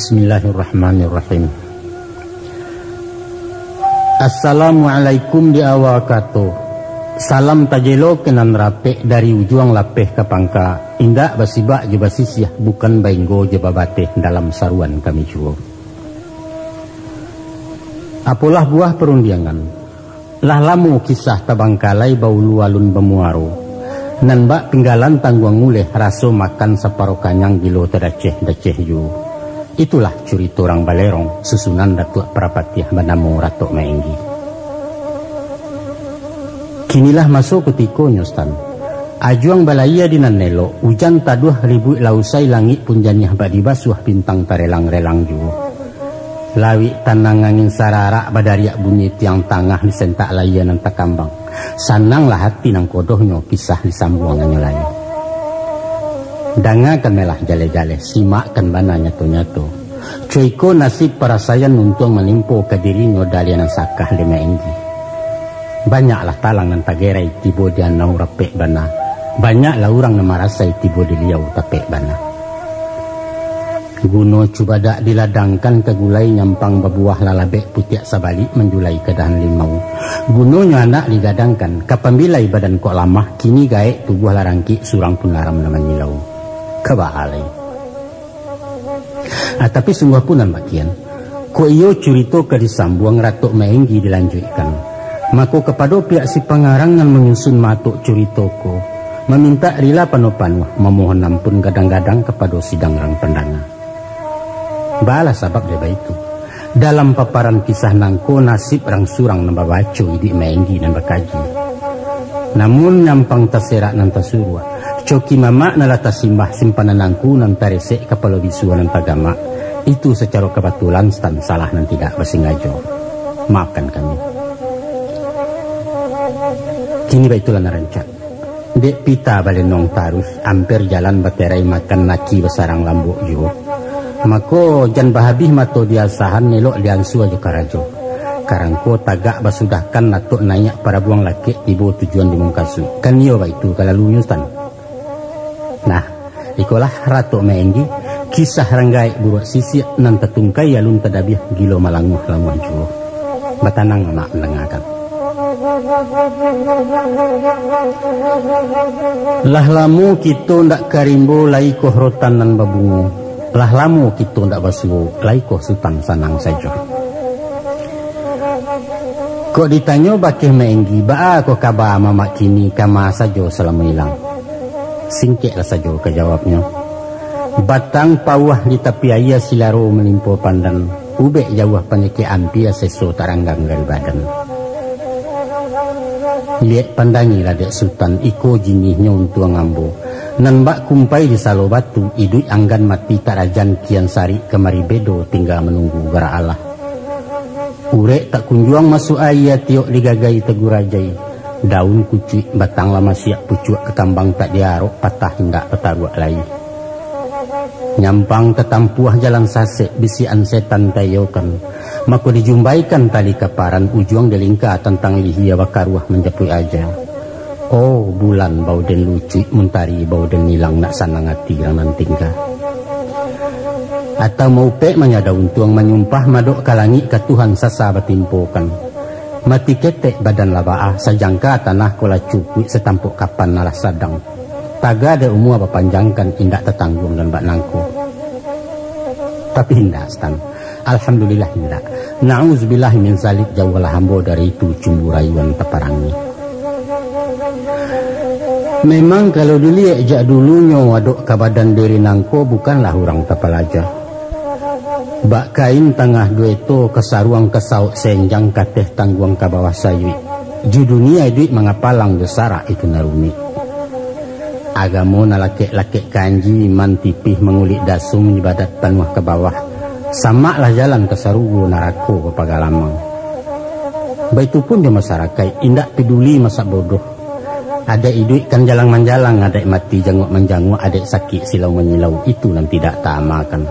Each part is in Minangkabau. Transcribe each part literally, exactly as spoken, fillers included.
Bismillahirrahmanirrahim. Assalamualaikum di awal kato. Salam tajelo ka nan rapek dari ujuang lapeh ka pangka, indak basibak jo basisiah, bukan bainggo jo babateh, dalam saruan kami juo. Apolah buah parundiangan. Lah lamo kisah tabangkalai baulu alun bamuaro. Nan bak pinggalan tangguang uleh, raso makan saparo kanyang, gilo tadaceh-daceh juo. Itulah curito urang Balerong, susunan Datuak Parapatiah banamo Ratok Maenggi. Kinilah maso kutikonyo, Stan. Ajuang balayia di nan elok, ujan taduah ribuik lah usai, langik pun janiah bak dibasuah, bintang tarelang-relang juo. Lawik tanang angin sararak, badariak bunyi tiang tangah disentak layia nan takambang. Sananglah ati nan kodohnyo, kisah disambuang anyo lai. Dangakan melah jaleh-jaleh, simakkan bana nyato-nyato. Cuiko nasib parasaian untuang manimpo ka dirinyo, daliah nan sakah dek Maenggi. Banyaklah talang nan tagerai tibo di anau rapek bana. Banyaklah urang nan marasai tibo di liau tapek bana. Guno cubadak diladangkan ka gulai, nyampang babuah lalabek, putiak sabalik manjulai ka dahan limau. Gunonyo anak digadangkan, ka pambilai badan kok lamah, kini gaek tubuah lah rangkik, surang pun laram nan manyilau. Ka baa lai. Ah, tapi sungguah pun nan bakian, kok iyo curito ka disambuang, Ratok Maenggi dilanjuikkan. Mako kapado pihak si pangarang nan manyusun matok curito ko, mamintak rila panuah-panuah, mamohon ampun gadang-gadang kapado sidang rang pandanga. Baalah sabab dek baitu. Dalam paparan kisah nangko, nasib rang surang nan babaco, iduik Maenggi nan bakaji. Namun nyampang taserak nan tasuruak, coki mamak nan lah tasimbah, simpanan angku nan taresek, kapalo bisuah nan tagamak, itu sacaro kabatulan, Stan, salah nan tidak basingajo. Maafkan kami. Kini baitulah nan rancak. Dek pita balenong taruih, amper jalan baterai, makan naki basarang lambok juo. Mako, jan bahabih mato di asahan, elok diansua jo karajo. Karangko tagak basudahkan, latok naiak parabuang lakek, tibo tujuan di mungkasuik. Kan iyo baitu kalalunyo, Stan. Nah, ikolah Ratok Maenggi, kisah rang gaek buruak sisiak, nan tatungkai alun tadabiah, gilo malanguah-languah juo. Batanang amak mandangakan. Lah lamo kito ndak ka rimbo, lai koh rotan nan babungo. Lah lamo kito ndak basuo, lai koh Sutan sanang sajo. Kok ditanyo bakeh Maenggi, baa koh kaba mamak kini, kama sajo salamo ilang? Singkeklah sajo ka jawabnyo. Batang pauah di tapi aia, silaro malimpo pandan, ubek jauah panyakik ampia, seso taranggang dari badan. Liek pandangilah dek Sutan, iko jinihnyo untuang ambo. Nan bak kumpai di Salo Batu, iduik anggan mati tak rajan, kian sarik kamari bedo, tingga manunggu garak Allah. Urek tak kunjuang masuak aia, tiok digagai tagurajai. Daun kucuik batang lah masiak, pucuak kakambang tak diarok, patah indak tataruak lai. Nyampang tatampuah jalan sasek, bisiakan setan taiyokan. Mako dijumbaikan tali kaparan, ujuang dilingka tantang lihia, bakaruah manjapuik aja. Oh, bulan bauden lucuik, muntari bauden ilang, nak sanang ati rang nan tingga. Atau maupek manyada untuang, manyumpah madok ka langik, ka Tuhan sasa batimpokan. Mati ketek badan lah baa, sajangka tanah ko lah cukuik, satampok kapan alah sadang. Taga dek umua bapanjangkan, indak tatangguang nan bak nangko. Tapi indak, Stan. Alhamdulillah indak. Na'uzubillah min zalik, jauahlah ambo dari itu, cumbu rayuan taparangi. Memang kalau diliek jak dulunyo, adok ka badan diri nangko bukanlah urang tapalaja. Bak kain tangah duo eto, ka saruang ka saok senjang, ka ateh tangguang ka bawah sayuik. Ju dunia iduik mangapalang, jo sarak itu nan rumik. Agamo nan lakek-lakek kanji, iman tipih mangulik dasung, ibadat panuah ka bawah. Samaklah jalan ka sarugo, narako bapagalamang. Baitu pun jo masarakaik, indak peduli masak bodoh. Adaik iduik kan jalang manjalang, adaik mati janguak manjanguak, adaik sakik silau manyilau, itu nan tidak taamakan.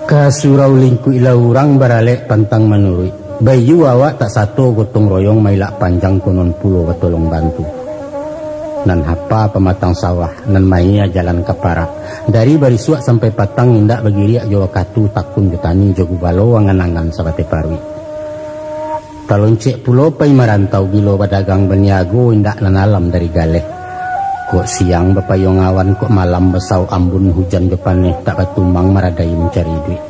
Ka surau lingkuiklah urang, baralek pantang manuruik. Baiyo awak tak sato gotong royong, mailak panjang konon pulo batolong bantu. Nan hapa pamatang sawah, nan mayie jalan ka parak. Dari barisuak sampai patang indak bagiriak jo wakatu, takun jo tani jo gubalo, angan-angan sabateh paruik. Taloncek pulo pai marantau, bilo badagang baniago, indak nan alam dari galeh. Kok siang bapayuang awan, kok malam basauk ambun, hujan jo paneh tak batumang, maradai mancari iduik.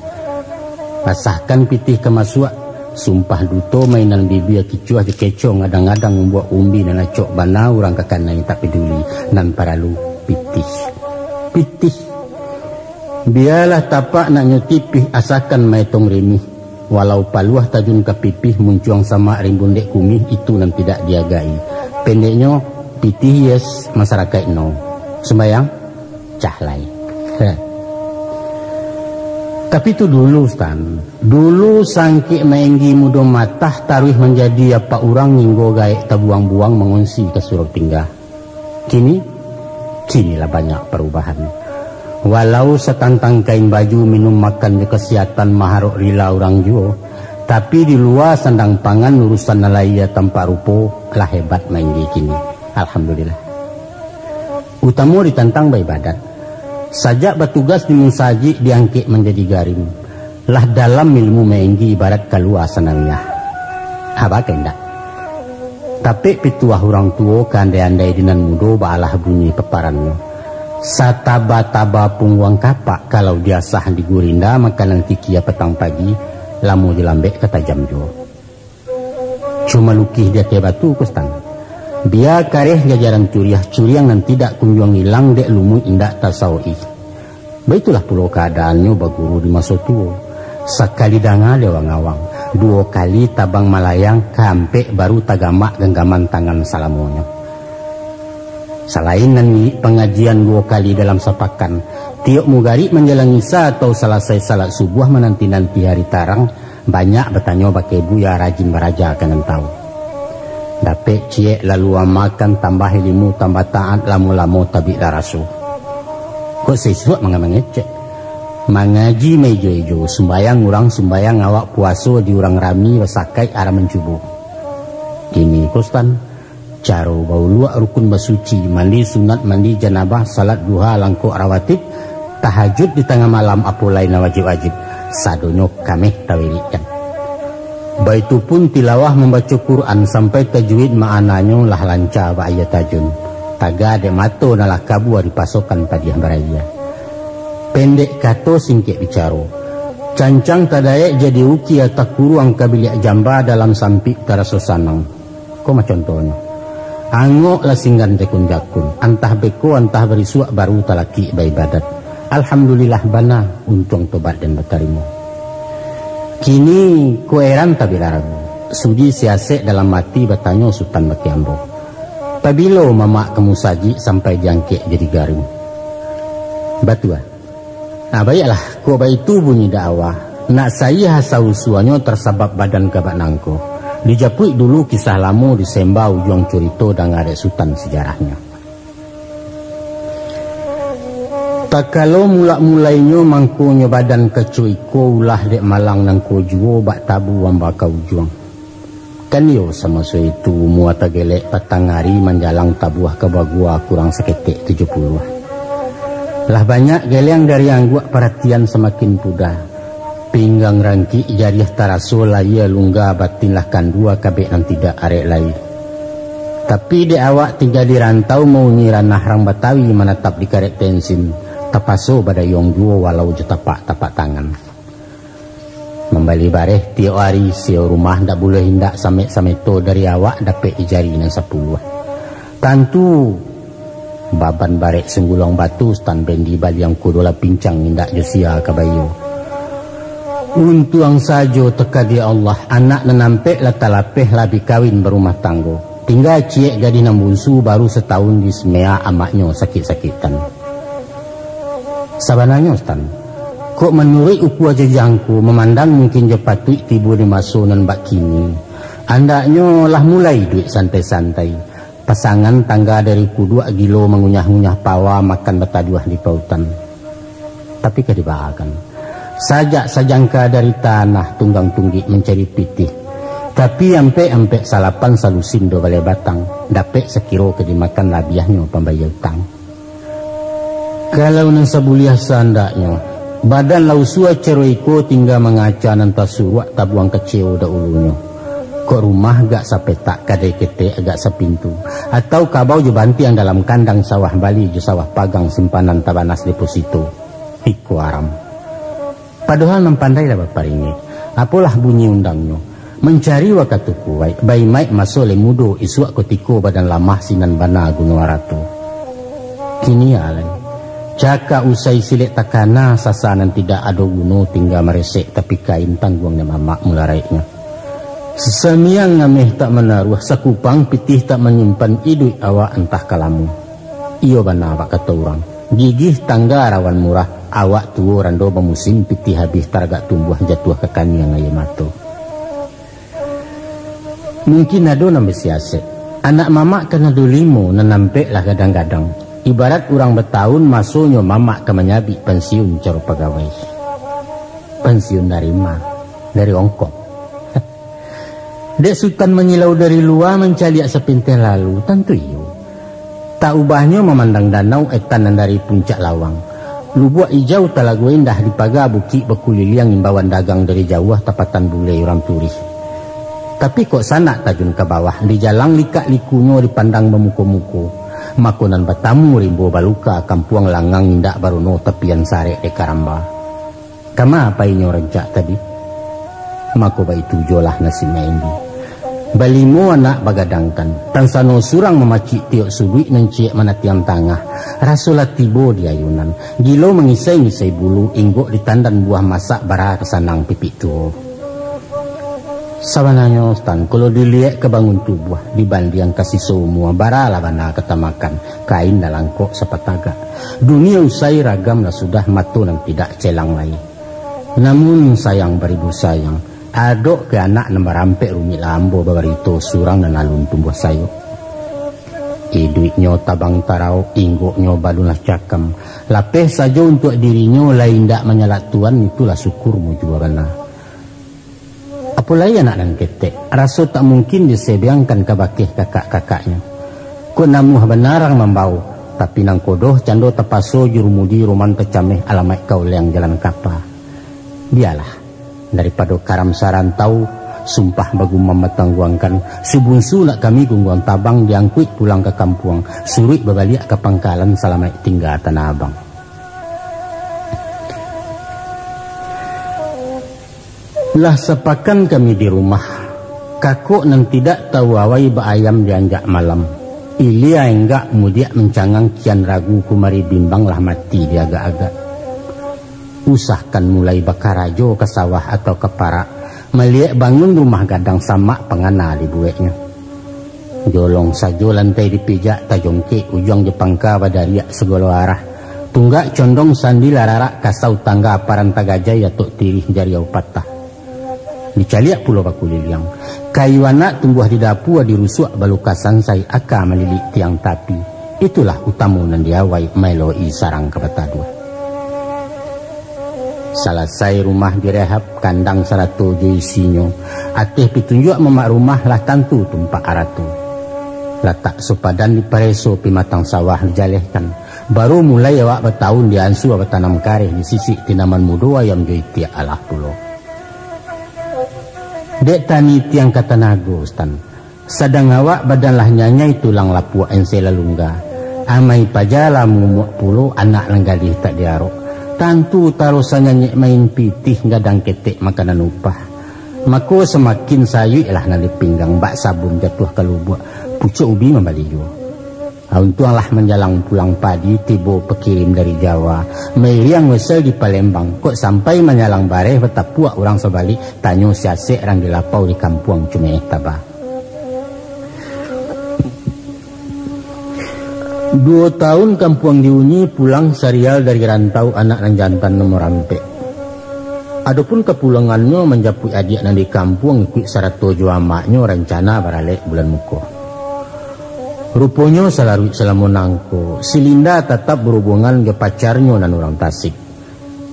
Basahkan pitih ka masuak, sumpah duto mainan bibia, kicuah jo kecong, gadang-gadang umbuak umbi, nan acok bana urang ka kanai tak paduli, nan paralu pitih. Pitih. Bialah tapak nak nyo tipih, asakan maetong remih. Walau paluah tajun ka pipih, muncuang samak rimbun dek kumih, itu nan tidak diagai. Pendeknyo, pitih yes, masarakaik no. Sumbayang, cah lai. Heh. Tapi tu dulu, Stan. Dulu sangkek maenggi mudo matah, taruih manjadi apak urang, ninggo gaek tabuang-buang, mangonsi ka surau tingga. Kini, kini lah banyak parubahan. Walau satantang kain baju, minum makan jo kasihatan, maharok rila urang juo, tapi di lua sandang pangan, urusan nan lahia tampak rupo, lah hebat maenggi kini. Alhamdulillah. Utamo ditantang baibadat. Sajak batugas di musajik, diangkek manjadi garim. Lah dalam ilmu maenggi, ibarat kalua sanariah. Haba ka indak? Tapek pituah urang tuo, ka andai-andai di nan mudo, baalah bunyi paparannyo. Sataba-taba pungguang kapak, kalau diasah di gurinda, makanan kikia patang pagi, lamo jo lambek ka tajam juo. Cuma lukih di ateh batu, Kustan. Bia kareh jajaran curiah, curiang nan tidak kunjuang ilang, dek lumuik indak tasawok-i. Baitulah pulo kaadaannyo baguru di maso tuo. Sakali danga dek awang-awang, duo kali tabang malayang, kaampek baru tagamak ganggaman tangan salamonyo. Salain nan iik pangajian duo kali dalam sapakan, tiok mugarik manjalang isa atau salasai salat subuah, mananti-nanti hari tarang, banyak batanyo bakeh buya, rajin baraja ka nan tau. Dapek ciek lalu amakan, tambah ilimu tambah taat, lamo-lamo tabiklah raso. Kok sisuak manga-, mangecek. Mangaji maijo-ijo, sumbayang urang sumbayang, awak puaso di urang rami, basakaik aram mancubo. Kini, Kustan, caro bauluak rukun basuci, mandi sunat, mandi janabah, salat duha, langkok rawatib, tahajud di tangah malam, apo lai nan wajib-wajib, sadonyo kameh tawirikkan. Baitu pun tilawah mambaco Quran sampai tajwid, ma'ananyo lah lanca bak aia tajun. Taga dek mato nan lah kabua, dipasokan padiah barayia. Pendek kato, singkek bicaro. Cancang tadaek jadi ukia, takuruang ka biliak jamba, dalam sampik taraso sanang. Ko mah contohnyo. Angok lah singgan jakun-jakun, antah beko, antah barisuak, baru talakik baibadat. Alhamdulillah bana, untuang tobat den batarimo. Kini ko eran tabiklah ragu, sudi siasek dalam ati, batanyo Sutan bakeh ambo, "Pabilo mamak ka musajik, sampai diangkek jadi garim?" Batua. Nah, baiaklah, kok baitu bunyi dakwah. Nak saih asa usuanyo, tasabab badan ka bak nangko. Dijapuik dulu kisah lamo, disemba ujuang curito, danga dek Sutan sijarahnyo. Takalo mulak-mulainyo, mangkonyo badan kaco iko, ulah dek malang nangko juo, bak tabu amba ka ujuang. Kan iyo, samaso itu umua tagelek, patang ari manjalang tabuah ka bagua, kurang saketek tujuah puluah. Lah banyak geleang dari angguak, paratian samakin pudah. Pinggang rangkik, jariah taraso, layia lungga, batin lah kandua, kabek nan tidak arek lai. Tapi dek awak tingga di rantau, mauni ranah rang Batawi, manatap di karek tensin, tapaso badayuang juo, walau jo tapak-tapak tangan. Mambali bareh tiok ari, sio rumah ndak buliah indak, samek-sameto dari awak dapek di jari nan sapuluah. Tantu baban barek sunggulang batu, Sutan Bendi baliang kudo lah pincang, indak jo sia ka baiyo. Untuang sajo takadiak Allah, anak nan ampek lah talapeh, lah bi kawin barumah tanggo. Tingga ciek gadih nan bunsu, baru satahun di semea amaknyo sakik-sakitan. Sabananyo, Sutan, kok manuruik ukua jo jangko, mamandang mungkin jo patuik tibo di maso nan bak kini, andaknyo lah mulai iduik santai-santai. Pasangan tangga dari kuduak, gilo mangunyah-ngunyah pawa, makan bataduah di pautan. Tapi ka dibaakan. Sajak sajangka dari tanah, tunggang tunggik mancari pitih. Tapi ampek-ampek salapan salusin duo baleh batang, dapek sakiro ka dimakan labiahnyo pambayia utang. Kalau nan sabuliah saandaknyo, badan lah usua caro iko tingga mangaca nan tasuruak tabuang kaceo daulunyo. Kok rumah agak sapetak, kadai ketek agak sapintu, atau kabau jo bantiang dalam kandang sawah bali jo sawah pagang simpanan tabanas deposito. Iko aram. Padohal nan pandai lah baparingek, apolah bunyi undangnyo, mancari wakatu kuwaik, baimaik maso lai mudo, isuak kutiko badan lamah sinan bana guno arato. Kini alai, cakak usai silek takana, sasa nan tidak ado guno tingga maresek tapi kain tangguang nan mamak mularaiknyo. Samiang ameh tak manaruah, sakupang pitih tak manyimpan, iduik awak antah ka lamo. Iyo bana awak kato urang, gigih tangga rawan murah, awak tuo rando bamusim, pitih abih taragak tumbuah, jatuah ka kaniang aia mato. Mungkin ado nan basiasek, anak mamak ka nan dolimo nan ampek lah gadang-gadang. Ibarat urang batahun masonyo mamak ka manyabik pansiun caro pagawai. Pansiun dari ma? Dari ongkok. Dek Sutan manyilau dari lua, mancaliak sapintas lalu, tantu iyo. Tak ubahnyo mamandang danau etan nan dari puncak lawang. Lubuak ijau talago indah dipaga bukik bakuliliang, imbauan dagang dari jauah tapatan bulai urang turih. Tapi kok sanak tajun ka bawah, dijalang likak-likunyo dipandang bamuko-muko, mako nan batamu rimbo baluka, kampuang langang indak baruno, tapian sarek dek karamba. Kama painyo rancak tadi? Mako baitu juolah nasib Mak Endi. Balimo anak bagadangkan, tansano surang mamacik tiok suduik nan ciek manatiang tangah, raso lah tibo di ayunan, gilo mangisai-ngisai bulu, inggok ditandan buah masak, bara ka sanang pipik tuo. Sabananyo, Stan, kalau diliek ka bangun tubuah, dibandiang ka siso umua, bara lah bana ka tamakan, kain lah langkok sapatagak. Dunia usai ragam lah sudah, mato nan tidak celang lai. Namun sayang baribu sayang, adok ka anak nan barampek rumik lah ambo babarito, surang nan alun tumbuah sayok. Iduiknyo tabang tarau, inggoknyo balun lah cakam. Lapeh sajo untuak dirinyo, lai indak manyalak tuan, itulah syukur mujua bana. Apo lai anak nan ketek, raso tak mungkin disebeangkan ka bakeh kakak-kakaknyo. Kok namuah bana rang mambao, tapi nangko doh cando tapaso, jurumudi roman tacameh, alamaik ka uleng jalan kapa. Bialah, daripado karam sarantau, sumpah bagumam batangguangkan, si bunsu nak kami gungguang tabang, diangkuik pulang ka kampuang, suruik babaliak ka pangkalan, salamaik tingga Tanah Abang. Lah sapakan kami di rumah, kakok nan tidak tahu awai baayam dianjak malam. Ilia enggak mudiak mancangang, kian ragu kumari bimbang, lah mati diagak-agak. Usahkan mulai bakarajo ka sawah atau ka parak, maliek bangun rumah gadang, samak pangana dibueknyo. Jolong sajo lantai dipijak, tajongkek ujuang jo pangka badariak sagalo arah. Tunggak condong sandi lararak, kasau tangga paranta gajai, atok tirih jariau patah. Dicaliak pulo bakuliliang. Kayu anak tumbuah di dapua, dirusuak balukasan, sai aka malilik tiang tapi. Itulah utamo nan diawai, maeloi sarang ka bataduah. Salasai rumah direhab, kandang sarato jo isinyo, ateh pitunjuak mamak rumah lah tantu tumpak arato. Latak sopadan dipareso, pimatang sawah dijalehkan, baru mulai awak batahun diansua batanam kareh, disisik tinaman mudo ayam jo itiak alah pulo. Dek tani tiang ka tanago, Stan. Sadang awak badan lah nyanyai, tulang lapuak ensai lah lungga. Amai paja lah mumuak pulo, anak nan gadih tak diarok. Tantu taro sanyanyek main pitih, gadang ketek makanan upah. Mako samakin sayuiklah nan di pinggang, bak sabun jatuah ka lubuak, pucuak ubi mambali juo. Ha, untuanglah manjalang pulang padi, tibo pakirim dari Jawa, mairiang wesel di Palembang, kok sampai manyalang bareh batapuak urang sabalik, tanyo siasek rang di lapau, di kampuang cumeh taba. Duo taun kampuang diuni, pulang sarial dari rantau anak nan jantan nomor ampek. Adopun kapulangannyo manjapuik adiak nan di kampuang, ikuik sarato jo amaknyo, rancana baralek bulan muko. Ruponyo salaruik salamo nangko, si Linda tatap barubuangan jo pacarnyo nan urang Tasik.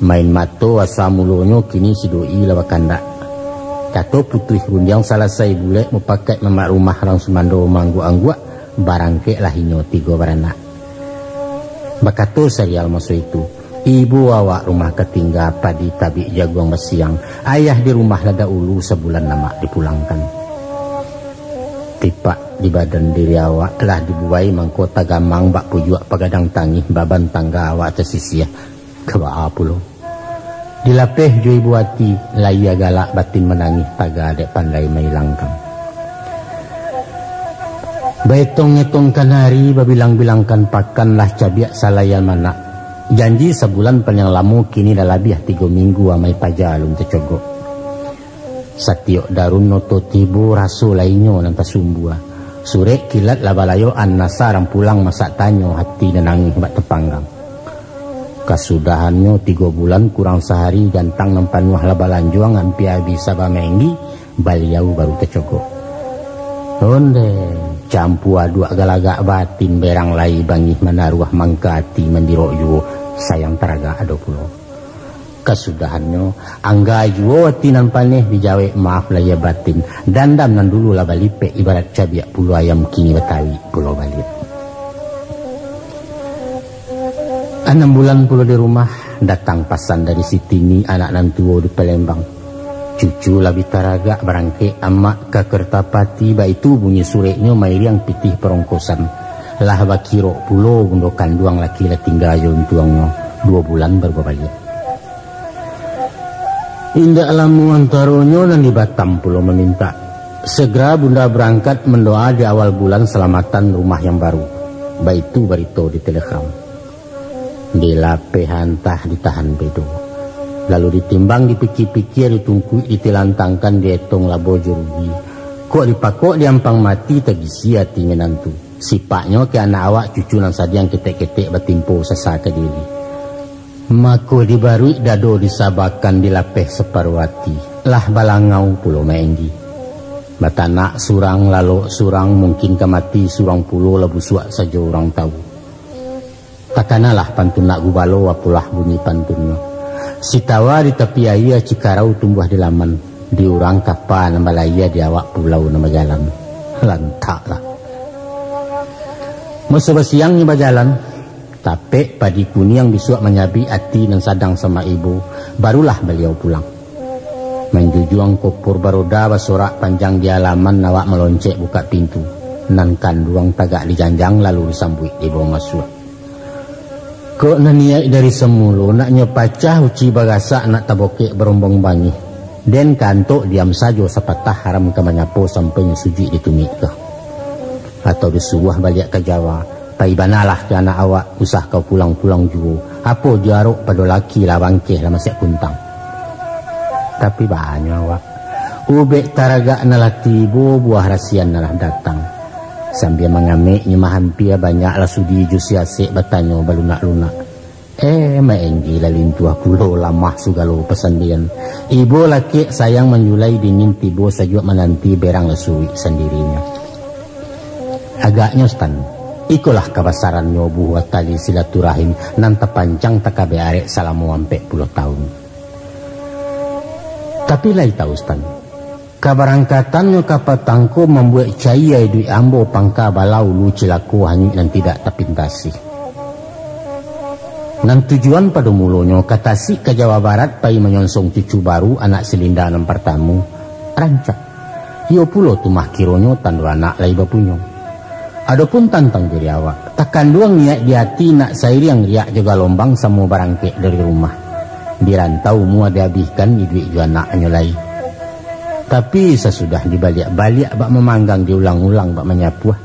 Main mato asa mulonyo, kini si doi lah bakandak. Kato putuih rundiang salasai bulek, mupakaik mamak rumah rang sumando maangguak-angguak, barangkeklah inyo tigo baranak. Bakato sarial maso itu, ibo awak rumah ka tingga, padi tabik jaguang basiang, ayah di rumah lah daulu sabulan amak dipulangkan. Tipak di badan diri awak lah dibuai mangko tagamang bak pujuak pagadang tangih, baban tangga awak tasisiah. Ka baa pulo? Dilapeh jo ibo ati, lahia galak batin manangih, taga dek pandai mailangkan. Baetong-etongkan ari, babilang-bilangkan pakan, lah cabiak salayan manak. Janji sabulan paliang lamo, kini lah labiah tigo minggu amai paja alun tacogok. Satiok darun oto tibo, raso lai inyo nan tasumbua. Surek kilat lah balayoan, asa rang pulang masak tanyo, hati nan nangih bak tapanggang. Kasudahannyo tigo bulan kurang sahari, gantang nan panuah lah balanjuang, ampia abih saba maenggi, baliau baru tacogok. Onde, campua aduak galagak batin, berang lai bangih manaruah, mangka ati mandirok juo, sayang taragak ado pulo. Kasudahannyo, angga juo ati nan paneh, dijawek maaf lahia batin, dandam nan dulu lah balipek, ibarat cabiak pulo ayam, kini batawik pulo baliak. Anam bulan pulo di rumah, datang pasan dari si Tini, anak nan tuo di Palembang. Cucu lah bi taragak barangkek amak ka Kertapati, baitu bunyi sureknyo mairiang pitih parongkosan. Lah bakirok pulo bundo kanduang laki lah tingga jo untuangnyo, duo bulan baru babaliak. Indak lamo antaronyo nan di Batam pulo mamintak. Segera bunda barangkat mandoa di awal bulan salamatan rumah yang baru. Baitu barito di telegram. Dilapeh antah ditahan bedo. Lalu ditimbang, dipikia-pikia, ditungkuik, ditilantangkan, dietong labo jo rugi. Kok dipakok diampang mati, tagisi ati minantu. Sipaknyo ka anak awak, cucu nan sadiang ketek-ketek batimpo sasa ka diri. Mako dibaruik dado disabakan, dilapeh saparuah ati, lah balangau pulo maenggi. Batanak surang, lalok surang, mungkin ka mati surang pulo, lah busuak sajo urang tau. Takanalah pantun nak gubalo, apolah bunyi pantunnyo. Sitawa di tapi aia, cikarau tumbuah di laman, di urang kapa nan balayia, di awak pulau nan bajalan. Lantaklah. Maso basiangnyo bajalan, tapek padi kuniang bisuak manyabik ati nan sadang samak ibo, barulah baliau pulang. Manjujuang kopor baroda, basorak panjang di alaman, awak maloncek bukak pintu. Nan kanduang tagak dijanjang, lalu disambuik dibawa masuak. Kok nan niaik dari samulo, naknyo pacah uci bagasak, nak tabokek barombong bangih. Den kantok diam sajo sapatah, haram ka manyapo sampai nyo sujuik ditumik ka. Atau disuruah baliak ka Jawa, pai banalah ka anak awak, usah ka pulang-pulang juo. Apo diarok pado laki lah bangkeh lah masiak kuntang. Tapi banyo awak. Ubek taragak nan lah tibo, buah rasian nan lah datang. Sambia mangamek nyo mahampia, banyaklah sudi jo siasek batanyo balunak-lunak. Eh, maenggi lah lintuah pulo, lamah sagalo pasandian. Ibo lakek sayang manjulai, dingin tibo sajuak mananti, berang lah suruik sandirinyo. Agaknyo Stan, ikolah kabasarannyo buah tali silaturahim nan tapancang takabek arek salamo ampek puluah taun. Tapi lai tau Stan, kabarangkatannyo ka patang ko mambuek cayia iduik ambo pangka balau lu cilako hanyuik nan tidak tapintasi. Nan tujuan pado mulonyo ka Tasik ka Jawa Barat pai manyonsong cucu baru anak si Linda nan partamo, rancak. Iyo pulo tu mah kironyo tando anak lai bapunyo. Adopun tantang diri awak, takanduang niaik di ati nak sairiang riak jo galombang samo barangkek dari rumah. Di rantau mua diabihkan iduik jo anaknyo lai. Tapi sasudah dibaliak-baliak bak mamanggang, diulang-ulang bak manyapuah,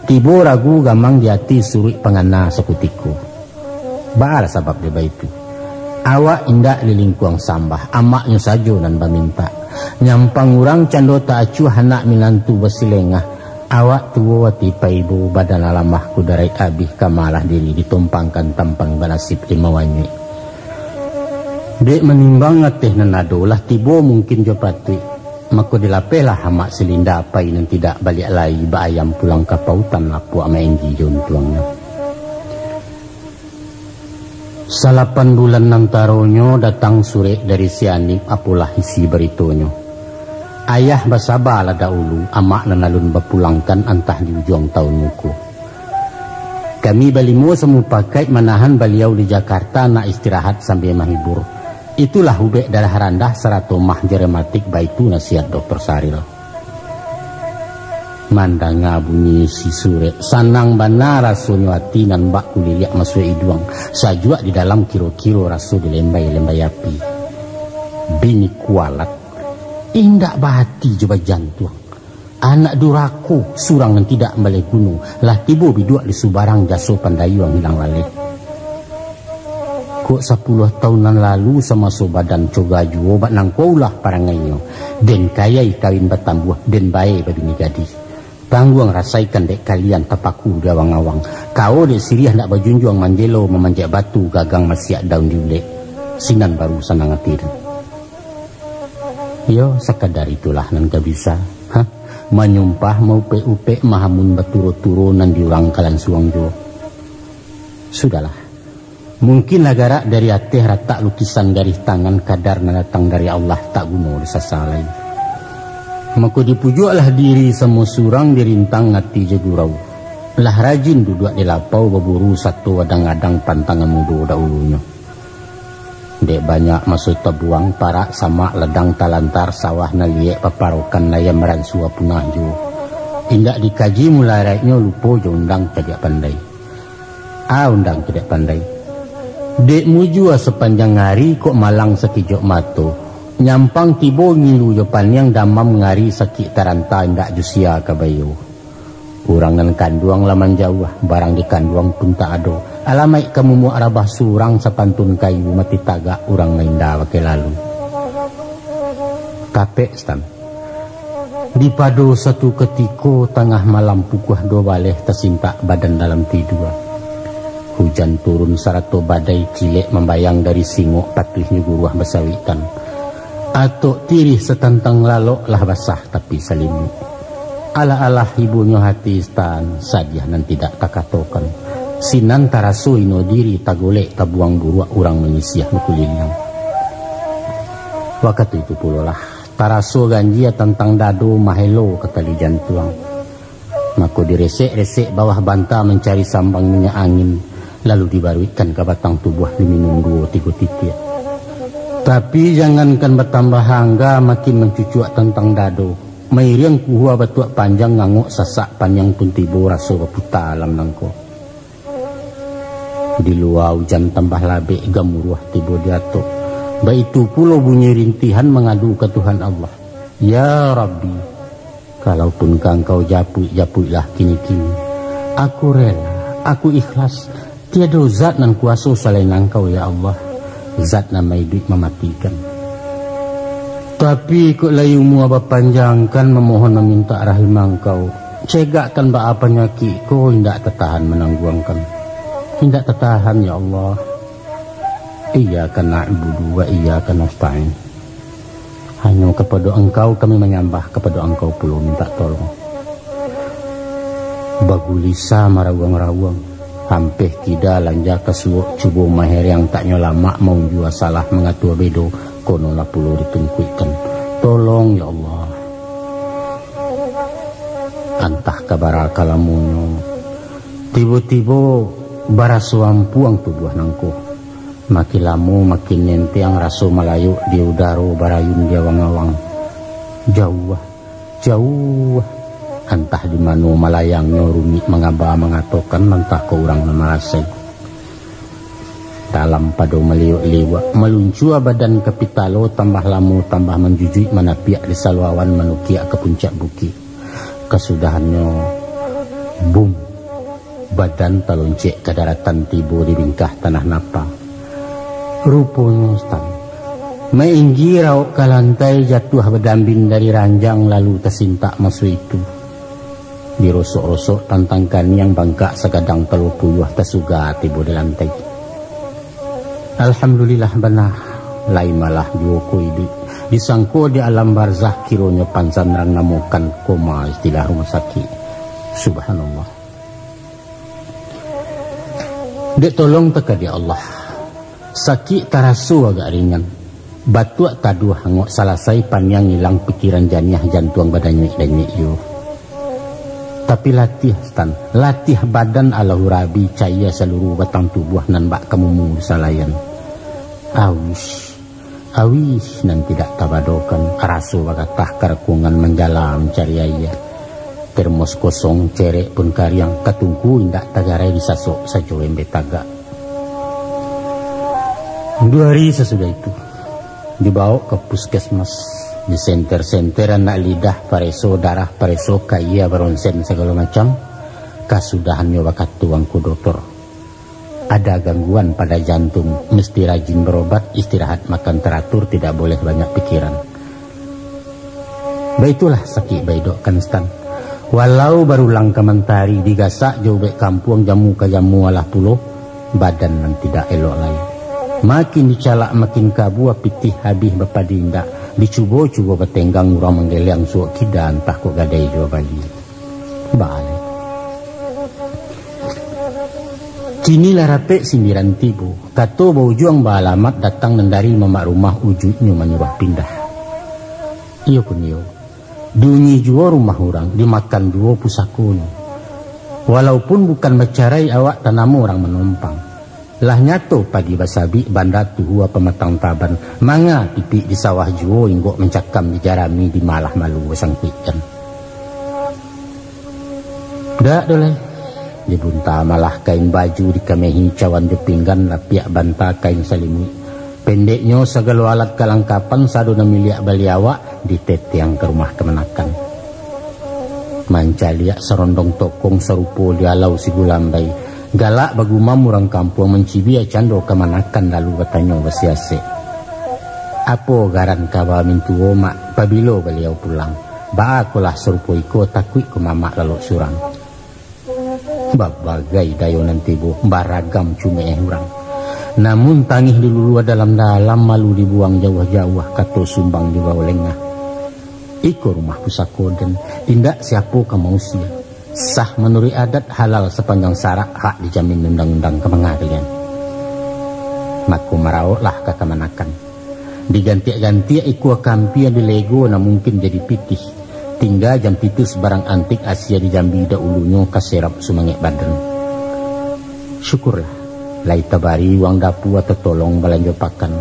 tibo ragu gamang di ati, suruik pangana sakutiko. Baa lah sabab dek baitu? Awak indak dilingkuang sambah, amaknyo sajo nan bamintak. Nyampang urang cando taacuah, anak minantu basilengah. Awak tuo ati paibo, badan alamah kudaraik abih, ka malah diri ditompangkan, tampang banasib dimawanyuik. Dek manimbang ateh nan ado, lah tibo mungkin jo patuik. Mako dilapehlah amak si Linda pai nan tidak baliak lai, baayam pulang ka pautan lapuak maenggi jo untuangnyo. Salapan bulan antaronyo datang surek dari si Anip, apolah isi baritonyo. Ayah basabalah dahulu, amak nan alun bapulangkan antah di ujuang tahun muko. Kami balimo samupakaik manahan baliau di Jakarta nak istirahat sambia mahibur. Itulah ubek darah randah sarato mah jo rematik, baitu nasihat Doktor Saril. Mandanga bunyi si surek, sanang bana rasonyo ati nan bak kuliliak masuak iduang, sajuak di dalam kiro-kiro raso dilembai-lembai api. Bini kualat, indak bahati jo bajantuang. Anak durako, surang nan tidak maleh guno, lah tibo biduak di subarang, jaso pandayuang hilang laleh. Kok sapuluah taun nan lalu, samaso badan coga juo, bak nangko ulah parangainyo. Den kayai kawin batambuah, den bae babini gadih. Tangguang rasaikan dek kalian, tapaku di awang-awang. Kawo dek siriah ndak bajunjuang, manjelo mamanjek batu, gagang masiak daun di ulek. Sinan baru sanang ati den. Iyo, sakadar itulah nan ka bisa. Hah? Manyumpah maupek-upek, mahamun baturo-turo, nan di urang kalansuang juo. Sudahlah. Mungkin lah garak dari ateh ratak lukisan garih tangan, kadar nan datang dari Allah, tak guno disasa lai. Mako dipujuaklah diri samo surang, dirintang ati jo gurau. Lah rajin duduak di lapau baburu, sato adang-adang pantangan mudo dahulunyo. Dek banyak maso tabuang, parak samak ladang talantar, sawah nan liek paparokan, layam ransua punah juo. Indak dikaji mularaiknyo, lupo jo undang cadiak pandai. Ah, undang cadiak pandai. Dek mujua sapanjang ari, kok malang sakijok mato. Nyampang tibo ngilu jo paniang, damam ngari sakik taranta, indak jo sia ka bayo. Urang nan kanduang lah manjauah, barang di kanduang pun tak ado. Alamaik ka mumuak rabah surang, sapantun kayu mati tagak, urang mainda pakai lalu. Tapek, Stan. Di pado satu katiko, tangah malam pukuah duo baleh, tasintak badan dalam tidua. Hujan turun sarato badai, cilek mambayang dari singok, patuihnyo guruah basawikkan. Atok tirih satantang lalok, lah basah tapi salimuik. Alah-alah ibunyo hati Stan, sadiah nan tidak takatokan. Sinan taraso ino diri, tagolek tabuang buruak, urang manyisiah bakuliliang. Wakatu itu pulolah taraso ganjia tantang dado, mahelo ka tali jantuang. Mako diresek-resek bawah banta, mancari sambang minyak angin, lalu dibaruikkan ka batang tubuah, diminum duo tigo titiak. Tapi jangankan batambah angga, makin mancucuak tantang dado. Mairiang kuhua batuak panjang, ngangok sasak paniang pun tibo, raso baputa alam nangko. Di lua ujan tambah labek, gamuruah tibo di atok. Baitu pulo bunyi rintihan, mangadu ka Tuhan Allah. Ya Rabbi, kalaupun ka Angkau japuik, japuiklah kini-kini. Aku rela, aku ikhlas. Tiado zat nan kuaso salain Angkau, ya Allah. Zat nan maiduik mamatikan. Tapi kok lai umua bapanjangkan, mamohon mamintak rahim Angkau. Cegakkan baa panyakik ko, indak tatahan manangguangkan. Indak tatahan, ya Allah. Iyyaka na'budu wa iyyaka nasta'in. Hanyo kapado Angkau kami manyambah, kapado Angkau pulo mintak tolong. Bagulisa marawuang-rawuang, ampeh kida lanja ka suok, cubo mahereang tak nyo lamak, maunjua salah mangatua bedo, kono lah pulo ditungkuikkan. Tolong, ya Allah. Antah ka bara ka lamonyo, tibo-tibo baraso ampuang tubuah nangko. Makin lamo makin nentiang, raso malayok di udaro, barayun di awang-awang. Jauah, jauah, antah di mano malayangnyo, rumik mangaba mangatokan, antah ka urang nan marasai. Dalam pado maliwak-liwak, maluncua badan ka pitalo, tambah lamo tambah manjujuik, manapiak di salo awan, manukiak ka puncak bukik. Kasudahannyo, bum! Badan taloncek ka daratan, tibo di bingkah tanah napa. Ruponyo, Stan, mainggi raok ka lantai, jatuah badambin dari ranjang, lalu tasintak maso itu. Dirosok-rosok tantang kaniang, bangkak sagadang talo puyuah, tasuga tibo di lantai. Alhamdulillah bana, lai malah juo ko iduik. Disangko di alam barzah, kironyo pansan rang namokan koma, istilah rumah sakik. Subhanallah. Dek tolong takadiak Allah. Sakik taraso agak ringan. Batuak taduah angok salasai, paniang ilang pikiran janiah, jantuang badanyuik-danyuik juo. Tapi latiah, Stan, latiah badan Allahu Rabi, cayia saluruh batang tubuah nan bak kamumu di salayan. Auih, auih nan tidak tabadokan, raso bagatah karakuangan manjala mancari aia. Termos kosong, cerek pun kariang, katungku indak tagarai, disasok sajo embe tagak. Duo hari sasudah itu, dibawok ka puskesmas, disenter-senter anak lidah, pareso darah, pareso kaia baronsen sagalo macam. Kasudahannyo bakato angku dotor, ada gangguan pada jantung, mesti rajin barobat, istirahat, makan taratur, tidak boleh banyak pikiran. Baitulah sakik baidok kan, Stan. Walau barulang ka mantari, digasak jo ubek kampuang, jamu ka jamu, alah pulo, badan nan tidak elok lai. Makin dicalak makin kabua, pitih abih bapadi indak, dicubo-cubo batenggang, urang manggeleang suok kida, antah kok gadai juo bali. Baliak. Kini lah rapek sindiran tibo, kato baujuang baalamat, datang nan dari mamak rumah, ujuiknyo manyuruah pindah. Iyo pun iyo, diuni juo rumah urang, dimakan juo pusakonyo. Walaupun bukan bacarai, awak tanamo urang manompang. Lah nyato padi basabik, banda tuhua pamatang taban, manga pipik di sawah juo, inggok mancakam di jarami, di malah malu basangkuikkan. Dak doh lai. Dibunta malah kain baju, dikamehi cawan jo pinggan, lapiak banta kain salimuik. Pendeknyo, sagalo alat kalangkapan, sado nan miliak bali awak, ditetiang ka rumah kamanakan. Mancaliak sarondong tokong, sarupo dialau si gulambai. Galak bagumam urang kampuang, mancibia cando kamanakan, lalu batanyo basiasek, "Apo garan kaba mintuo, Mak? Pabilo baliau pulang? Baa kolah sarupo iko, takuik ko mamak lalok surang?" Babagai dayo nan tibo, baragam cumeeh urang. Namun tangih dilulua dalam-dalam, malu dibuang jauah-jauah, kato sumbang dibawo lengah. Iko rumah pusako den, indak siapo ka mausia. Sah manuruik adat, halal sapanjang sarak, hak dijamin undang-undang, ka manga kalian. Mako marawoklah ka kamanakan. Digantiak-gantiak ikua kampia, dilego nan mungkin jadi pitih. Tingga jam pitu sabarang antik, asia di Jambi daulunyo, ka serap sumangek badan. Syukurlah, lai tabari uang dapua, tatolong balanjo pakan.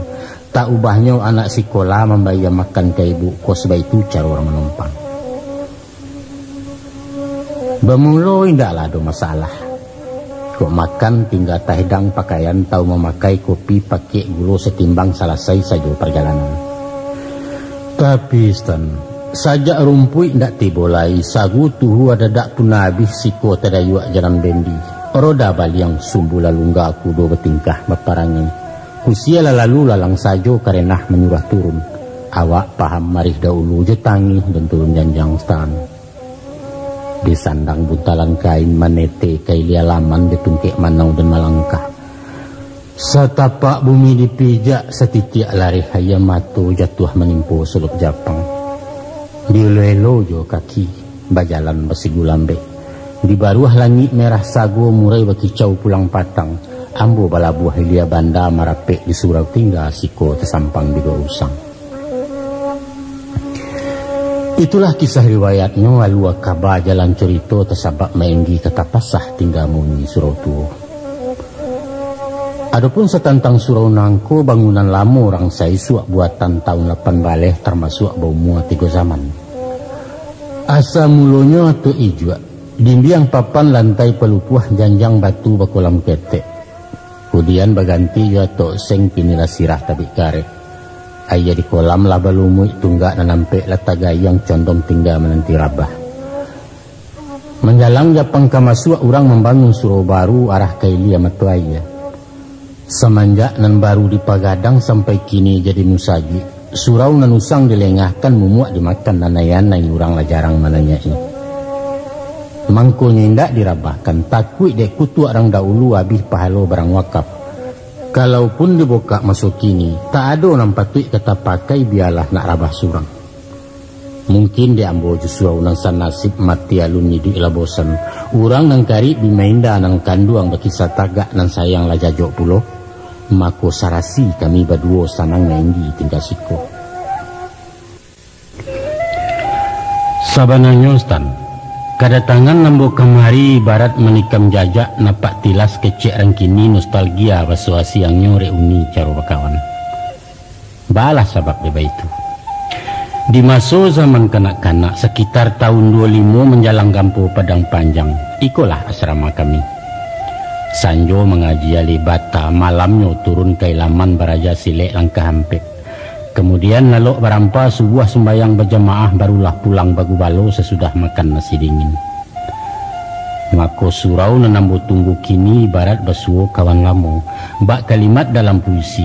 Tak ubahnyo anak sikola mambayia makan ka ibu kos, baitu caro urang manompang. Bamulo indaklah ado masalah. Kok makan, tingga tahidang, pakaian, tahu mamakai, kopi, pakiak, gulo, satimbang, salasai sajo parjalanan. Tapi, Stan, sajak rumpuik indak tibo lai, sagu tuhu adadak pun abih, siko tadayuak jalan bendi, roda baliang, sumbu lalungga, kudo batingkah baparangai. Kusia lah lalu lalang sajo, karenah manyuruah turun. Awak paham marih daulu, jo tangih den turun janjang, Stan. Disandang buntalan kain, manete ka ilia laman, jo tungkek manau den malangkah. Satapak bumi dipijak, satitiak lareh aia mato, jatuah manimpo solok japang. Dielo-elo jo kaki, bajalan basigulambek. Di baruah langik merah sago, murai bakicau pulang patang, ambo balabuah ilia banda, marapek di surau tingga, siko tasampang di Gua Usang. Itulah kisah riwayatnyo, alua kaba jalan curito, tasabak mainggi ka tapasah, tingga munyi surau tuo. Adopun satantang surau nangko, bangunan lamo urang saisuak, buatan taun lapan baleh, tarmasuak baumua tigo zaman. Asa mulonyo atuak ijuak, dimbiang papan, lantai palupuah, janjang batu bakolam ketek. Kudian baganti jo atok seng, kini lah sirah tabik karek. Aia di kolam lah balumuik, tunggak nan ampek lah tagayuang, condong tingga mananti rabah. Manjalang japang ka masuak, urang mambangun surau baru, arah ka ilia mato aia. Samanjak nan baru dipagadang, sampai kini jadi musajik, surau nan usang dilengahkan, mumuak dimakan anai-anai, urang lah jarang mananyai. Mangkonyo indak dirabahkan, takuik dek kutuak rang daulu, abih pahalo barang wakaf. Kalaupun dibukak maso kini, tak ado nan patuik ka tapakai, bialah nak rabah surang. Mungkin dek ambo jo surau nan sanasib, mati alun iduik lah bosan. Urang nan karib bi mainda nan kanduang, bakisah tagak nan sayang lah jajok pulo. Mako sarasi kami baduo sanang mainggi tingga siko. Sabananyo, Stan, kadatangan ambo kamari ibarat manikam jajak, napak tilas kecek rang kini nostalgia baso asiangnyo reuni caro bakawan. Balah sabab dek baitu. Di maso zaman kanak-kanak, sakitar tahun duo limo manjalang gampo Padang Panjang, ikolah asrama kami. Sanjo mangaji alih bata, malamnyo turun ka ilaman baraja silek langkah ampek. Kamudian lalok barampa subuah sumbayang bajamaah, barulah pulang bagubalo sasudah makan nasi dingin. Mako surau nan ambo tunggu kini ibarat basuo kawan lamo, bak kalimat dalam puisi,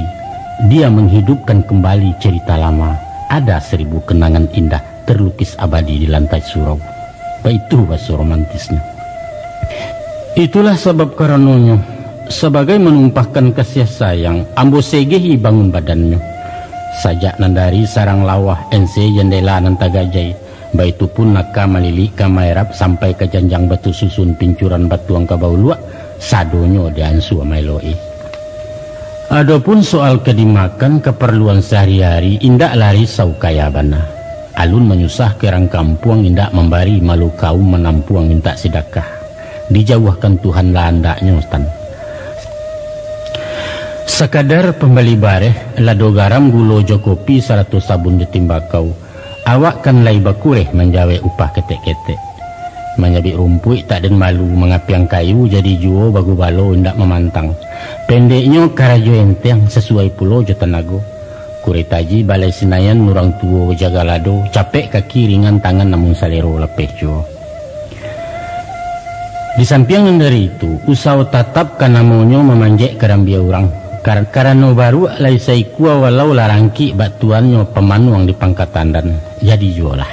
dia menghidupkan kembali cerita lama, ada seribu kenangan indah terlukis abadi di lantai surau. Baitu baso romantisnyo. Itulah sabab karanonyo, sabagai manumpahkan kasiah sayang, ambo segehi bangun badannyo. Sajak nan dari sarang lawah, ense jandela nan tagajai, baitu pun naka malilik ka maerab sampai ka janjang batu susun pincuran batuang ka bauluak, sadonyo diansua maelok-i. Adopun soal ka dimakan, kaparluan sahari-hari, indak lah risau kaya bana. Alun manyusahkan urang kampuang, indak mambari malu kaum manampuang mintak sidakah. Dijauahkan Tuhan lah andaknyo, Tan. Sakadar pambali bareh, lado garam, gulo jo kopi, sarato sabun jo timbakau, awak kan lai bakureh manjawek upah ketek-ketek. Manyabik rumpuik tak den malu, mangapiang kayu jadi juo, bagubalo indak mamantang. Pendeknyo, karajo enteng sasuai pulo jo tanago. Kuretaji Balai Sinayan urang tuo bajaga lado, capek kaki ringan tangan, namun salero lapeh juo. Di sampiang nan dari itu, usawo tatap ka namonyo mamanjek karambia urang. Kar-, karano baruak lai saikua, walau lah rangkik bak tuannyo pamanuang di pangkatan dan jadi juolah.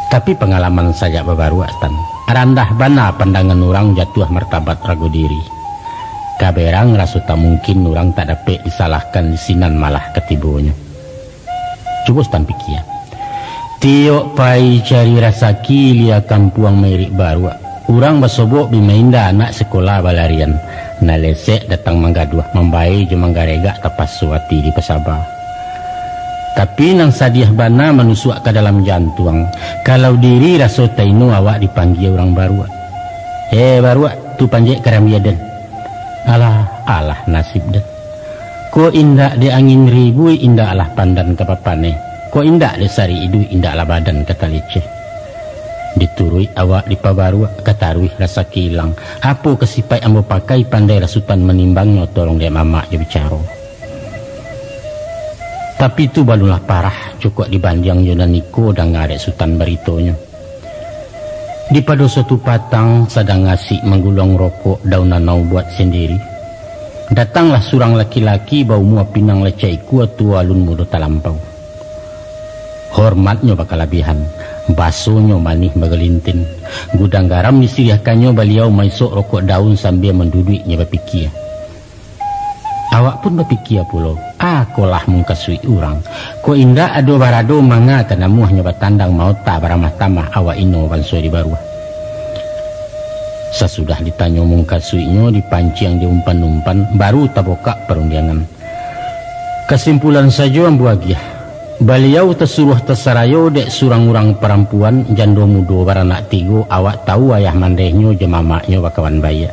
Tapi pangalaman sajak babaruak, Tan, randah bana pandangan urang, jatuah martabat rago diri. Kaberang raso tak mungkin urang tak dapek disalahkan, di sinan malah katibonyo. Cubo Stan pikia. Tiok pai cari rasaki, lia kampuang mairik baruak. Urang basobok bi mainda, anak sekolah balarian. Nan lesek datang manggaduah, mambae jo manggaregak, tapaso ati dipasaba. Tapi nan sadiah bana manusuak ka dalam jantuang, kalau diri raso taino awak dipanggia urang baruak. Eh, baruak, tu panjek karambia den. Alah, alah nasib den. Kok indak dek angin ribuik, indaklah pandan ka bapaneh. Kok indak dek sarik iduik, indaklah badan ka taleceh. Dituruik awak dipabaruak, ka taruih rasaki ilang. Apo ka sipaik ambo pakai, pandai rasutan manimbangnyo, tolong dek mamak jo bicaro. Tapi tu balunlah parah, cukuik dibandiang jo nan iko danga dek Sutan baritonyo. Di pado suatu patang, sadang asik mangguluang rokok daun anau buat sandiri, datanglah surang laki-laki baumua pinang lah caiku, tuo alun mudo talampau. Hormatnyo bakalabihan, basonyo manih bagalintin. Gudang garam disiriahkannyo, baliau maisok rokok daun sambia manduduiknyo bapikia. Awak pun bapikia pulo, akolah mungkasuik urang. Kok indak ado barado, manga ka namuahnyo batandang, maota baramah tamah, awak ino banso di baruah. Sasudah ditanyo mungkasuiknyo, dipanciang di umpan-umpan, baru tabokak parundiangan. Kasimpulan sajo ambo agiah. Baliau tasuruah tasarayo dek surang urang parampuan, jando mudo baranak tigo, awak tau ayah mandehnyo jo mamaknyo bakawan baiak.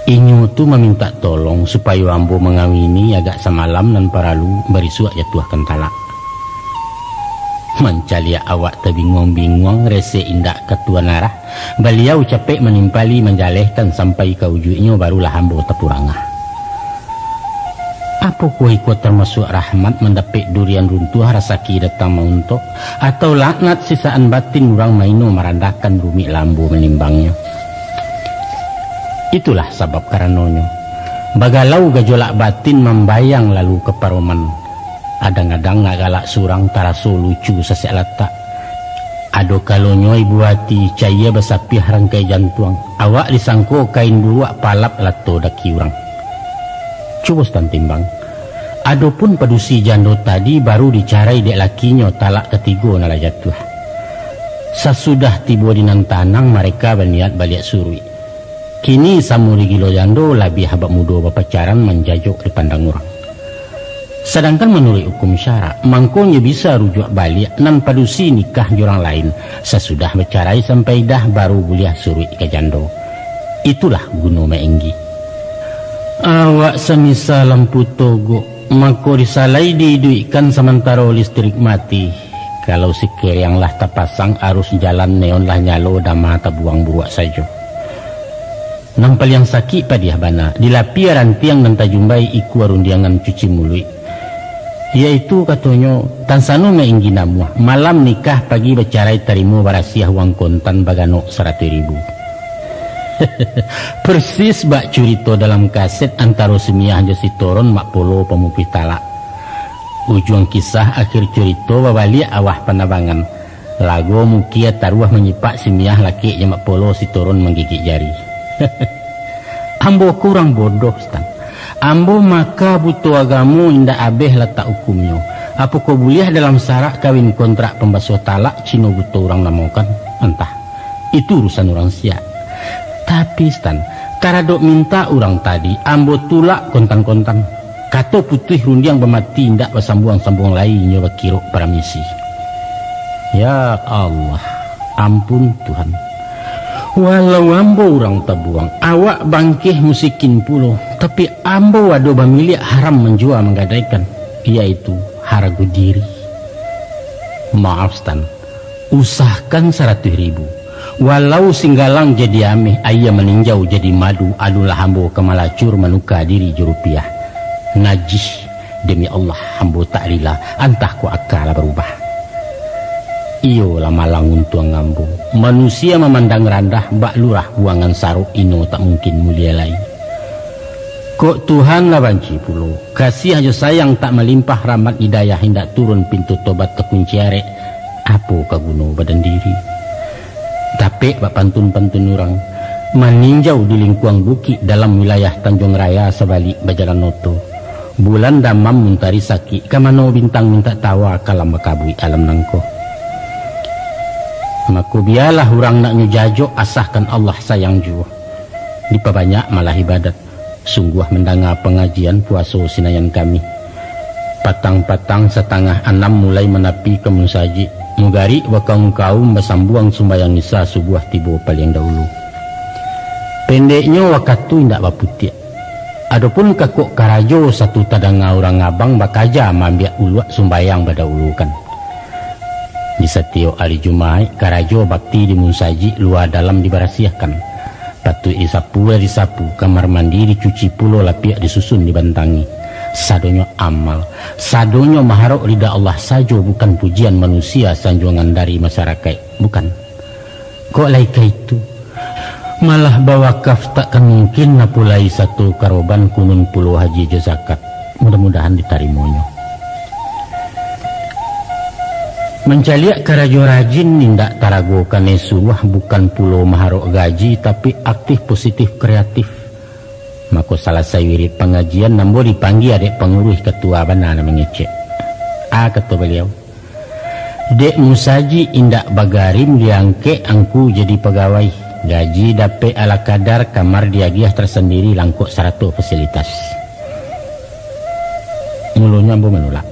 Inyo tu mamintak tolong supayo ambo mangawini agak samalam nan paralu, barisuak jatuahkan talak. Mancaliak awak tabinguang-binguang, resek indak ka tuan arah, baliau capek manimpali manjalehkan sampai ka ujuiknyo, barulah ambo tapurangah. Apokoh iko tamasuak rahmat mandapek durian runtuah, rasaki datang mauntok, atau laknat sisaan batin urang maino marandahkan, rumik lah ambo manimbangnyo. Itulah sabab karanonyo, bagalau gajolak batin, mambayang lalu ka paroman. Adang-adang nak galak surang, taraso lucu sasek latak. Ado kalonyo ibo ati, cayia basapiah rangkai jantuang. Awak disangko kain buruak, palap lato daki urang. Cubo Sutan timbang. Adopun padusi jando tadi baru dicarai dek lakinyo, talak katigo nan lah jatuah. Sasudah tibo di nan tanang, mareka baniat baliak suruik. Kini samo digilo jando, labiah abak mudo bapacaran manjajok dipandang urang. Sadangkan manuruik hukum syarak, mangkonyo bisa rujuak baliak nan padusi nikah jo urang lain, sasudah bacarai sampai idah baru buliah suruik ka jando. Itulah guno maenggi. Awak samisa lampu togok, mako disalai diiduikkan samantaro listrik mati. Kalau sikiriang lah tapasang, arus jalan neon lah nyalo, dama tabuang buruak sajo. Nan paliang sakik padiah bana, dilapia rantiang nan tajumbai ikua rundiangan cuci muluik. Yaitu katonyo, tansano mainggi namuah, malam nikah pagi bacarai, tarimo barasiah uang kontan baganok saratuih ribu. Persis bak curito dalam kaset antaro si Miah jo si Toron, Mak Polo pamupih talak. Ujuang kisah akhir curito babaliak awah panabangan. Lago mukia taruah manyipak si Miah lakek jo Mak Polo, si Toron manggigik jari. Ambo ko urang bodoh, Stan. Ambo maka buto agamo indak abeh latak hukumnyo. Apokoh buliah dalam sarak kawin kontrak pambasuah talak, Cino buto urang namokan? Antah. Itu urusan urang siak. Tapi, Stan, taradok mintak urang tadi, ambo tulak kontan-kontan. Kato putuih rundiang bamati, indak basambuang-sambuang lai inyo bakirok paramisi. Ya Allah, ampun Tuhan. Walau ambo urang tabuang, awak bangkeh musikin pulo, tapi ambo ado bamiliak haram manjua manggadaikan, yaitu harago diri. Maaf, Stan, usahkan saratuih ribu. Walau singgalang jadi ameh, aia maninjau jadi madu, alunlah ambo ka malacur manuka diri jo rupiah. Najih, demi Allah, ambo tak rila, antah kok aka lah barubah. Iyo lah malang untuang ambo. Manusia mamandang randah, bak lurah buangan sarok, ino tak mungkin mulie lai. Kok Tuhan lah banci pulo, kasiah jo sayang tak malimpah, rahmat hidayah indak turun, pintu tobat takunci arek, apo ka guno badan diri? Tapek bak pantun-pantun urang, maninjau di lingkuang bukik, dalam wilayah Tanjuang Raya sabalik bajalan oto. Bulan damam muntari sakik, ka mano bintang mintak tawa, kalam bakabuik alam nangko. Mako bialah urang nak nyo jajok, asahkan Allah sayang juo. Dipabanyak malah ibadat. Sungguah mandanga pangajian puaso Sinayan kami. Patang-patang satangah anam mulai manapi ka musajik. Mugarik bakaum-kaum basambuang sumbayang Isa subuah tibo paliang daulu. Pendeknyo wakatu indak baputiak. Adopun kakok karajo satu tadanga urang abang bakaja maambiak uluak sumbayang badaulukan. Di satiok ari Jumaik, karajo bakti di musajik lua dalam dibarasiahkan. Patuik disapu lah disapu, kamar mandi dicuci pulo, lapiak disusun dibantangi. Sadonyo amal, sadonyo maharok rida Allah sajo, bukan pujian manusia sanjuangan dari masarakaik, bukan. Kok lai ka itu, malah bawakaf takkan mungkin, apo lai sato karoban, kunun pulo haji jo zakat. Mudah-mudahan ditarimonyo. Mancaliak karajo rajin indak tarago kanai suruah, bukan pulo maharok gaji, tapi aktif positif kreatif. Mako salasai wirid pangajian, ambo dipanggia dek panguruih, katua bana nan mangecek. A, kato baliau, dek musajik indak bagarim diangkek angku jadi pagawai. Gaji dapek ala kadar, kamar diagiah tersendiri, langkok sarato fasilitas. Mulonyo ambo manulak.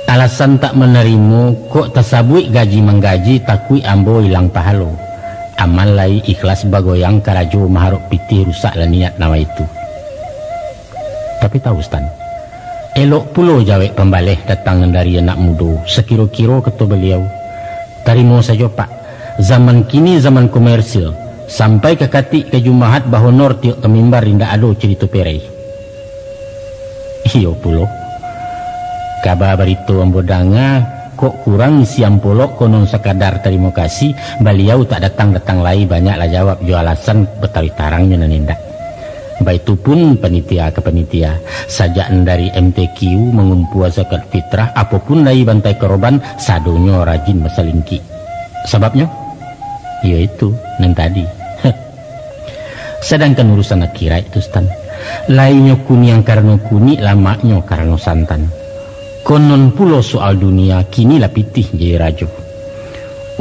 Alasan tak manarimo, kok tasabuik gaji manggaji, takuik ambo ilang pahalo. Aman lai ikhlas bagoyang, karajo maharok pitih, rusak lah niat nawaitu. Tapi tahu, Stan, elok pulo jawek pambaleh datang nan dari anak mudo, sakiro-kiro kato baliau, tarimo sajo, Pak, zaman kini zaman komersil, sampai ka katik ka Jumahat bahonor tiok ka mimbar, indak ado carito perai. Iyo pulo. Kaba barito ambo danga, kok kurang isi ampolok, konon sakadar tarimo kasih, baliau tak datang-datang lai, banyaklah jawab jo alasan bataruih tarangnyo nan indak. Baitu pun panitia ka panitia, sajak nan dari M T Q mangumpua zakat fitrah, apo pun lai bantai karoban, sadonyo rajin basalingkik. Sababnyo? Iyo itu, nan tadi. Sadangkan urusan akhirat tu, Stan, lainyo kuniang karano kunik, lamaknyo karano santan. Konon pulo soal dunia, kini lah pitih jadi rajo.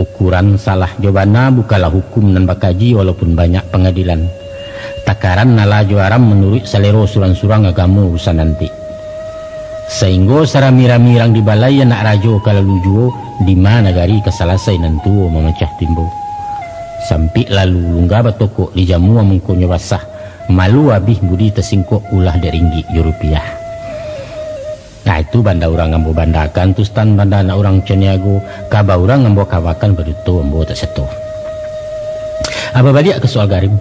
Ukuran salah jo bana bukanlah hukum nan bakaji, walaupun banyak pangadilan. Takaran nala jo aram manuruik salero surang-surang agamo urusan nanti. Sainggo sarami-rami rang di balai anak rajo ka lalu juo, dima nagari ka salasai nan tuo mamacah timbo. Sampik lalu lungga batokok, dijamua mangkonyo basah, malu abih budi tasingkok ulah dek ringgik jo rupiah. Nah, itu banda urang ambo bandakan tu, Stan, banda anak urang Caniago, kaba urang ambo kabakan baduto ambo tak sato. Aba baliak ka soal Garim.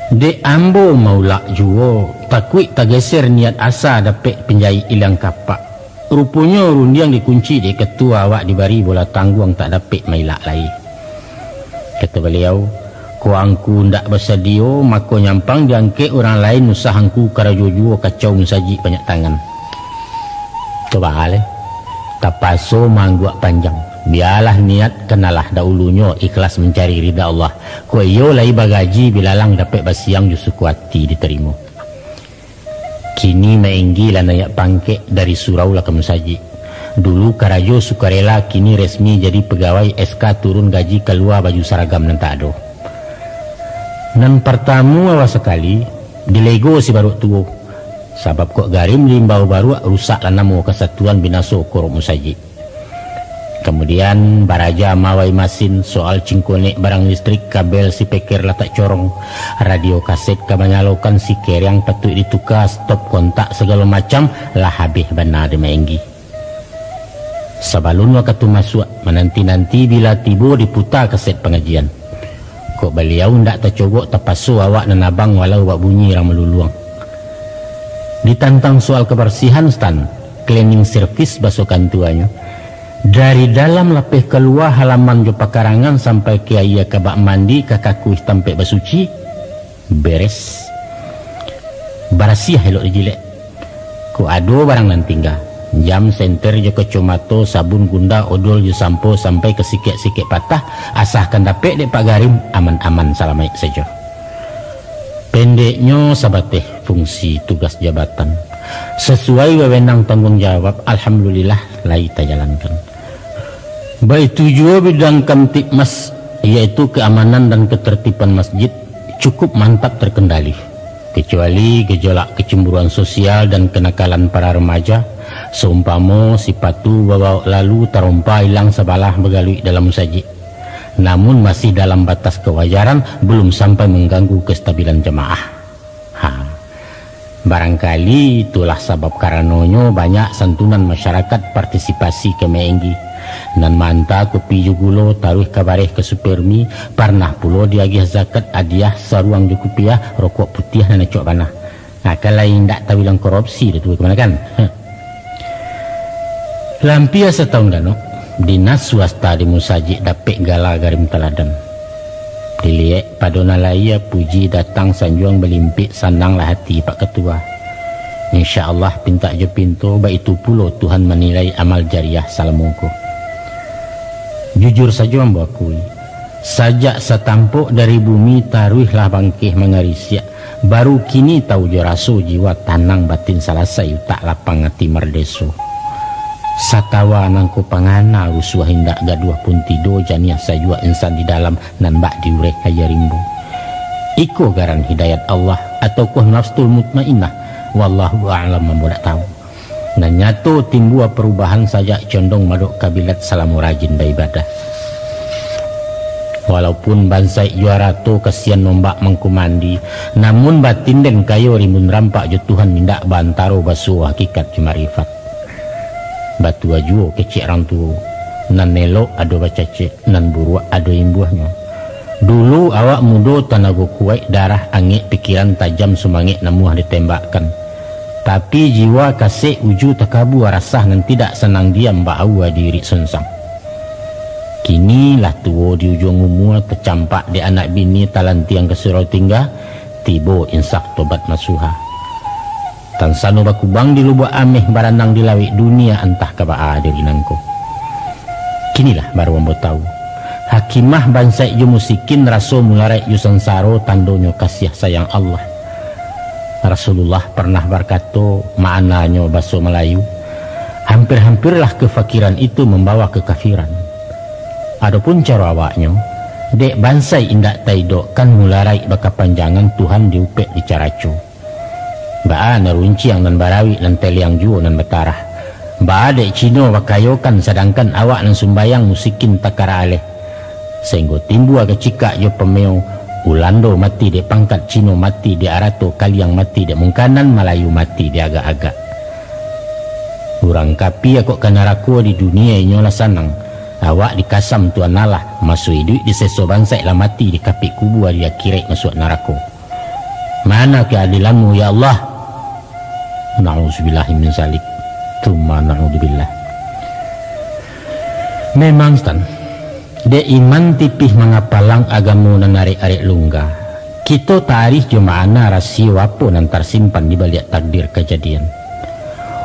Dek ambo maulak juo, takuik tageser niat asa dapek pinjaik iliang kapak. Ruponyo rundiang dikunci dek katua awak dibari bola tangguang tak dapek mailak lai. Kato baliau, "Kok angku ndak basadio, mako nyampang diangkek urang lain, usah angku karajo juo kacau musajik banyak tangan." Tu baa lai, tapaso maangguak panjang. Bialah niat, kanalah daulunyo ikhlas mancari rida Allah. Kok iyo lai bagaji bilalang, dapek basiang jo suko ati ditarimo. Kini Mak Enggi lah naiak pangkek dari surau lah ka musajik. Dulu karajo sukarela, kini resmi jadi pagawai, S K turun gaji, kalua baju saragam nan tak ado. Nan partamo awal sakali, dilego si baruak tuo. Sabab kok Garim diimbau baruak, rusaklah namo kasatuan, binaso korok musajik. Kamudian, baraja mawai masin, soal cingkonek barang listrik, kabel sipeker lah tak corong, radio kaset ka manyalokan, si kereang patuik dituka, stop kontak sagalo macam, lah abih bana dek Mak Enggi. Sabalun wakatu masuak, mananti-nanti bila tibo diputa kaset pangajian. Kok baliau ndak tacogok, tapaso awak nan abang walau bak bunyi rang maluluang. Ditantang soal kabarsihan, Stan, cleaning service baso kantuanyo, dari dalam lapeh kalua, halaman jo pakarangan sampai ka aia ka bak mandi, ka kakuih tampek basuci, beres. Barasiah elok dijilek. Kok ado barang nan tingga, jam, senter jo kacomato, sabun, gunda, odol jo sampo, sampai ka sikek-sikek patah, asakan dapek dek Pak Garim, aman-aman salamaik sajo. Pendeknyo, sabateh fungsi tugas jabatan, sasuai wewenang tangguang jawab, alhamdulillah, lai tajalankan. Baitu juo bidang Kamtibmas, yaitu keamanan dan ketertiban masjid, cukup mantap terkendali, kecuali gejolak kecemburuan sosial dan kenakalan para remaja, seumpamo sipatu babaok lalu tarompa ilang sabalah bagaluik dalam musajik, namun masih dalam batas kewajaran, belum sampai mengganggu kestabilan jamaah. Ha. Barangkali itulah sabab karanonyo banyak santunan masyarakat partisipasi ka Mak Enggi. Nan maanta kopi jo gulo, taruih ka bareh ka Supermi, parnah pulo diagiah zakat, adiah saruang jo kupiah, rokok putiah nan acok bana. Nah, kan lai indak tabilang korupsi dah tu, kamanakan? Heh. Lampia satahun ganok, dinas swasta di musajik dapek gala Garim Taladan. Diliek pado nan lahia, puji datang sanjuang balimpik, sananglah hati Pak Katua. Insya Allah, pintak jo pinto, baitu pulo Tuhan manilai amal jariah salamo ko. Jujur sajo ambo akui, sajak satampok dari bumi taruihlah bangkeh mangarisiak, baru kini tau jo raso jiwa, tanang batin salasai, utak lapang ati mardeso. Satawa nangko pangana, rusuah indak, gaduah pun tido, janiah sajuak insan di dalam, nan bak diureh aia rimbo. Iko garan hidayat Allah, ataukoh nafsul mutmainnah? Wallahu a'lam, ambo dak tau. Nan nyato, timbua parubahan sajak condong madok kabilat salamo rajin baibadah. Walaupun bansaik jo arato kasian nombak mangko mandi, namun batin den kayo rimbun rampak jo Tuhan, indak baantaro basuo hakikat jo makrifat. Batua juo kecek rang tuo, nan elok ado bacacek, nan buruak ado imbuahnyo. Dulu awak mudo, tanago kuaik, darah angek, pikiran tajam, sumangek namuah ditembakkan. Tapi jiwa kasek, uju takabua, rasah nan tidak sanang diam, baaua diirik sonsang. Kini lah tuo di ujuang umua, tacampak dek anak bini, talantiang ka surau tingga, tibo insak tobat masuha. Tansano bakubang di lubuak ameh, baranang di lauik dunia, antah ka baa diri nangko. Kinilah baru ambo tau, hakimah bansaik jo musikin, raso mularaik jo sansaro, tandonyo kasiah sayang Allah. Rasulullah parnah bakato, maananyo baso Malayu, "Hampir-hampirlah kefakiran itu membawa kekafiran." Adopun caro awaknyo, Dek bansaik indak taidokkan, mularaik bakapanjangan, Tuhan diupek dicaraco. Baa nan runciang nan barawik, nan teliang juo nan batarah. Baa dek Cino bakayokan, sadangkan awak nan sumbayang musikin takara aleh. Sainggo timbua kacikak jo pameo, Ulando mati dek pangkat, Cino mati dek arato, Kaliang mati dek mungkanan, Malayu mati dek agak-agak. Urang kapia kok ka narako, di dunia inyo lah sanang. Awak dikasam Tuan Allah, maso iduik diseso, bansaik lah mati dikapik kubua, di akiraik masuak narako. Mana keadilanmu, ya Allah? Na'udzubillahi min zalik. Tsumma na'udzubillah. Memang, Stan, dek iman tipih mangapalang, agamo nan arek-arek lungga, kito taarih jo ma'ana rasio apo nan tarsimpan di baliak takdir kajadian.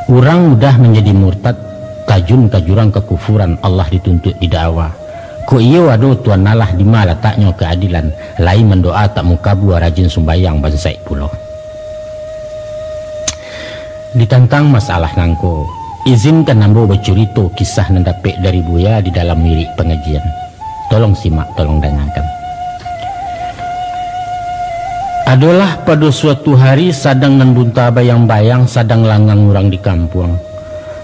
Urang udah manjadi murtad, tajun ka jurang kakufuran, Allah dituntuik didakwa. Kok iyo ado Tuan Allah, di ma lataknyo keadilan? Lai mandoa tak mukabua, rajin sumbayang bansaik pulo. Ditantang masalah nangko, izinkan ambo bacurito kisah nan dapek dari Buya di dalam wirik pangajian. Tolong simak, tolong dangakan. Adolah pado suatu hari, sadang nan bunta bayang-bayang, sadang langang urang di kampuang.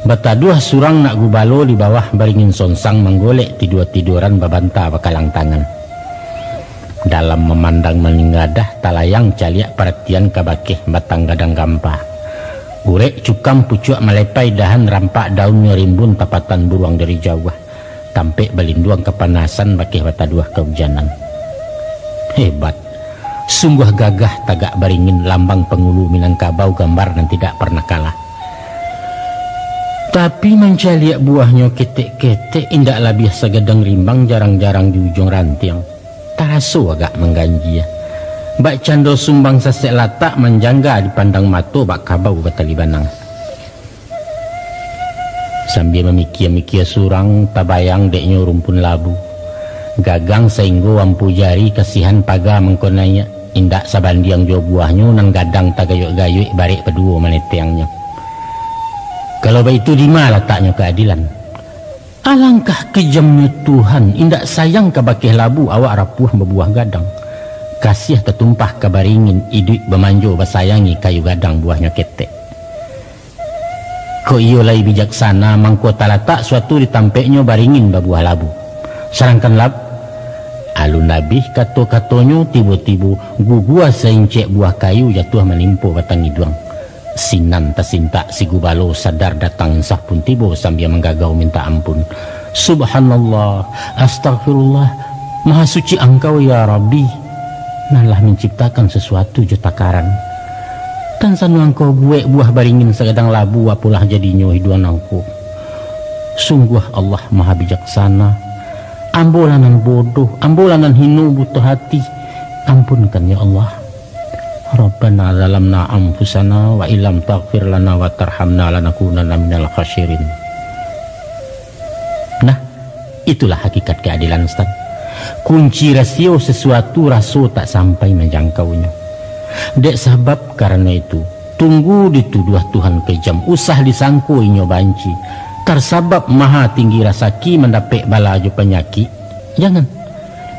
Bataduah surang nak gubalo, di bawah baringin sonsang, manggolek tidua-tiduaran, babanta bakalang tangan. Dalam mamandang maningadah, talayang caliak paratian ka bakeh batang gadang gampa. Urek cukang pucuak malepai, dahan rampak daunnyo rimbun, tapatan buruang dari jauah. Tampek balinduang kapanasan, bakeh bataduah kaujanan. Hebat! Sungguah gagah tagak baringin, lambang pangulu Minangkabau, gambar nan tidak parnah kalah. Tapi mancaliak buahnyo ketek-ketek, indak labiah sagadang rimbang, jarang-jarang di ujuang rantiang. Taraso agak mangganjia. Bak cando sumbang sasek latak, manjangga dipandang mato, bak kabau batali banang. Sambia mamikia-mikia surang, tabayang deknyo rumpun labu. Gagang sainggo ampu jari, kasihan paga mangko naiak, indak sabandiang jo buahnyo, nan gadang tagayuik-gayuik, barek paduo maneteangnyo. Kalau baitu, dima lataknyo keadilan? Alangkah kejamnyo Tuhan, indak sayang ka bakeh labu, awak rapuah babuah gadang. Kasiah tatumpah ka baringin, iduik bamanjo basayangi, kayu gadang buahnyo ketek. Kok iyo lai bijaksana, mangko talatak suatu di tampeknyo, baringin babuah labu. Sadangkan lab-, alun abih kato-katonyo, tibo-tibo gugua saincek buah kayu, jatuah manimpo batang iduang. Sinan tasintak si gubalo, sadar datang insaf pun tibo, sambia manggagau mintak ampun. "Subhanallah, astagfirullah, maha suci Angkau, ya Rabbi, nan lah manciptakan sasuatu jo takaran. Tan sano Angkau buek buah baringin sagadang labu, apolah jadinyo iduang nangko. Sungguah Allah maha bijaksana. Ambo lah nan bodoh, ambo lah nan hino buto hati. Ampunkan, ya Allah." "Rabbana zalamna anfusana wa illam taghfir lana wa tarhamna lanakunanna minal khasirin." Nah, itulah hakikat keadilan, Stan. Kunci rasio sesuatu, raso tak sampai manjangkaunyo. Dek sabab karano itu, tunggu dituduah Tuhan kejam, usah disangko inyo banci. Tarsabab maha tinggi rasaki, mandapek bala jo panyakik, jangan.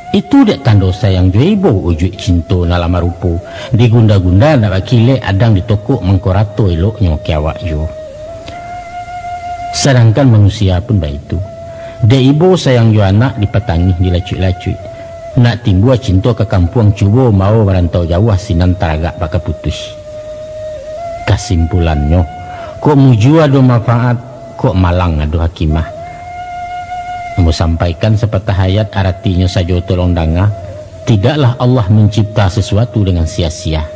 Itu dek tando sayang jo ibo, ujuik cinto nan lah marupo. Digunda-gunda nak bakilek, adang ditokok mangko rato, eloknyo ka awak juo. Sadangkan manusia pun baitu. Dek ibo sayang jo anak, dipatangih, dilacuik-lacuik. Nak timbua cinto ka kampuang, cubo mambao marantau jauah, sinan taragak bakaputuih. Kasimpulannyo, kok mujua ado manfaat, kok malang ado hikimah. Ambo sampaikan sapatah ayat, aratinyo sajo tolong danga, tidaklah Allah mancipta sasuatu dengan sia-sia.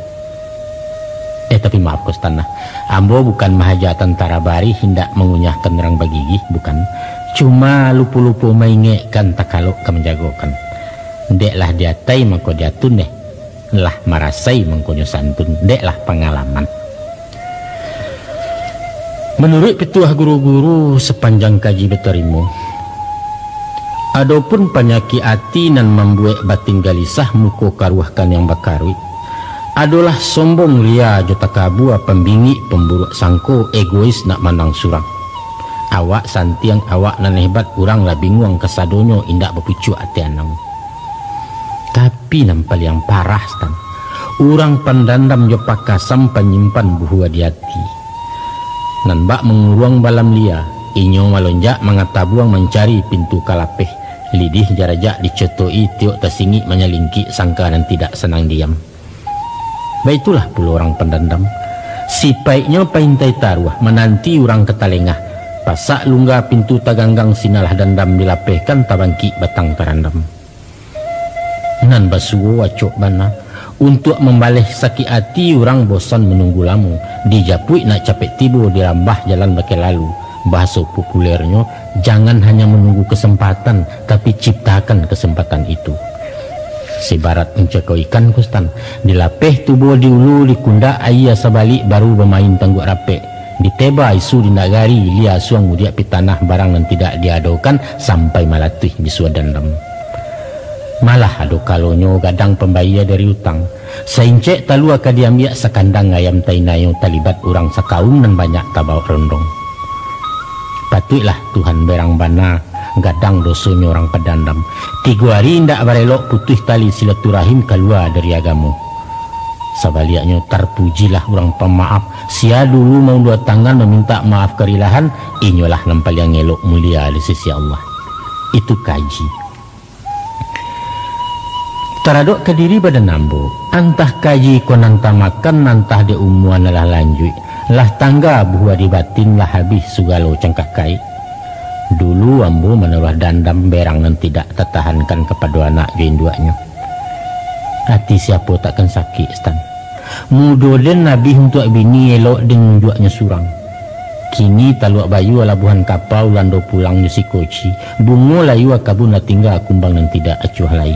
Eh, tapi maaf ko, Stan, nah. Ambo bukan mahaja tantara barih, indak mangunyahkan urang bagigih, bukan. Cuma lupo-lupo maingekkan, takalok ka manjagokan. Dek lah di atai, mangko di atun deh. Lah marasai mangkonyo santun, dek lah pangalaman. Manuruik pituah guru-guru, sapanjang kaji batarimo, adopun panyakik ati nan mambuek batin galisah, muko karuah kaniang bakaruik, adolah sombong, ria jo takabua, pambingik, pamburuak sangko, egois, nak manang surang. Awak santiang, awak nan hebat, urang lah binguang kasadonyo, indak bapucuak ati anam. Tapi nan paliang parah, Stan, urang pandandam jo pakasam panyimpan buhua di ati. Nan bak manguruang balam lia, inyo malonjak mangatabuang mancari pintu ka lapeh, lidih jarajak dicotoki, tiok tasingik manyalingkik sangka nan tidak sanang diam. Baitulah pulo urang pandandam. Sipaiknyo paintai taruah, mananti urang ka talengah. Pasak lungga pintu taganggang, sinalah dandam dilapehkan, tabangkik batang tarandam. Nan basuo acok bana, untuak mambaleh sakik ati urang bosan manunggu lamo, dijapuik nak capek tibo, dirambah jalan bakeh lalu. Bahaso populernyo, jangan hanya manunggu kesempatan, tapi ciptakan kesempatan itu. Sibarat mancakau ikan, Stan, dilapeh tubo di ulu, dikundak aia sabalik, baru bamain tangguak rapek. Diteba isu di nagari, lia suang mudiak pitanah, barang nan tidak diadokan, sampai malatuih bisuo dandam. Malah ado kalonyo gadang pambayia dari utang. Saincek talua ka diambiak, sakandang ayam tainayo, talibat urang sakaum nan banyak tabawok rondong. Patuiklah Tuhan berang bana, gadang dosonyo urang padandam. Tigo ari indak barelok, putuih tali silaturahim, kalua dari agamo. Sabaliaknyo, tarpujilah urang pamaaf, sia dulu maulua tangan mamintak maaf karilahan, inyolah nan paliang elok mulia di sisi Allah. Itu kaji. Taradok ka diri badan ambo, antah kaji ko nan tamakan, antah dek umua nan lah lanjuik, lah tangga buhua di batin, lah habih sugalo cangkah kaik. Dulu ambo manaruah dandam berang nan tidak tatahankan kapado anak jo induaknyo. Ati siapo takkan sakik, Stan? Mudo den abih untuak bini, elok den unjuaknyo surang. Kini taluak bayu alabuhan kapa, ulando pulang jo si koci, bungo layua kabun lah tingga, kumbang nan tidak acuah lai.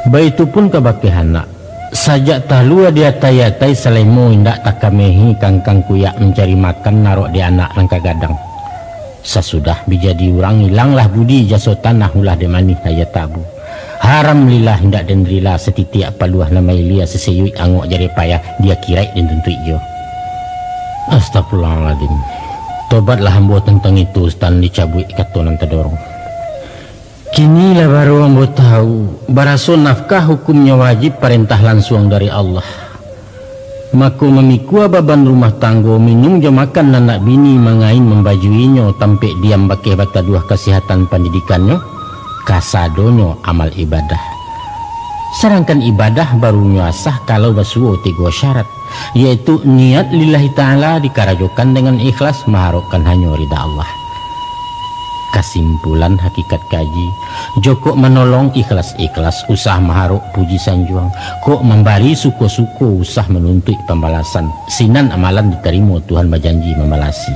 Baitu pun kabakeh anak, sajak talua diatai-atai, salemo indak takamehi, kangkang kuyak mancari makan, narok di anak nan ka gadang. Sasudah bijadi urang, ilanglah budi jaso tanah, ulah den manih aia tabu. Haram lillah indak den rila, satitiak paluah nan mailia, saseyuik angok jareh payah, di akiraik den tuntuik juo. Astagfirullahaladzim. Tobatlah ambo tantang itu, Stan, dicabuik kato nan tadorong. Kini lah baru ambo tahu, baraso nafkah hukumnyo wajib, parentah lansuang dari Allah. Mako, mamikua baban rumah tanggo, minum jo makan anak bini, mangain mambajuinyo, tampek diam bakeh bataduah, kasihatan pandidikannyo, kasadonyo amal ibadah. Sadangkan ibadah barunyo asah kalau basuo tigo syarat, yaitu niat lillahi ta'ala, dikarajokan dengan ikhlas, maharokkan hanyo rida Allah. Kasimpulan hakikat kaji, jokok manolong ikhlas-ikhlas, usah maharok puji sanjuang, kok mambari suko-suko, usah manuntuik pambalasan, sinan amalan ditarimo, Tuhan bajanji mambalasi.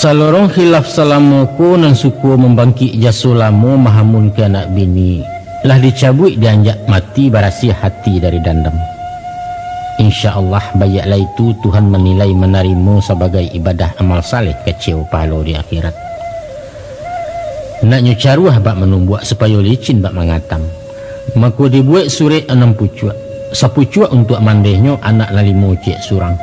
Salorong khilaf salamo ko, nan suko mambangkik jaso lamo, mahamun ka anak bini, lah dicabuik dianjak mati, barasiah hati dari dandam. Insya Allah, baiaklah itu, Tuhan manilai manarimo sabagai ibadah amal saleh, kaceo pahalo di akhirat. Naknyo caruah bak manumbuak, supayo licin bak mangatam. Mako dibuek surek anam pucuak, sapucuak untuak mandehnyo, anak nan limo ciek surang.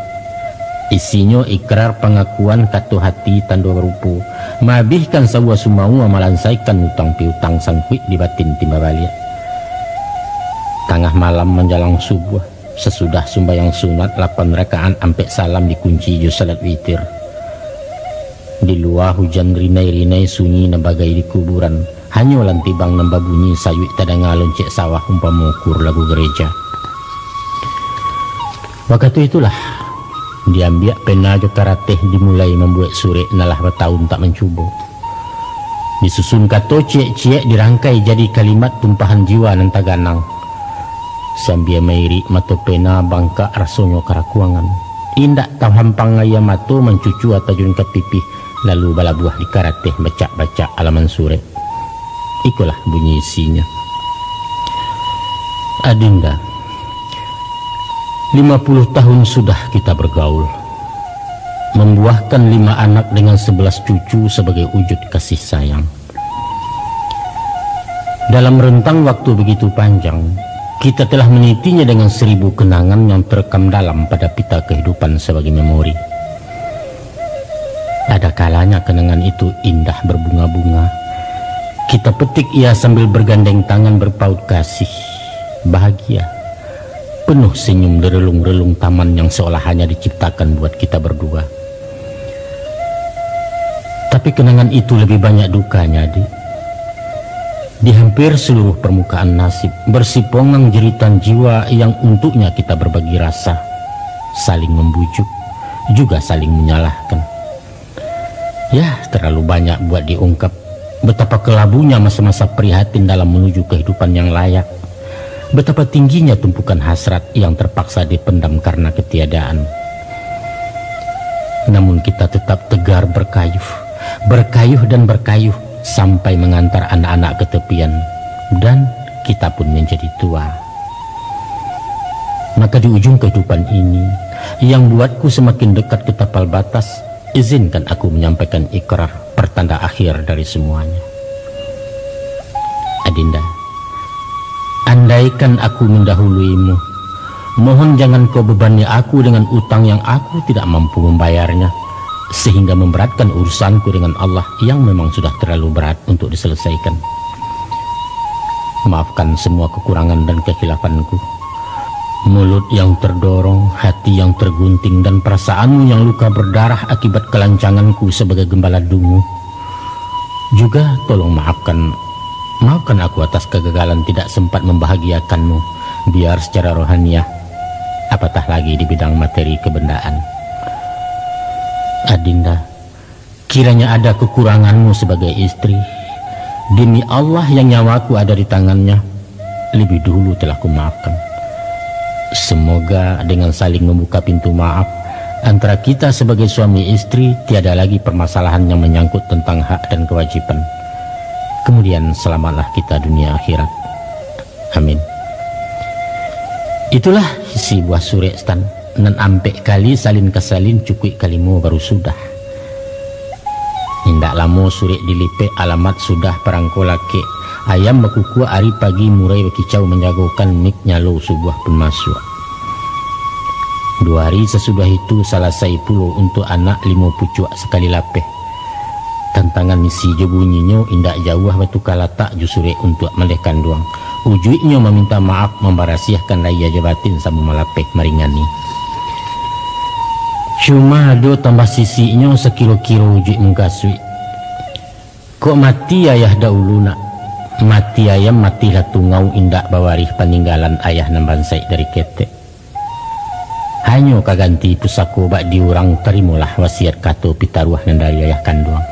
Isinyo ikrar pangakuan, kato hati tando rupo, maabihkan sabuah sumaua, malansaikan utang piutang, sangkuik di batin timba baliak. Tangah malam manjalang subuah, sasudah sumbayang sunat lapan rakaat, ampek salam dikunci jo salat witir. Di lua hujan rinai-rinai, sunyi nan bagai di kuburan. Hanyo lantibang nan babunyi, sayuik tadanga loncek sawah, umpamo kur lagu gareja. Wakatu itulah, diambiak pena jo karateh, dimulai mambuek surek, nan lah batahun tak mancubo. Disusun kato ciek-ciek, dirangkai jadi kalimat, tumpahan jiwa nan taganang. Sambia mairik mato pena, bangkak rasonyo karakuangan. Indak tahampang aia mato, mancucua tajun ka pipih, lalu balabuah di karateh, bacak-bacak alaman surek. Ikolah bunyi isinyo. Adinda, lima puluh tahun sudah kita bergaul, mambuahkan lima anak dengan sebelas cucu sebagai wujud kasih sayang. Dalam rentang waktu begitu panjang, kita telah menitinya dengan seribu kenangan yang terekam dalam pada pita kehidupan sebagai memori. Ada kalanya kenangan itu indah berbunga-bunga, Kita petik ia sambil bergandeng tangan berpaut kasih, bahagia, penuh senyum di relung-relung taman yang seolah hanya diciptakan buat kita berdua. Tapi kenangan itu lebih banyak dukanya, Dik. Di hampir seluruh permukaan nasib, bersipongang jeritan jiwa yang untuknya kita berbagi rasa, saling membujuk, juga saling menyalahkan. Yah, terlalu banyak buat diungkap. Betapa kelabunya masa-masa prihatin dalam menuju kehidupan yang layak. Betapa tingginya tumpukan hasrat yang terpaksa dipendam karena ketiadaan. Namun kita tetap tegar berkayuh, berkayuh dan berkayuh sampai mengantar anak-anak ke tepian. Dan kita pun menjadi tua. Maka di ujung kehidupan ini, yang buatku semakin dekat ke tapal batas, izinkan aku menyampaikan ikrar pertanda akhir dari semuanya. Adinda, andaikan aku mendahuluimu, mohon jangan kau bebani aku dengan utang yang aku tidak mampu membayarnya, sehingga memberatkan urusanku dengan Allah yang memang sudah terlalu berat untuk diselesaikan. Maafkan semua kekurangan dan kehilafanku. Mulut yang terdorong, hati yang tergunting, dan perasaanmu yang luka berdarah akibat kelancanganku sebagai gembala dungu. Juga tolong maafkan, maafkan aku atas kegagalan tidak sempat membahagiakanmu, biar secara rohaniah, apatah lagi di bidang materi kebendaan. Adinda, kiranya ada kekuranganmu sebagai istri, demi Allah yang nyawaku ada di tangannya, lebih dulu telah kumaafkan. Semoga dengan saling membuka pintu maaf, antara kita sebagai suami istri tiada lagi permasalahan yang menyangkut tentang hak dan kewajiban. Kemudian selamatlah kita dunia akhirat. Amin. Itulah isi buah surek Stan, nan ampek kali salin ka salin cukuik kalimo baru sudah. Indak lamo surek dilipek, alamat sudah parangko lakek. Ayam bakukuak ari pagi murai bakicau manjagokan mik nyalo subuah pun masuak. Duo ari sasudah itu salasai pulo untuak anak limo pucuak sakali lapeh. Tantangan isi jo bunyinyo indak jauah batuka latak jo surek untuak maleh kanduang. Ujuiknyo maminta maaf, mambarasiahkan lahia jo batin samo malapeh maringani. Cuma ado tambah sisiknyo sakiro-kiro ujuik mukasuik. Kok mati ayah daulu nak, mati ayam matilah tungau indak bawarih paninggalan ayah nan bansaik dari ketek. Hanyo ka ganti pusako bak di urang, tarimolah wasiat kato pitaruah nan dari ayah kanduang.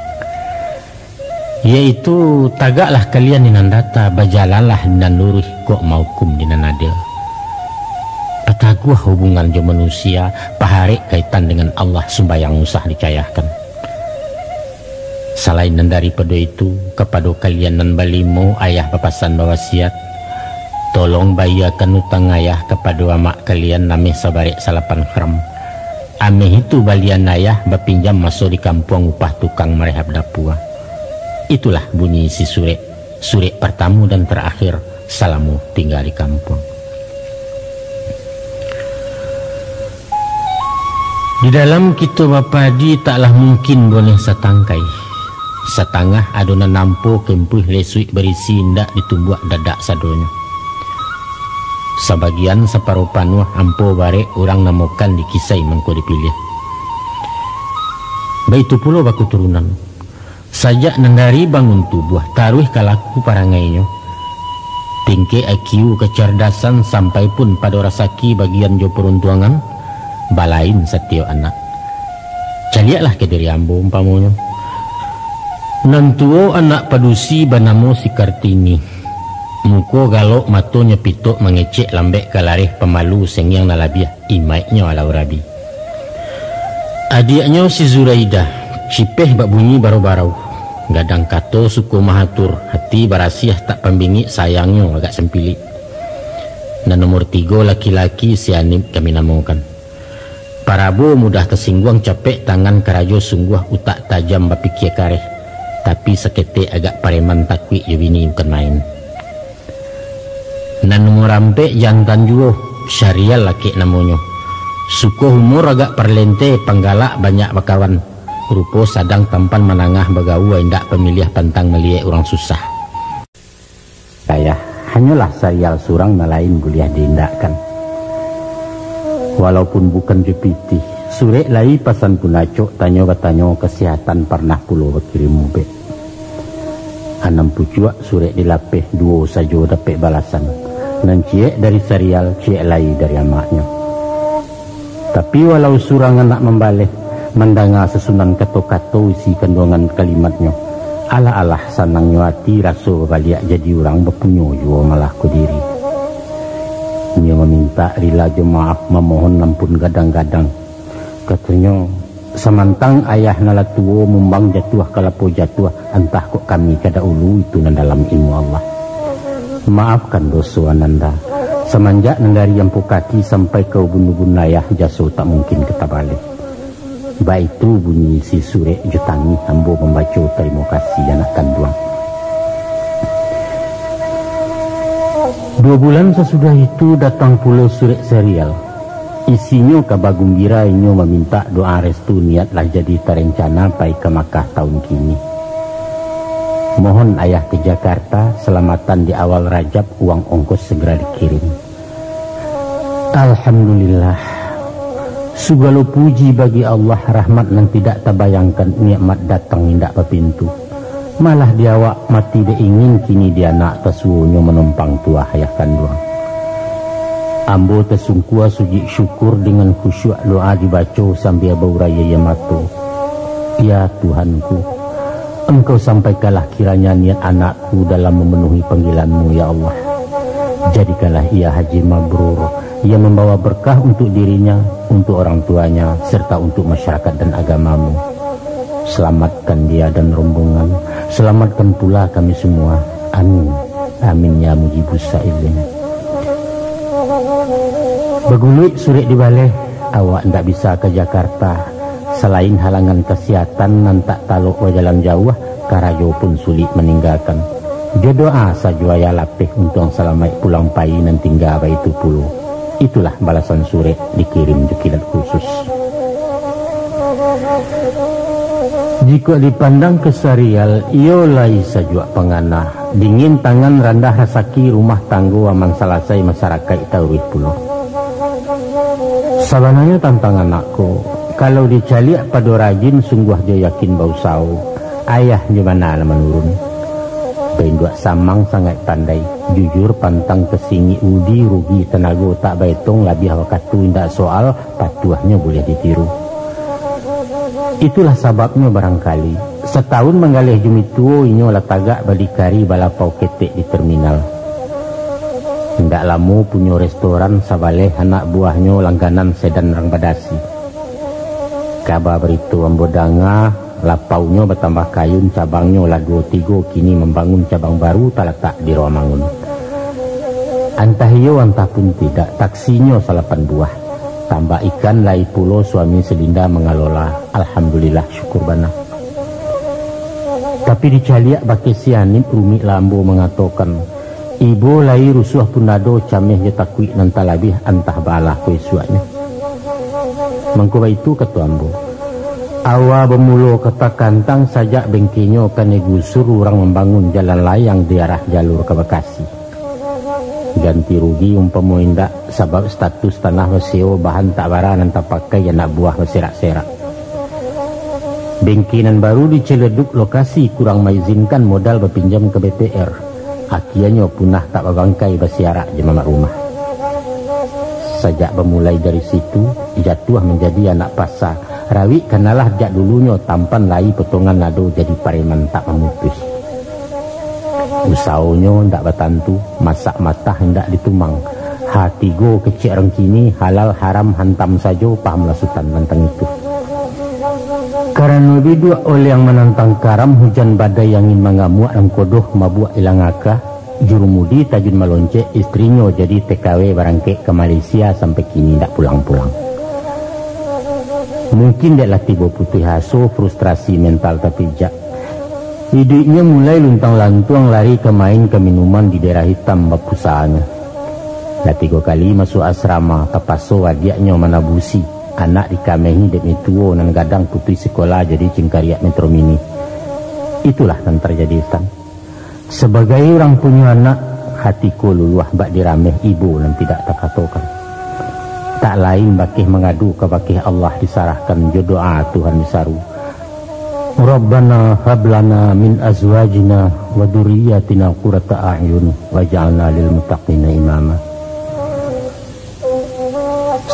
Yaitu, tagaklah kalian di nan data, bajalanlah di nan luruih, kok maukum di nan adil. Pataguah hubungan jo manusia, paharek kaitan dengan Allah, sumbayang usah dicayahkan. Salain nan daripado itu, kapado kalian nan balimo, ayah bapasan bawasiat, tolong bayiakan utang ayah kapado amak kalian ameh sabarek salapan gram. Ameh itu balian ayah bapinjam maso di kampuang upah tukang marehab dapua. Itulah bunyi isi surek, surek partamo dan tarakhir salamo tingga di kampuang. Di dalam kito bapadi taklah mungkin boneh satangkai. Satangah ado nan ampo kempuih lesuik barisi indak ditumbuak dadak sadonyo. Sabagian saparo panuah ampo barek urang namokan di kisai mangko dipiliah. Baitu pulo bakuturunan. Sajak nan dari bangun tubuah taruih ka laku parangainyo, tingkek I Q kacardasan sampai pun pado rasaki bagian jo paruntuangan, balain satiok anak. Caliaklah ka diri ambo umpamonyo. Nan tuo anak padusi banamo si Kartini. Muko galok, matonyo pitok mangecek lambek ka lareh pamalu sengiang nan labiah. Imaiknyo alau rabi. Adiaknyo si Zuraidah, cipeh bak bunyi barau-barau. Gadang kato suko mahatur, hati barasiah tak pambingik, sayangnyo agak sampilik. Nan nomor tigo laki-laki si Anip kami namokan. Parabo mudah tasingguang, capek tangan karajo sungguah, utak tajam bapikia kareh, tapi saketek agak pareman, takuik jo bini bukan main. Nan nomor ampek jantan juo, Syahrial lakek namonyo. Suko umur agak parlente, panggalak banyak bakawan. Rupo sadang tampan manangah bagaua, indak pamiliah pantang maliek urang susah. Ayah, hanyolah Sarial surang nan lain buliah diindakkan. Walaupun bukan jo pitih, surek lai pasan pun acok tanyo batanyo kasihatan parnah pulo bakirim ubek. Anam pucuak surek dilapeh, duo sajo dapek balasan. Nan ciek dari Sarial, ciek lai dari amaknyo. Tapi walau surang anak mambaleh, mandanga sasunan kato-kato isi kanduangan kalimatnyo, alah-alah sanangnyo ati raso babaliak jadi urang bapunyo juo malah ko diri. Inyo mamintak rila jo maaf, mamohon ampun gadang-gadang. Katonyo, samantang ayah nan lah tuo mumbang jatuah kalapo jatuah, antah kok kami ka dahulu itu nan dalam ilmu Allah. Maafkan doso Ananda. Samanjak nan dari ampo kaki sampai ka ubun-ubun ayah, jaso tak mungkin ka tabaleh. Baitu bunyi isi surek jo tangih ambo mambaco tarimo kasih anak kanduang. Duo bulan sasudah itu datang pulo surek Sarial. Isinyo kaba gumbira, inyo mamintak doa restu, niat lah jadi tarencana pai ka Makkah taun kini. Mohon ayah ka Jakarta, salamatan di awal Rajab, uang ongkos segera dikirim. Alhamdulillah. Sugalo puji bagi Allah, rahmat nan tidak tabayangkan, nikmat datang indak bapintu. Malah di awak mati dek ingin, kini di anak tasuonyo manompang tuah ayah kanduang. Ambo tasungkua sujud syukur, dengan khusyuk doa dibaco sambia baurai aia mato. Ya Tuhanku, Engkau sampaikanlah kiranya niat anakku dalam memenuhi panggilan-Mu, ya Allah. Jadikanlah ia haji mabrur, ia membawa berkah untuk dirinya, untuk orang tuanya, serta untuk masyarakat dan agama-Mu. Selamatkan dia dan rombongan, selamatkan pula kami semua. Amin. Amin ya mujibus sailin. Baguluik surek dibaleh, awak ndak bisa ka Jakarta. Salain halangan kasihatan nan tak talok bajalan jauah, karajo pun sulik maninggakan. Jo doa sajo ayah lapeh untuang salamaik pulang pai nan tingga baitu pulo. Itulah balasan surek dikirim jo kilat khusus. Jikok dipandang ka Sarial, iyo lai sajuak panganah, dingin tangan, randah rasaki, rumah tanggo aman salasai, masarakaik taruih pulo. Sabananyo tantang anak ko, kalau dicaliak pado rajin, sungguah jo yakin bausaho, ayah jo bana lah manurun. Bainduak samang sangaik pandai, jujur pantang tasingik, udi rugi tanago tak baetong, labiah wakatu indak soal, patuahnyo buliah ditiru. Itulah sababnyo barangkali, satahun manggaleh jo mituo, inyo lah tagak badikari balapau ketek di terminal. Indak lamo punyo restoran sabaleh anak buahnyo langganan sedan rang badasi. Kaba barito ambo danga, lapaunyo batambah kayun, cabangnyo lah duo tigo, kini mambangun cabang baru talatak di Rawamangun. Antah iyo, antah pun tidak, taksinyo salapan buah. Tambak ikan lai pulo suami Selinda mangalola. Alhamdulillah, syukur bana. Tapi dicaliak bakeh si Anip, rumik lah ambo mangatokan. Ibo lai rusuah pun ado, cameh jo takuik nan talabiah, antah baalah ko isuaknyo. Mangko baitu kato ambo, awa bamulo kata kantang, sajak bengkenyo kanai gusur, urang mambangun jalan layang di arah jalur ka Bakasi. Ganti rugi umpamo indak, sabab status tanah basewo, bahan tak bara nan tapakai, anak buah baserak-serak. Bengke nan baru diceleduk lokasi kurang maizinkan modal bapinjam ka B T R. Akianyo punah tak babangkai, basiarak jo mamak rumah. Sajak bamulai dari situ, jatuah manjadi anak pasa. Rawik kanalah jak dulunyo, tampan lai potongan nado, jadi pareman tak mamutuih. Usahonyo ndak batantu, masak matah indak ditumang. Ha tigo kecek rang kini, halal haram hantam sajo, pahamlah Sutan tantang itu. Karano biduak oleang manantang karam, hujan badai angin mangamuak, rang kodoh mabuak ilang aka, jurumudi tajun maloncek, istrinyo jadi T K W barangkek ka Malaysia, sampai kini ndak pulang-pulang. Mungkin dek lah tibo putuih aso, frustrasi mental tapijak. Iduiknyo mulai luntang-lantuang, lari ka main ka minuman di daerah hitam bapusahanyo. Lah tigo kali masuak asrama, tapaso adiaknyo manabusi, anak dikamehi dek mituo nan gadang putuih sikola jadi cingkariak Metro Mini. Itulah nan tarjadi, Tan. Sabagai urang punyo anak, Ati ko luluah bak dirameh ibo nan tidak takatokan. Tak lain bakeh mangadu ka bakeh Allah disarahkan jo doa Tuhan disaru. Rabbana hablana min azwajina wa dzurriyyatina qurrata a'yun waj'alna lil muttaqina imama.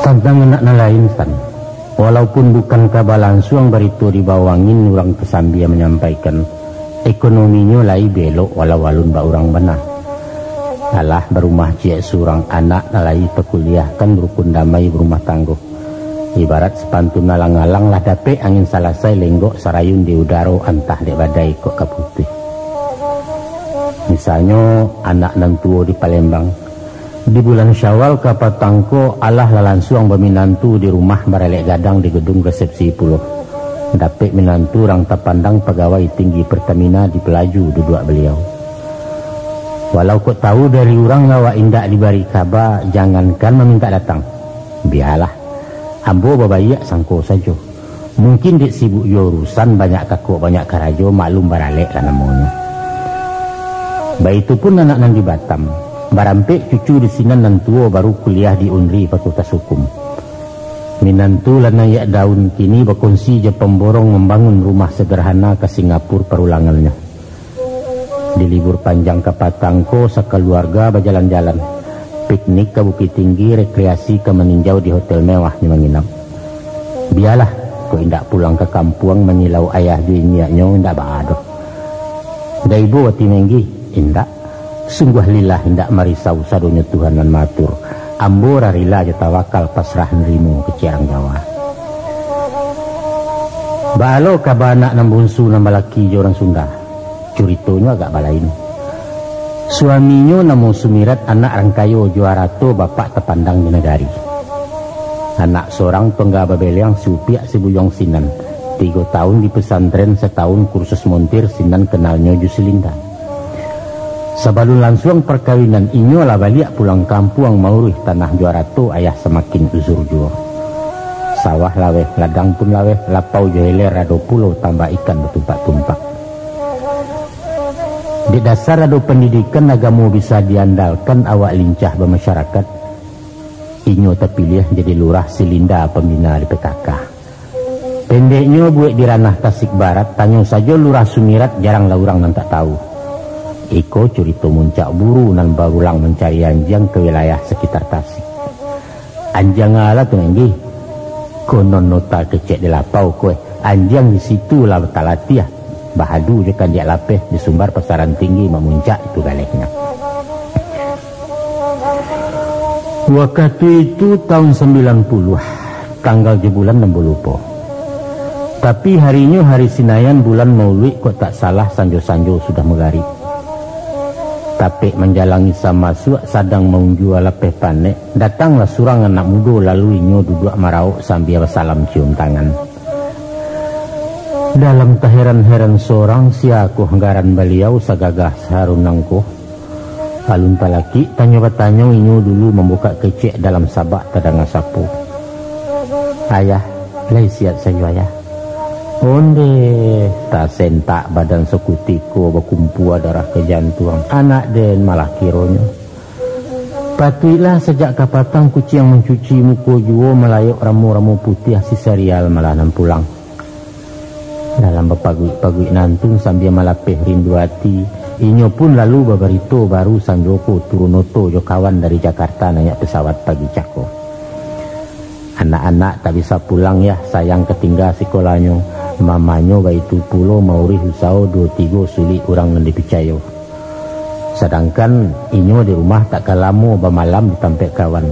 Tantang anak nan lain, San. Walaupun bukan kaba lansuang barito di bawah angin urang tasambia manyampaikan, ekonominyo lai belok walau alun bak urang bana. Alah barumah ciek surang, anak nan lai takuliahkan, rukun damai barumah tanggo. Ibarat sapantun alang-alang lah dapek angin salasai, lenggok sarayun di udaro, antah dek badai kok ka putuih. Misalnyo, anak nan tuo di Palembang, di bulan Syawal kapatang ko alah lah lansuang baminantu di rumah baralek gadang di gedung resepsi pulo. Dapek minantu urang tapandang pagawai tinggi Pertamina di Pelaju duduak baliau. Walau kok tahu dari urang awak indak dibari kaba, jangankan mamintak datang. Bialah, ambo babaiak sangko sajo. Mungkin dek sibuk jo urusan, banyak kakok banyak karajo, maklum baralek lah namonyo. Baitu pun anak nan di Batam, barampek cucu di sinan, nan tuo baru kuliah di Unri Fakultas Hukum. Minantu lah naiak daun, kini bakongsi jo pamborong mambangun rumah sederhana ka Singapura parulangannyo. Di libur panjang kapatang ko, sakaluarga bajalan-jalan, piknik ka Bukittinggi, rekreasi ka maninjau di hotel mewah nyo manginap. Bialah, kok indak pulang ka kampuang manyilau ayah jo inyiaknyo, indak baa doh. Daibo ati Menggi? Indak. Sungguah lillah indak marisau, sadonyo Tuhan nan maatur. Ambo rarila jo tawakal pasrah narimo kecek urang Jawa. Baa lo kaba anak nan bunsu nan balaki jo urang Sunda? Curitonyo agak balain. Suaminyo namo Sumirat, anak rang kayo jo arato, bapak tapandang di nagari. Anak sorang tungga babeleang, si upiak si buyuang sinan. Tigo taun di pesantren, sataun kursus montir, sinan kenalnyo jo si Linda. Sabalun lansuang parkawinan, inyo lah baliak pulang kampuang mauruih tanah jo arato, ayah samakin uzur juo. Sawah laweh, ladang pun laweh, lapau jo hilir ado pulo, tambak ikan batumpak-tumpak. Dek dasar ado pandidikan, agamo bisa diandalkan, awak lincah bamasyarakat. Inyo tapiliah jadi lurah, si Linda pambina di P K K. Pendeknyo, buek di ranah Tasik Barat, tanyo sajo Lurah Sumirat, jarang lah urang nan tak tahu. Iko curito muncak buru nan barulang mancari anjiang ka wilayah sakitar Tasik. Anjiang alah tu, Menggi? Konon nota kecek di lapau ko, eh. Anjiang di situ lah talatiah, bahadu jo kandiak lapeh di sumbar pasaran tinggi mamuncak itu galehnyo. Wakatu itu taun sambilan puluah, tanggal jo bulan ambo lupo. Tapi harinyo hari Sinayan, bulan Mauluik kok tak salah, sanjo-sanjo sudah magarik. Tapek manjalang Isa masuak, sadang maunjua lapeh panek, datanglah surang anak mudo, lalu inyo duduak marauk sambia basalam cium tangan. Dalam taheran-heran sorang, siakoh ngaran baliau, sagagah sarunang ko? Alun talakik tanyo batanyo, inyo dulu mambukak kecek, dalam sabak tadanga sapo. Ayah, lai sihat sajo, Ayah? Onde, tasentak badan sakutiko, bakumpua darah ka jantuang. Anak den malah kironyo. Patuiklah sajak kapatang kuciang mancuci muko juo, malayok ramo-ramo putiah, si Sarial malah nan pulang. Dalam bapaguik-paguik nantun sambia malapeh rindu ati, inyo pun lalu babarito, baru sanjo ko turun oto jo kawan dari Jakarta, naiak pesawat pagi cako. Anak-anak tak bisa pulang, yah, sayang katingga sikolahnyo. Mamanyo baitu pulo mauruih usaho, duo tigo sulik urang nan dipicayo. Sadangkan inyo di rumah tak ka lamo, bamalam di tampek kawan.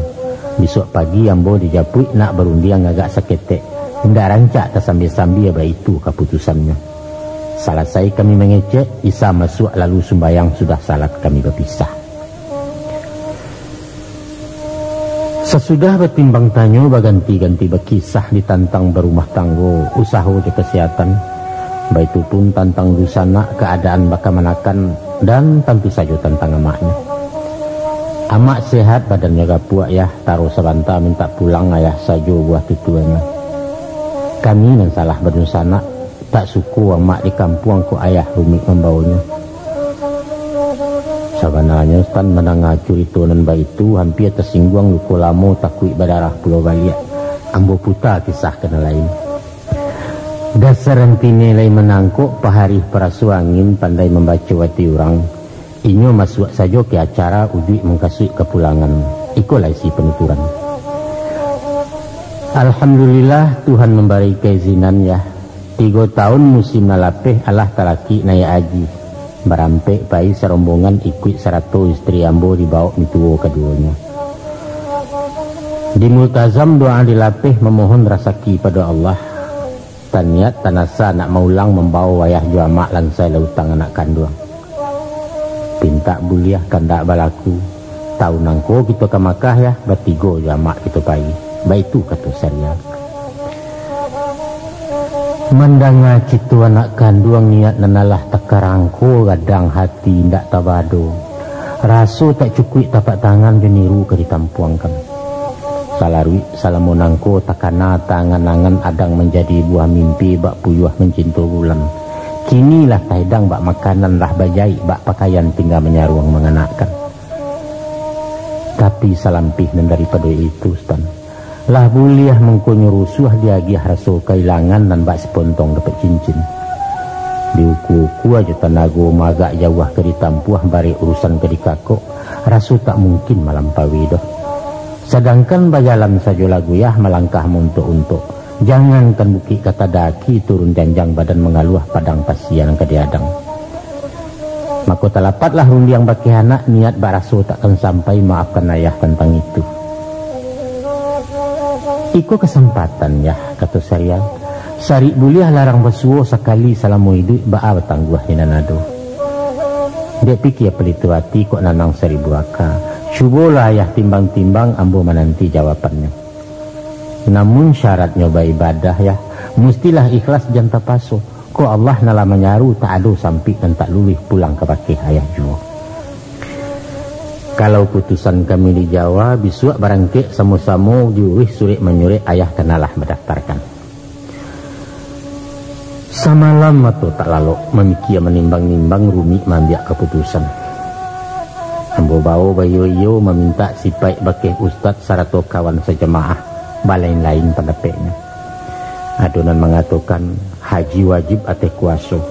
Bisuak pagi ambo dijapuik nak barundiang agak saketek. Indak rancak tasambia-sambia, baitu kaputusannyo. Salasai kami mangecek, Isa masuak lalu sumbayang, sudah salat kami bapisah. Sasudah batimbang tanyo, baganti-ganti bakisah ditantang barumah tanggo, usaho jo kasihatan, baitu pun tantang dunsanak, kaadaan bakamanakan, dan tantu sajo tantang amaknyo. Amak sehat, badannyo gapuak, yah, taro sabanta mintak pulang, ayah sajo buah tutuanyo. Kami nan salah badunsanak, tak suko amak di kampuang, kok ayah rumik mambawonyo. Sabananyo, Sutan, mandanga curito nan baitu, hampia tasingguang luko lamo, takuik badarah pulo baliak. Ambo puta kisah ka nan lain. Dasar antine lai manangkok, paharih paraso angin, pandai mambaco ati urang. Inyo masuak sajo ka acara, ujuik mangkasuik kapulangan. Ikolah isi panuturan. Alhamdulillah, Tuhan mambari kaizinan, yah. Tigo taun musim nan lapeh, alah talakik naiak haji. Barampek pai sarombongan, ikuik sarato istri ambo dibawok mintuo kaduonyo. Di multazam doa dilapeh, mamohon rasaki pado Allah. Taniat tanasa nak maulang, mambawo ayah jo amak, lansai lah utang anak kanduang. Pintak buliah kandak balaku. Taun nangko kito ka Makkah, yah, batigo jo amak kito pai. Baitu kato Sarial. Mandanga cito anak kanduang, niat nan alah takarangko, gadang hati indak tabado. Raso tak cukuik tapak tangan jo niru ka ditampuangkan. Salaruik salamo nangko takana, taangan-angan adang manjadi buah mimpi, bak puyuah mancinto bulan. Kini lah taedang bak makanan, lah bajaik bak pakaian, tingga manyaruang manganakkan. Tapi salampih nan daripado itu, Sutan, lah buliah mangkonyo rusuah, diagiah raso kailangan, nan bak sipontong dapek cincin. Diukua-ukua jo tanago, maagak jauah ka ditampuah, barek urusan ka dikakok, raso tak mungkin malampaui doh. Sadangkan bajalan sajo lah guyah, malangkah mauntok-untok. Jangankan bukik ka tadaki, turun janjang badan mangaluah, padang pasia nan ka diadang. Mako talapatlah rundiang bakeh anak, niat bak raso takkan sampai, maafkan ayah tantang itu. Iko kasampatan, yah, kato Sarial. Sarik buliah larang basuo, sakali salamo iduik, baa batangguah di nan ado. Dek pikia palito ati, kok nanang saribu aka. Cubolah ayah timbang-timbang, ambo mananti jawabannyo. Namun syaratnyo baibadah, yah, mustilah ikhlas, jan tapaso. Ko Allah nan lah manyaru, tak ado sampik nan tak luluih, pulang kabake ayah juo. Kalau putusan kami di Jawa, bisuak barangkek samo-samo, diuruih surek-manyurek, ayah kanalah madaftarkan. Samalam mato tak lalok, mamikia manimbang-nimbang, rumik maambiak kaputusan. Ambo bawo baiyo-iyo mamintak sipaik bakeh ustad sarato kawan sajamaah, balain-lain pandapeknyo. Ado nan mangatokan haji wajib ateh kuwaso.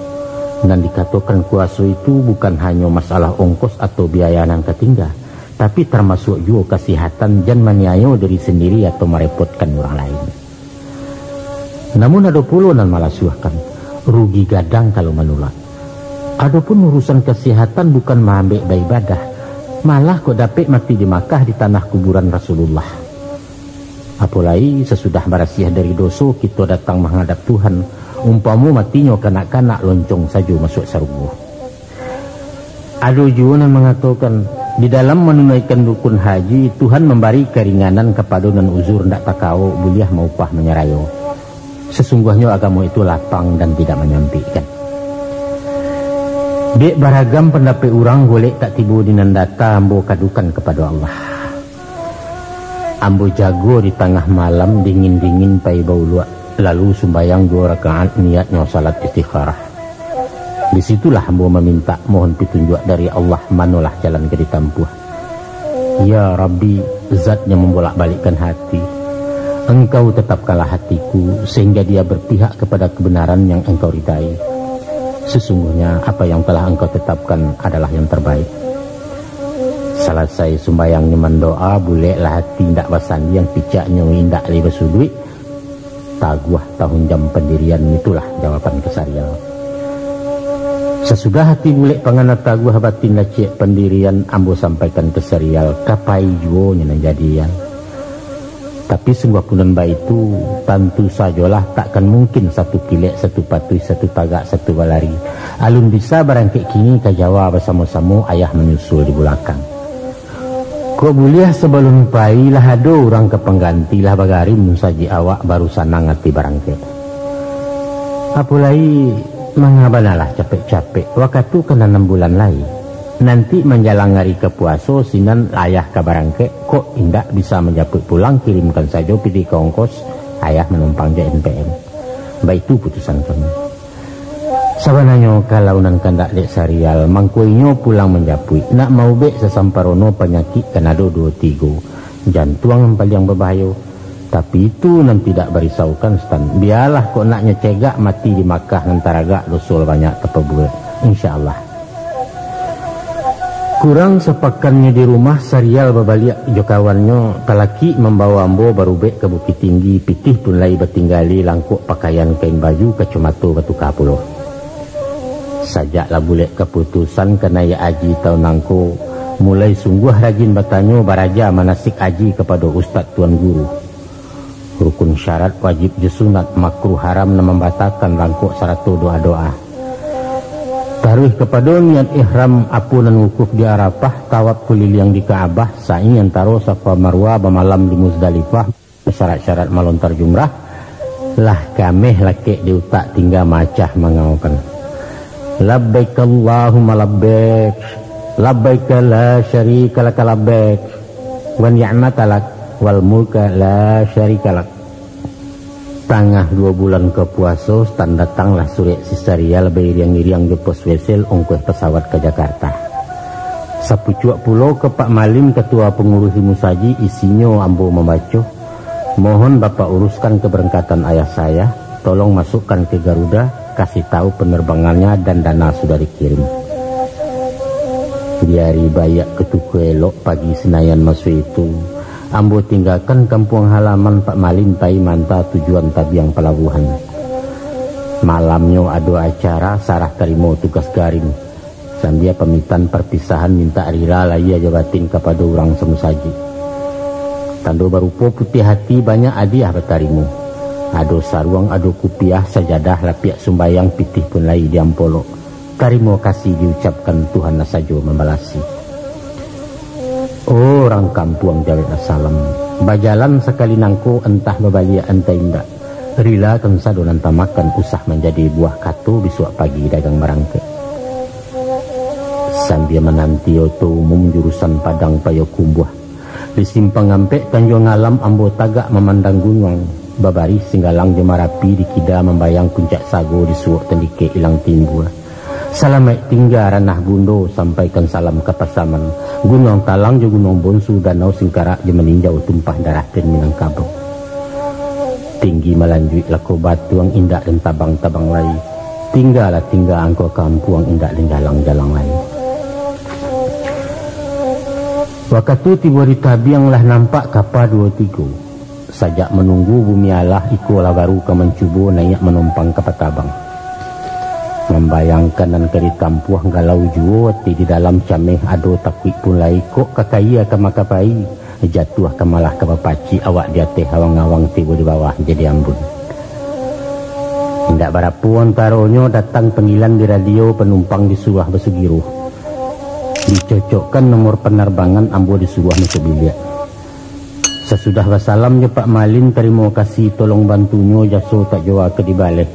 Nan dikatokan kuwaso itu bukan hanyo masalah ongkos atau biaya nan ka tingga, tapi tamasuak juo kasihatan, jan maniayo diri sandiri atau marepotkan urang lain. Namun ado pulo nan malasuahkan, rugi gadang kalau manulak. Adopun urusan kasihatan bukan maambek baibadah, malah kok dapek mati di Makkah, di tanah kuburan Rasulullah. Apo lai, sasudah barasiah dari doso, kito datang manghadap Tuhan, umpamo matinyo kanak-kanak, loncong sajo masuak sarugo. Ado juo nan mangatokan, di dalam manunaikan rukun haji, Tuhan mambari karinganan kapado nan uzur ndak takawo, buliah maupah manyarayo. Sasungguahnyo agamo itu lapang dan tidak manyampikkan. Dek baragam pandapek urang, golek tak tibo di nan data, ambo kadukan kapado Allah. Ambo jago di tangah malam, dingin-dingin pai bauluak, lalu sumbayang duo rakaat, niatnyo salat istikharah. Di situlah ambo mamintak, mohon pitunjuak dari Allah, manolah jalan ka ditampuah. Ya Rabbi, Zat yang mambolak-balikkan hati, Engkau tetapkanlah hatiku, sehingga dia berpihak kepada kebenaran yang Engkau ridai. Sesungguhnya, apa yang telah Engkau tetapkan adalah yang terbaik. Salasai sumbayang nyo mandoa, buleklah ati indak basandiang, picaknyo indak lai basuduik, taguah tahun jam pandirian, itulah jawaban ka Sarial. Sasudah ati bulek pangana, taguah batin laciak pandirian, ambo sampaikan ka Sarial, ka pai juo nyo nan jadian. Tapi sungguah pun nan baitu, tantu sajolah takkan mungkin satu kilek, satu patuih, satu tagak, satu balari. Alun bisa barangkek kini ka Jawa basamo-samo, ayah manyusul di bulakang. Kok buliah sabalun pai lah ado urang ka pangganti, lah bagarim sajik awak, baru sanang ati barangkek. Apo lai, manga banalah capek-capek, wakatu kan anam bulan lai. Nanti manjalang ari ka puaso, sinan ayah ka barangkek, kok indak bisa manjapuik pulang, kirimkan sajo pidi ka ongkos, ayah manumpang jo M P M. Baitu putusan kami. Sabananyo, kalau nan kandak dek Sarial, mangko inyo pulang manjapuik, nak maubek sasamparono panyakik kan ado duo tigo. Jantuang nan paliang babahayo, tapi itu nan tidak barisaukan, Sutan. Bialah kok naknyo cegak mati di Makkah nan taragak, doso lah banyak tapabuek. Insya Allah. Kurang sapakannyo di rumah, Sarial babaliak jo kawannyo, talakik mambawo ambo barubek ka Bukittinggi, pitih pun lai batinggali, langkok pakaian kain baju, kacomato batuka pulo. Sajak lah bulek kaputusan ka naiak aji taun nangko, mulai sungguah rajin batanyo, baraja manasik aji kapado ustad tuan guru. Rukun syarat, wajib jo sunat, makruh haram nan mambatakan, langkok sarato doa-doa. Taruih kapado niat ihram, apo nan wukuf di Arafah, tawaf kuliliang di Ka'bah, sa'i antaro Safa Marwah, bamalam di Muzdalifah, syarat-syarat malontar jumrah, lah kameh lakek di utak, tingga maacah mangaokan, "Labbaik Allahumma labbaik, labbaik la syarika laka labbaik, wa ni'mata lak, wal mulka la syarika lak." Tangah duo bulan ka puaso, Sutan, datanglah surek si Sarial bairiang-iriang jo pos Wesel, ongkoh pasawat ka Jakarta. Sapucuak pulo ka Pak Malin, katua panguruih di musajik, isinyo ambo mambaco, "Mohon Bapak uruskan keberangkatan ayah saya, tolong masukkan ke Garuda, kasih tahu penerbangannya dan dana sudah dikirim." Di ari baiak katuko elok pagi Senayan maso itu, ambo tinggakan kampuang halaman Pak Malin, pai maanta tujuan tabiang palabuahan. Malamnyo ado acara sarah tarimo tugas garin, sambia pamitan parpisahan, mintak rila lahia jo batin kapado urang samusajik. Tando barupo putiah ati, banyak adiah batarimo. Ado saruang, ado kupiah, sajadah, lapiak sumbayang, pitih pun lai di ampolok. Tarimo kasih diucapkan, Tuhanlah sajo mambalasi. Urang kampuang jaweklah salam. Bajalan sakali nangko, antah babaliak antah indak. Rilakan sado nan tamakan, usah manjadi buah kato, bisuak pagi dagang barangkek. Sambia mananti oto umum jurusan Padang Payokumbuah. Di simpang ampek Tanjuang Alam, ambo tagak mamandang gunuang, babarih Singgalang jo Marapi, di kida mambayang Puncak Sago, di suok Tandikek Ilang Timbua. Salamaik tingga Ranah Bundo, sampaikan salam ka Pasaman, Gunuang Talang jo Gunuang Bonsu, Danau Singkarak jo Maninjau, tumpah darah den Minangkabau. Tinggi malanjuik lako batuang, indak den tabang-tabang lai. Tinggalah tingga angko kampuang, indak den jalang-jalang lai. Wakatu tibo di tabiang, lah nampak kapa duo tigo. Sajak manunggu bumi alah, iko lah baru ka mancubo naiak manompang kapa tabang. Mambayangkan nan ka ditampuah, galau juo ati di dalam, cameh ado takuik pun lai, kok ka kayia ka makapai, jatuah ka malah ka bapacik, awak di ateh awang-awang, tibo di bawah jadi ambun. Indak barapo antaronyo, datang panggilan di radio, panumpang disuruah basugiruh. Dicocokkan nomor panarbangan, ambo disuruah masuak biliak. Sasudah basalam jo Pak Malin, tarimo kasih tolong bantunyo, jaso tak jua ka dibaleh.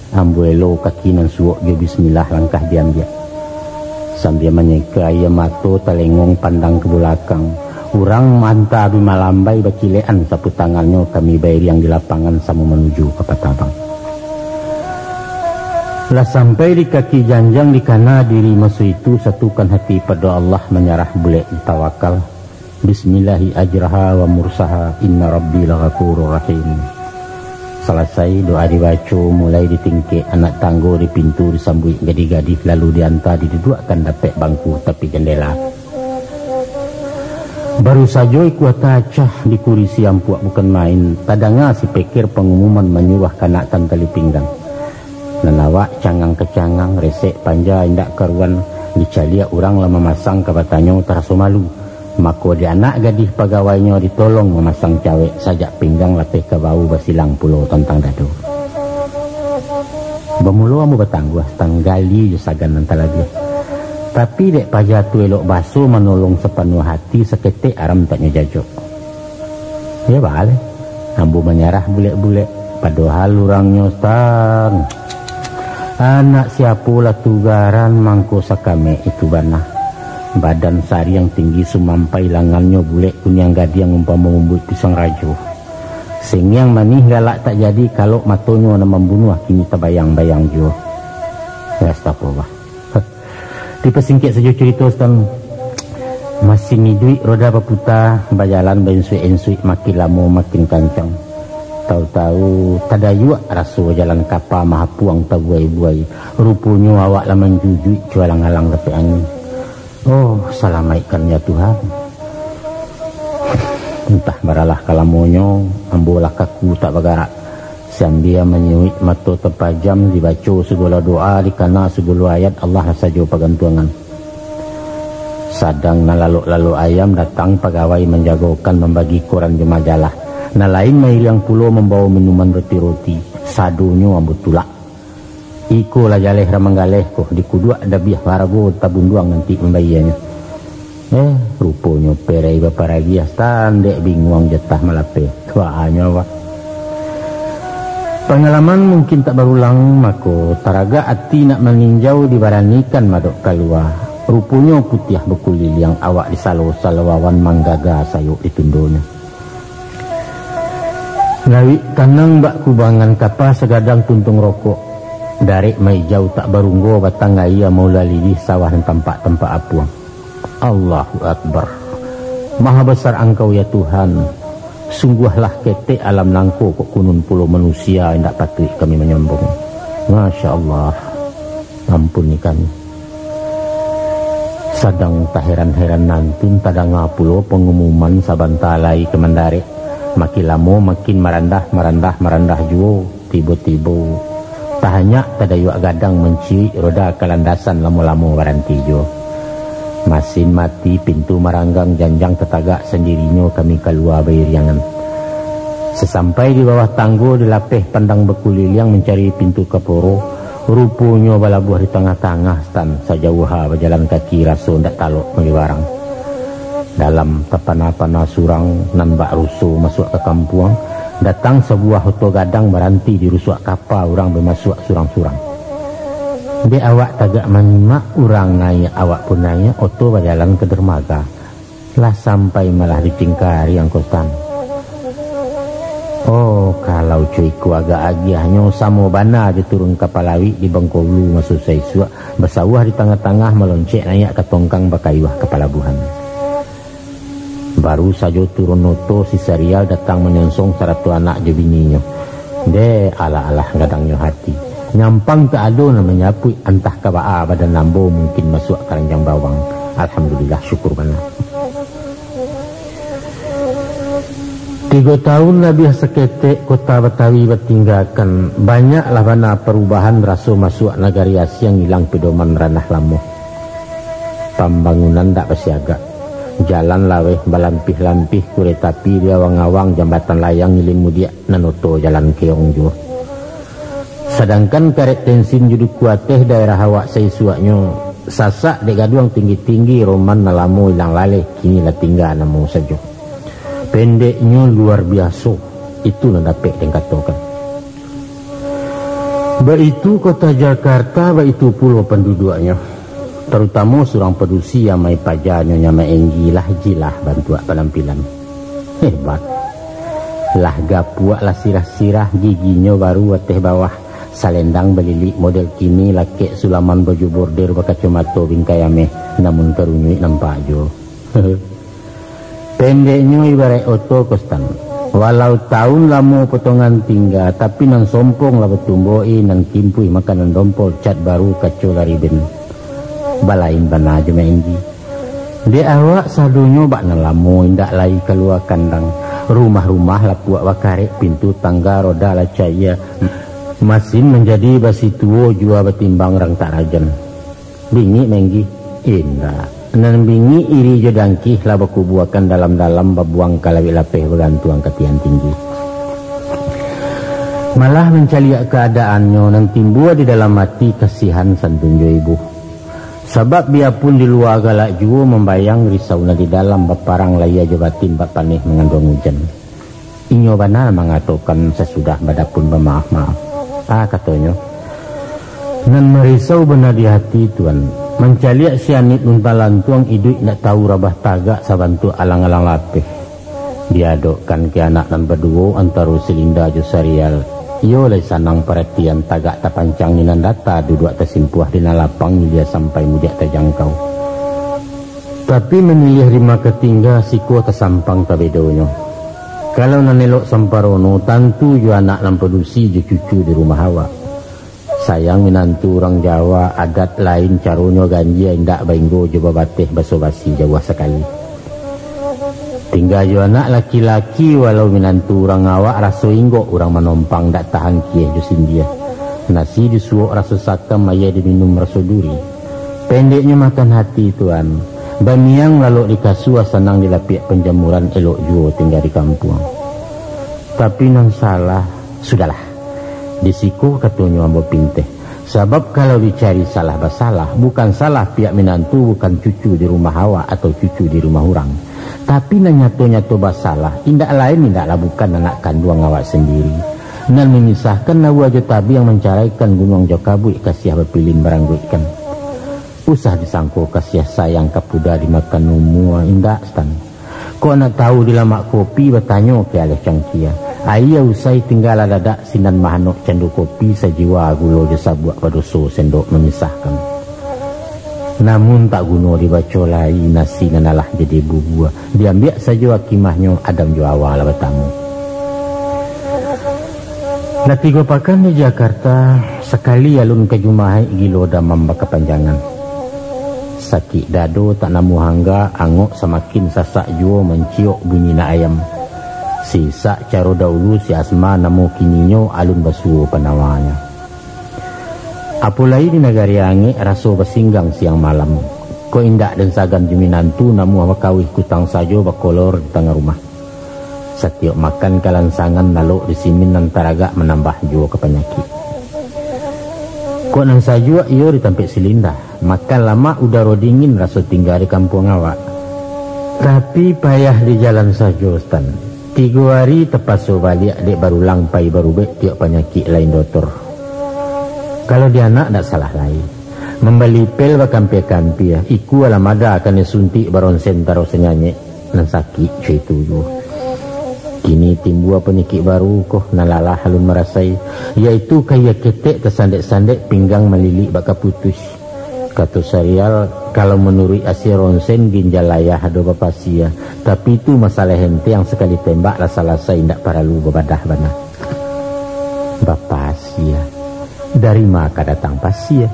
Ambo elo kaki nan suok jo bismillah, langkah diambiak. Sambia manyeka aia mato, talengong pandang ka bulakang. Urang manta bi malambai, bacilekan sapu tangannyo, kami bairiang di lapangan samo manuju ka Patabang. Lah sampai di kaki janjang, dikana diri maso itu, satukan hati pado Allah, manyarah bulek ditawakal. Bismillahi ajraha wa mursaha, inna rabbi laghafurur rahim. Salasai doa dibaco, mulai di tingkek anak tanggo, di pintu disambuik gadih-gadih, lalu dianta diduduakkan dapek bangku tapi jandela. Baru sajo ikua tacah di kurisi ampuak bukan main, tadanga si Peker pangumuman manyuruah kanak tantali pinggang. Nan awak cangang kacangang, resek panja indak karuan, dicaliak urang lah mamasang, ka batanyo taraso malu. Mako di anak gadih pagawainyo ditolong mamasang cawek, sajak pinggang lapeh ka bahu, basilang pulo tantang dado. Bamulo ambo batangguah, Sutan, gali jo sagan nan talabiah. Tapi dek paja tu elok baso, manolong sapanuah hati, saketek aram tak nyo jajok. Iyo baleh, ambo manyarah bulek-bulek, padohal urangnyo, Sutan. Anak siapolah tu garan, mangko sakamek itu bana. Badan sariang tinggi sumampai, langannyo bulek kuniang gadiang, umpamo mambuik pisang rajo. Sengiang manih galak tak jadi, kalok matonyo nan mambunuah kini tabayang-bayang juo. Astagfirullah. Dipasingkek sajo carito, Sutan. Masin iduik roda baputa, bajalan bainsuik-insuik, makin lamo makin kancang. Tahu-tahu tadayuak raso jalan kapa mahapuang tabuai-buai. Ruponyo awak lah manjujuik cualang-alang dapek angin. Oh, salamaikkan ya Tuhan. Antah baralah kalamonyo, ambo lah kaku tak bagarak. Sambia manyuik mato tapajam, dibaco sagalo doa, dikana sagalo ayat, Allah lah sajo pagantuangan. Sadang nan lalok-lalok ayam, datang pagawai manjagokan, mambagi koran jo majalah. Nan lain mairiang pulo, mambawo minuman roti-roti. Sadonyo ambo tulak. Iko lah jaleh ramang galeh ko, dikuduak dabiah harago tabunduang nanti mambayianyo. Eh, ruponyo perai baparagiah, tandek binguang jatah malapeh. Tuaanyo awak. Pangalaman mungkin tak barulang, mako taragak ati nak maninjau dibaranikan madok kalua. Ruponyo putiah bakuliliang awak di salo-salo awan manggaga sayok di tundonyo. Lawik tanang bak kubangan kapa sagadang tuntung rokok. Darek maijau tak barunggo batang aia maulalili sawah nan tampak-tampak apuang. Allahu Akbar. Maha besar Angkau ya Tuhan. Sungguahlah ketek alam nangko kok kunun pulo manusia indak patuik kami manyombong. Masya Allah. Ampuni kami. Sadang taheran-heran nantun tadanga pulo pangumuman sabanta lai ka mandarek. Makin lamo makin marandah, marandah, marandah juo. Tibo-tibo tahanyak tadayuak gadang manciuik roda ka landasan lamo-lamo baranti juo. Masin mati, pintu maranggang, janjang tatagak, sandirinyo kami kalua bairiangan. Sasampai di bawah tanggo, dilapeh pandang bakuliliang mancari pintu kaporo. Ruponyo balabuah di tangah-tangah, Sutan, sajauah ha bajalan kaki, raso ndak talok malibarang. Dalam tapana-pana surang, nan bak ruso masuak ka kampuang, datang sabuah oto gadang baranti di rusuak kapa, urang bamasuak surang-surang. Dek awak tagak manyimak, urang naiak, awak pun naiak, oto bajalan ka dermaga. Lah sampai malah di Cingkariang ko, Sutan. Oh, kalau co iko agak agiahnyo, samo bana jo turun kapa lawik di Bangko Ulu maso saisuak, basawah di tangah-tangah, maloncek naiak ka tongkang, bakayuah ka palabuahan. Baru sajo turun oto, si Sarial datang manyonsong sarato anak jo bininyo. Deh, alah-alah gadangnyo hati. Nyampang tak ado nan manyapuik, antah ka baa badan ambo, mungkin masuak karanjang bawang. Alhamdulillah, syukur bana. Tigo tahun labiah saketek kota Batawi batinggakan, banyaklah bana parubahan, raso masuak nagari asiang, ilang pedoman ranah lamo. Pambangunan dak basiagak. Jalan laweh balampih-lampih, kuretapi di awang-awang, jambatan layang ilin mudiak, nan oto jalan keong juo. Sadangkan karek tensin jo duku ateh daerah awak saisuaknyo sasak dek gaduang tinggi-tinggi, roman nan lamo ilang laleh, kini lah tingga namo sajo. Pendeknyo luar biaso, itu nan dapek den katokan. Baitu kota Jakarta, baitu pulo panduduaknyo. Tarutamo surang padusi, amai paja nyo Nyamak Enggi, lah jilah bantuak panampilan. Hebat. Lah gapuak, lah sirah-sirah, giginyo baru ateh bawah, salendang balilik model kini, lakek sulaman baju border, bakacomato bingkai ameh, namun karunyuik nampak juo. Pendeknyo ibaraik oto ko, Sutan. Walau taun lamo potongan tingga, tapi nan sompong lah batumbuah, eh, nan kimpuih makanan dompol, cat baru kaco lah riben. Balain bana jo Mak Enggi. Dek awak sadonyo bak nan lamo indak lai kalua kandang. Rumah-rumah lapuak bakarek, pintu tangga roda lah caia. Masin manjadi basi tuo, jua batimbang rang tak rajan. Bingik Mak Enggi? Indak. Nan bingik iri jo dangkih lah bakubuakan dalam-dalam, babuang ka lawik lapeh, bagantuang ka tian tinggi. Malah mancaliak kaadaannyo, nan timbua di dalam ati kasihan santun jo ibo. Sabab biapun di lua galak juo mambayang, risau nan di dalam baparang, lahia jo batin bak paneh manganduang ujan. Inyo bana mangatokan sasudah badapun bamaaf-maaf. Ah, katonyo, nan marisau bana di ati, Tuan. Mancaliak si Anit luntang-lantuang, iduik ndak tau rabah tagak, sabantuak alang-alang lapeh. Diadokkan ka anak nan baduo antaro si Linda jo Sarial. Iyo lai sanang paratian, tagak tapancang di nan data, duduak tasimpuah di nan lapang, ilia sampai mudiak tajangkau. Tapi mamiliah di ma ka tingga, siko tasampang tabedonyo. Kalau nan elok samparono, tantu jo anak nan padusi jo cucu di rumah awak. Sayang minantu urang Jawa, adat lain caronyo ganjia, indak bainggo jo babateh baso-basi jauah sakali. Tingga jo anak laki-laki, walau minantu urang awak, raso inggok urang manompang, dak tahan kieh jo sindia. Nasi disuok raso sakam, aia diminum raso duri. Pendeknyo makan hati, Tuan. Bamiang lalok di kasua, sanang dilapiak panjamuran, elok juo tingga di kampuang. Tapi nan salah, sudahlah. Di siko katonyo ambo pinteh. Sabab kalau dicari salah basalah, bukan salah pihak minantu, bukan cucu di rumah awak atau cucu di rumah urang. Tapi nan nyato-nyato basalah, indak lain, indaklah bukan anak kanduang awak sandiri. Nan mamisahkan aua jo tabiang, mancaraikan gunuang jo kabuik, kasiah bapilin barangguikkan. Usah disangko kasiah sayang, kapuda dimakan umua, indak, Stan. Kok nak tahu dilamak kopi, batanyo ka aleh cangkia. Aia usai tinggalah dadak, sinan mahanok cando kopi, sajiwa gulo jo sabuak, badoso sendok mamisahkan. Namun tak guno dibaco lai, nasi nan alah jadi bubua. Diambiak sajo akimahnyo, adam jo awa lah batamu. Lah tigo pakan di Jakarta, sakali alun ka Jumahaik, gilo damam bakapanjangan. Sakik dado tak namuah angga, angok samakin sasak juo, manciok bunyi nak ayam. Si Isak caro daulu, si Asma namo kininyo, alun basuo panawanyo. Apo lai di nagari angek, raso basinggang siang malam. Kok indak den sagan jo minantu, namuah bakawih kutang sajo, bakolor di tangah rumah. Satiok makan kalansangan, lalok di simin nan taragak, manambah juo ka panyakik. Kok nan sajuak iyo di tampek silinda, makan lamak udaro dingin, raso tingga di kampuang awak. Tapi payah di jalan sajo, Stan. Tigo ari tapaso baliak, dek barulang pai barubek, tiok panyakik lain dotor. Kalau di anak dak salah lai. Mambali pel bakampia-kampia, ikua lah mada kanai suntik, baronsen taro sanyanyek, nan sakik co itu juo. Kini timbua panyakik baru ko, nan lalah alun marasai, yaitu kaia ketek tasandek-sandek, pinggang malilik bak ka putuih. Kato Sarial, kalau manuruik asia ronsen, ginjal ayah ado bapasia, tapi itu masalah enteng, sakali tembak lah salasai, indak paralu babadah bana. Bapasia? Dari ma ka datang pasia?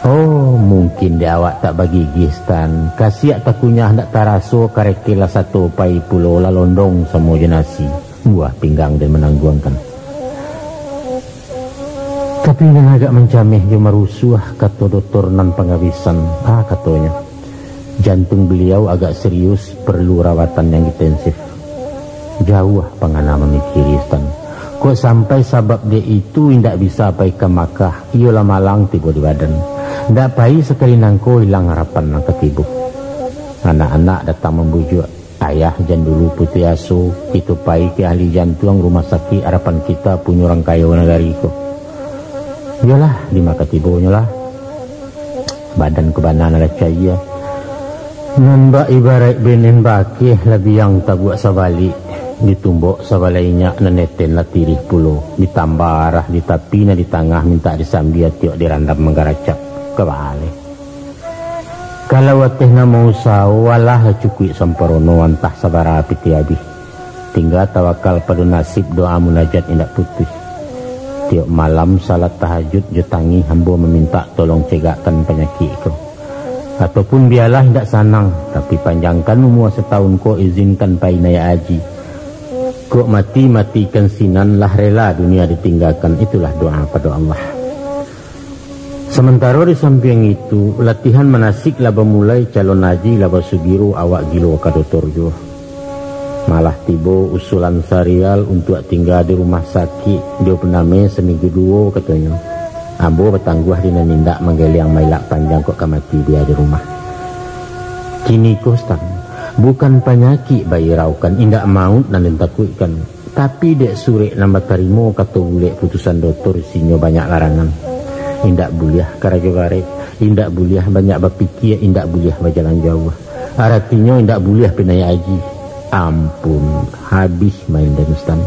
Oh, mungkin dek awak tak bagigih, Stan. Kasiak takunyah ndak taraso, kareke lah sato pai pulo, lah londong samo jo nasi. Buah pinggang den manangguangkan. Tapi nan agak mancameh jo marusuah, kato dotor nan pangabisan. Ah, katonyo, jantung beliau agak serius, perlu rawatan yang intensif. Jauah pangana mamikiri, Stan. Kok sampai sabab dek itu indak bisa pai ka Makkah, iyolah malang tibo di badan. Ndak pai sakali nangko, ilang harapan nan ka tibo. Anak-anak datang mambujuak. Ayah, jan dulu putuih aso, kito pai ka ahli jantuang rumah sakik Harapan Kita, punyo urang kayo nagari ko. Iyolah, di ma ka tibonyo lah. Badan ko bana nan lah caia. Nan bak ibaraik benen bakeh, lah biang tabuak sabalik. Ditumbok sabalai inyak, nan neten lah tirih pulo. Ditambah arah di tapi, nan di tangah mintak disambia, tiok dirandam manggaracak. Kabaleh. Kalau ateh namo usaho, alah lah cukuik samparono, antah sabara pitih abih. Tingga tawakal pado nasib, doa munajat indak putuih. Tiok malam salat tahajud jo tangih, ambo mamintak tolong cegakkan panyakik ko. Ataupun bialah indak sanang, tapi panjangkan umua satahun ko, izinkan pai naiak haji. Kok mati, matikan sinan, lah rela dunia ditinggakan, itulah doa pado Allah. Samantaro di sampiang itu, latihan manasik lah bamulai, calon haji lah basugiro, awak gilo ka dotor juo. Malah tibo usulan Sarial untuak tingga di rumah sakik, dio panameh saminggu duo, katonyo. Ambo batangguah di nan indak, manggeliang mailak panjang, kok ka mati bia di rumah. Kini ko, Stan, bukan panyakik bairaukan, indak mauik nan den takuikkan. Tapi dek surek nan batarimo, kato bulek putusan dotor, isinyo banyak larangan. Indak buliah karajo barek, indak buliah banyak bapikia, indak buliah bajalan jauah. Aratinyo indak buliah pai naiak haji. Ampun, habih main den, Stan.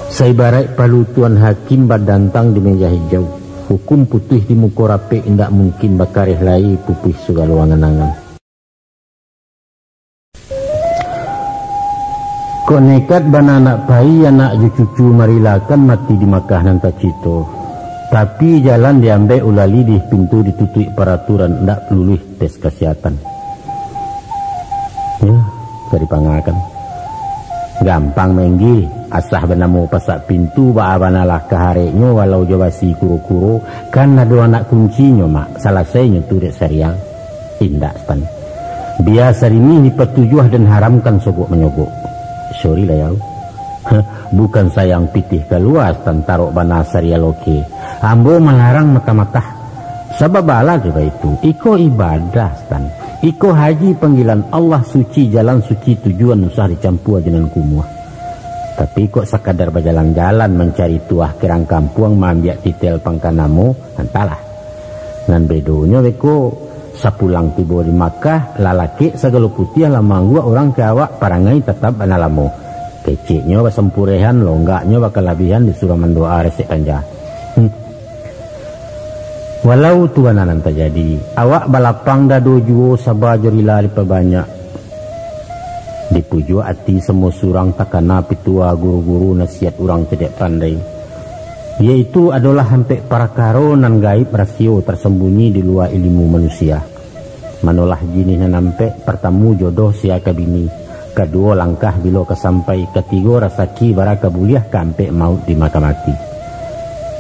Saibaraik palu Tuan Hakim badantang di meja hijau, hukum putuih di muko rapek indak mungkin bakareh lai pupuih sagalo angan-angan. Kok nekat bana nak pai anak jo cucu marilakan mati di Makkah nan tacito. Tapi jalan diambek ulali di pintu ditutuik paraturan ndak luluih tes kasihatan. Yo, ka dipangakan. Gampang mainggi, asah banamo pasak pintu, baa banalah kahareknyo walau jo basi kuro-kuro, kan ado anak kuncinyo, Mak, salasainyo tu dek Sarial. Indak, Stan. Bia sarimih dipatujuah dan haramkan sogok manyogok. Sorry lah, Yau. Heh, bukan sayang pitih kalua, Stan, tarok bana Sarial oke. Ambo malarang matah-matah. Sabab alah jo baitu, iko ibadah, Stan. Iko haji panggilan Allah, suci jalan, suci tujuan, usah dicampua jo nan kumuah. Tapi kok sakadar bajalan-jalan mancari tuah kirang kampuang, maambiak titel pangka namo, antahlah. Nan bedonyo beko, sapulang tibo di Makkah, lah lakek sagalo putiah, lah maangguak urang ka awak, parangai tatap bana lamo. Keceknyo basampurehan, longgaknyo bakalabihan, disuruah mandoa resek panja. Hmm. Walau tu bana nan tajadi, awak balapang dado juo, saba jo rila dipabanyak. Dipujuak ati samo surang, takana pitua guru-guru, nasiat urang cadiak pandai. Yaitu adolah ampek parakaro nan gaib, rasio, tasambunyi di lua ilimu manusia. Manolah jinih nan ampek, partamo jodoh sia ka bini, kaduo langkah bilo ka sampai, katigo rasaki bara ka buliah, kaampek mauik di maka mati.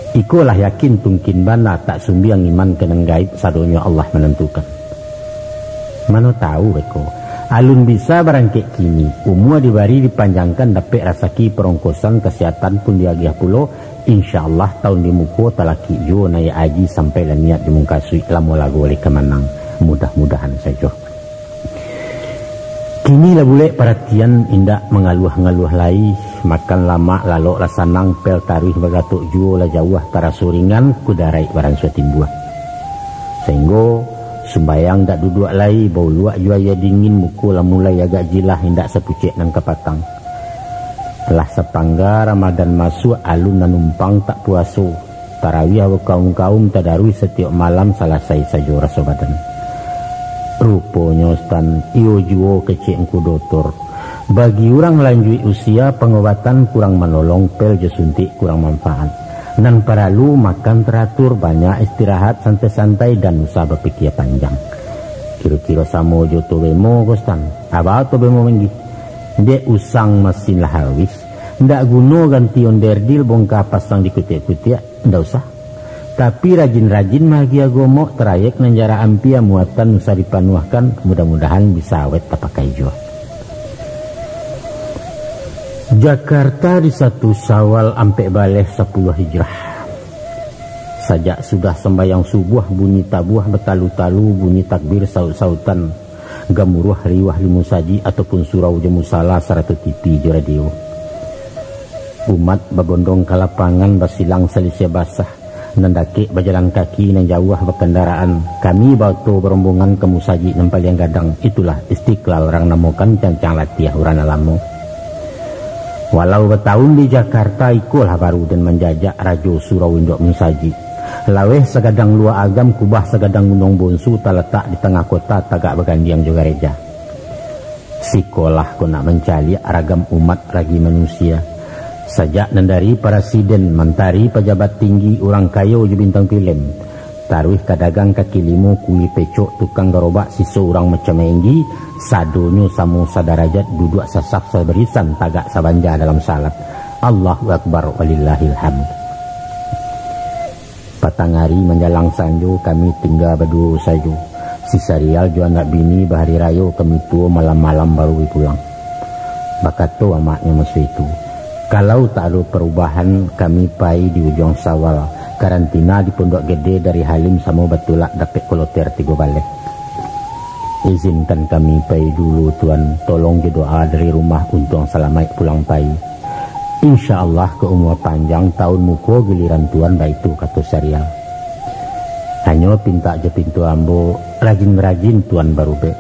Ikolah yakin tungkin bana, tak sumbiang iman ka nan gaib, sadonyo Allah manantukan. Mano tahu beko, alun bisa barangkek kini, umua dibari dipanjangkan, dapek rasaki parongkosan, kasihatan pun diagiah pulo, insya Allah taun di muko talakik juo naiak haji, sampai lah niat di mukasuik, lamo lago lai ka manang, mudah-mudahan sajo. Kini lah bulek paratian, indak mangaluah-ngaluah lai, makan lamak lalok lah sanang, pel taruih bagatok juo lah jauah, taraso ringan, kuda raik baransua timbuah. Sainggo sumbayang dak duduak lai, bauluak jo aia dingin, muko lah mulai agak jilah, indak sapucek nan kapatang. Lah sapangga Ramadan masuak, alun nanumpang tak puaso. Tarawiah bakaum-kaum, tadaruih satiok malam, salasai sajo raso badan. Ruponyo, Stan, iyo juo kecek Ngku Dotor. Bagi urang lanjuik usia, pangobatan kurang manolong, pel jo suntik kurang manfaat. Nan paralu, makan taratur, banyak istirahat, santai-santai, dan usah bapikia panjang. Kiro-kiro samo jo Tobemo ko, Stan. Aba Tobemo manggi? Dek usang masin lah awis. Ndak guno ganti onderdil, bongka pasang di kutiak-kutiak, ndak usah. Tapi rajin-rajin maagiah gomok, trayek nan jarak ampia, muatan usah dipanuahkan, mudah-mudahan bisa awet tapakai juo. Jakarta di satu Syawal ampek baleh sapuluah Hijrah. Sajak sudah sambayang subuah, bunyi tabuah batalu-talu, bunyi takbir saut-sautan, gamuruah riuah di musajik ataupun surau jo musala sarato T V jo radio. Umat babondong ka lapangan, basilang salisih basah, nan dakek bajalan kaki, nan jauah bakandaraan. Kami baoto barombongan ka musajik nan paliang gadang, itulah Istiqlal, urang namokan cancang latiah urang nan lamo. Walau bataun di Jakarta, ikolah baru den manjajak rajo surau induak musajik. Laweh sagadang lua agam, kubah sagadang gunuang bonsu, talatak di tangah kota, tagak bagandiang jo gareja. Sikolah ko nak mancaliak ragam umat ragi manusia. Sajak nan dari parasiden, mantari, pajabat tinggi, urang kayo jo bintang pilem, taruih ka dagang kaki limo, kuih pecok, tukang garobak, siso urang macam mainggi, sadonyo samo sadarajat, duduak sasaf sabarisan, tagak sabanja dalam salat. Allahu Akbar, walillahil hamd. Patang ari manjalang sanjo, kami tingga baduo sajo. Si Sarial jo anak bini bahari rayo, kami tuo malam-malam baru bi pulang. Bakato amaknyo maso itu, "Kalau tak ado parubahan, kami pai di ujuang Sawal, karantina di Pondok Gede, dari Halim samo batulak dapek koloter tigo baleh." "Izinkan kami pai dulu, Tuan. Tolong jo doa dari rumah, untuang salamaik pulang pai." "Insya Allah, ka umua panjang, taun muko giliran Tuan," baitu kato Sarial. "Hanyo pintak jo pintu ambo, rajin-rajin Tuan barubek.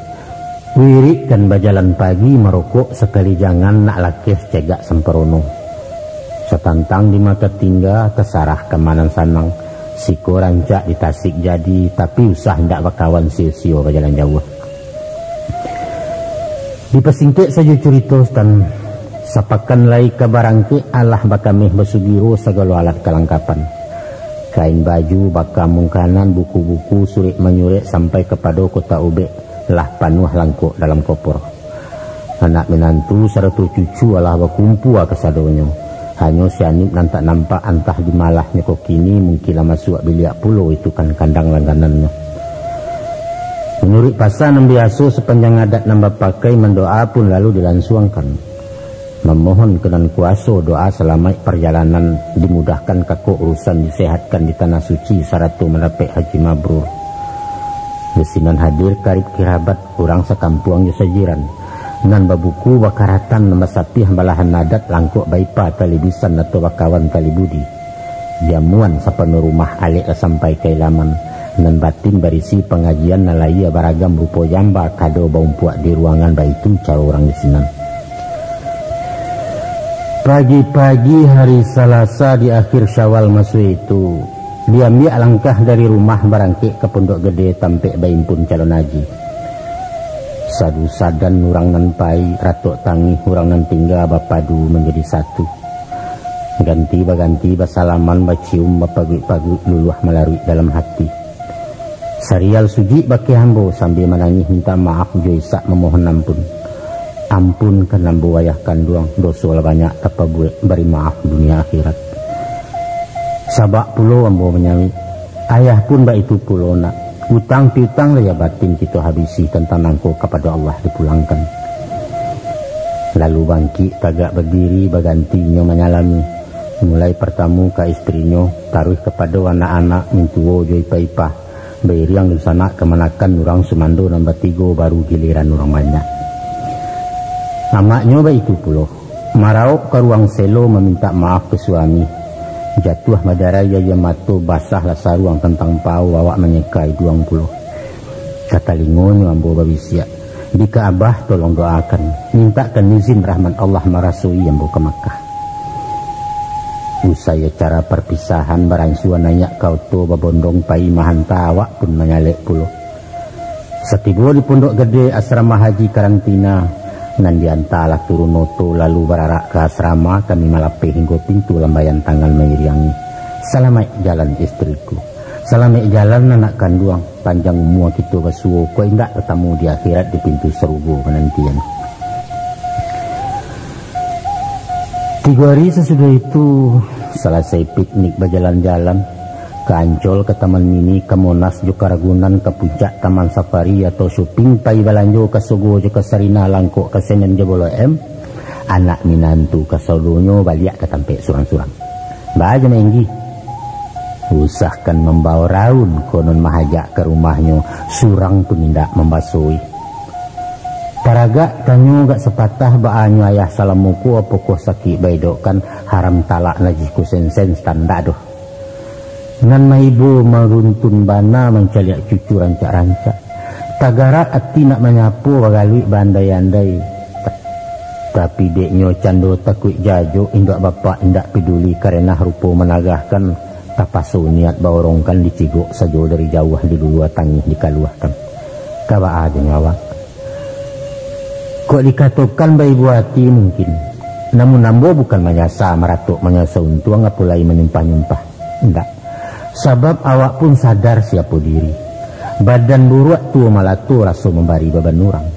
Wirikkan bajalan pagi, marokok sakali jangan, nak lakeh cegak samparono." Satantang di mata tingga, tasarah ka ma nan sanang. Siko rancak di tasik jadi, tapi usah indak bakawan sio-sio bajalan jauah. Dipasingkek sajo curito, Sutan. Sapakan lai ka barangkek, alah bakameh basugiro sagalo alat kalangkapan. Kain baju, baka mungkanan, buku-buku, surek manyurek sampai kapado kotak ubek lah panuah langkok dalam kopor. Anak minantu sarato cucu alah bakumpua kasadonyo. Hanyo si Anip nan tak nampak, antah di ma lah nyo ko kini, mungkin lah masuak biliak pulo, itu kan kandang langganannyo. Manuruik pasan nan biaso, sapanjang adat nan bapakai, mandoa pun lalu dilansuangkan. Mamohon ka Nan Kuaso doa salamaik parjalanan, dimudahkan kako urusan, disehatkan di Tanah Suci, sarato mandapek haji mabrur. Di sinan hadir karib kirabat, urang sakampuang jo sajiran. Nan babuku bakaratan, nan basapiah balahan adat, langkok baipa tali bisan, atau bakawan tali budi. Jamuan sapanuah rumah, alek lah sampai ka ilaman. Nan batin barisi pangajian, nan lahia baragam rupo jamba, kado baumpuak di ruangan, baitu caro urang di sinan. Pagi-pagi hari Salasa di akhir Syawal maso itu, diambiak langkah dari rumah barangkek ka Pondok Gede tampek baimpun calon haji. Sadu sadan urang nan pai, ratok tangih urang nan tingga bapadu manjadi satu. Ganti baganti basalaman, bacium, bapaguik-paguik, luluah malaruik dalam hati. Sarial Suji bakeh ambo sambia manangih mintak maaf jo isak mamohon ampun. Ampunkan ambo ayah kanduang, doso lah banyak tapabuek, bari maaf dunia akhirat. Sabak pulo ambo manyawik, ayah pun baitu pulo nak. Utang piutang lahia batin kito habisi, tantang nangko kapado Allah dipulangkan. Lalu bangkik tagak badiri, baganti inyo manyalami. Mulai partamo ka istrinyo, taruih kapado anak-anak, mintuo jo ipah-ipah, bairiang dunsanak kamanakan urang sumando nan batigo, baru giliran urang banyak. Amaknyo baitu pulo, maraok ka ruang selo mamintak maaf ka suami. Jatuah madarai aia mato, basah lah saruang tantang pao, awak manyeka iduang pulo. Ka talingonyo ambo babisiak, "Di ka Abah tolong doakan, mintakkan izin rahmat Allah marasoi ambo ka Makkah." Usai acara parpisahan, baransua naiak ka oto babondong pai mahanta, awak pun manyalek pulo. Satibo di Pondok Gede asrama haji karantina, nan dianta lah turun oto lalu bararak ka asrama, kami malapeh hinggo pintu lambaian tangan mairiangi. Salamaik jalan istriku. Salamaik jalan anak kanduang, panjang umua kito basuo, kok indak batamu di akhirat di pintu sarugo manantian. Tigo ari sasudah itu, salasai piknik bajalan-jalan, ka Ancol, ka Taman Mini, ka Monas jo ka Ragunan, ka Puncak Taman Safari atau shopping, pai balanjo ka Sogo jo ka Sarinah, langkok ka Senen jo Blok M, anak minantu kasadonyo baliak ka tampek surang-surang. Baa jo mainggi. Usahkan mambawa raun, konon mahajak ka rumahnyo, surang pun indak mambasoi. Taragak tanyo agak sapatah, baanyo ayah salamo ko, apokoh sakik baidokkan, haram talak najih ko sensen standar doh. Nan maibo maruntun bana, mancaliak cucu rancak-rancak. Tagarak ati nak manyapo, bagaluik baandai-andai. Ta-, tapi deknyo cando takuik jajok, induak bapak indak peduli, karena rupo managahkan, tapaso niat baorongkan, dicigok sajo dari jauah, dilulua tangih dikaluahkan. Ka baa jo nyo awak? Kok dikatokan baibo ati mungkin, namun ambo bukan manyasa maratok manyasa untuang, apo lai manyumpah-nyumpah. Indak. Sabab awak pun sadar siapo diri. Badan buruak tuo malato, raso mambari baban urang.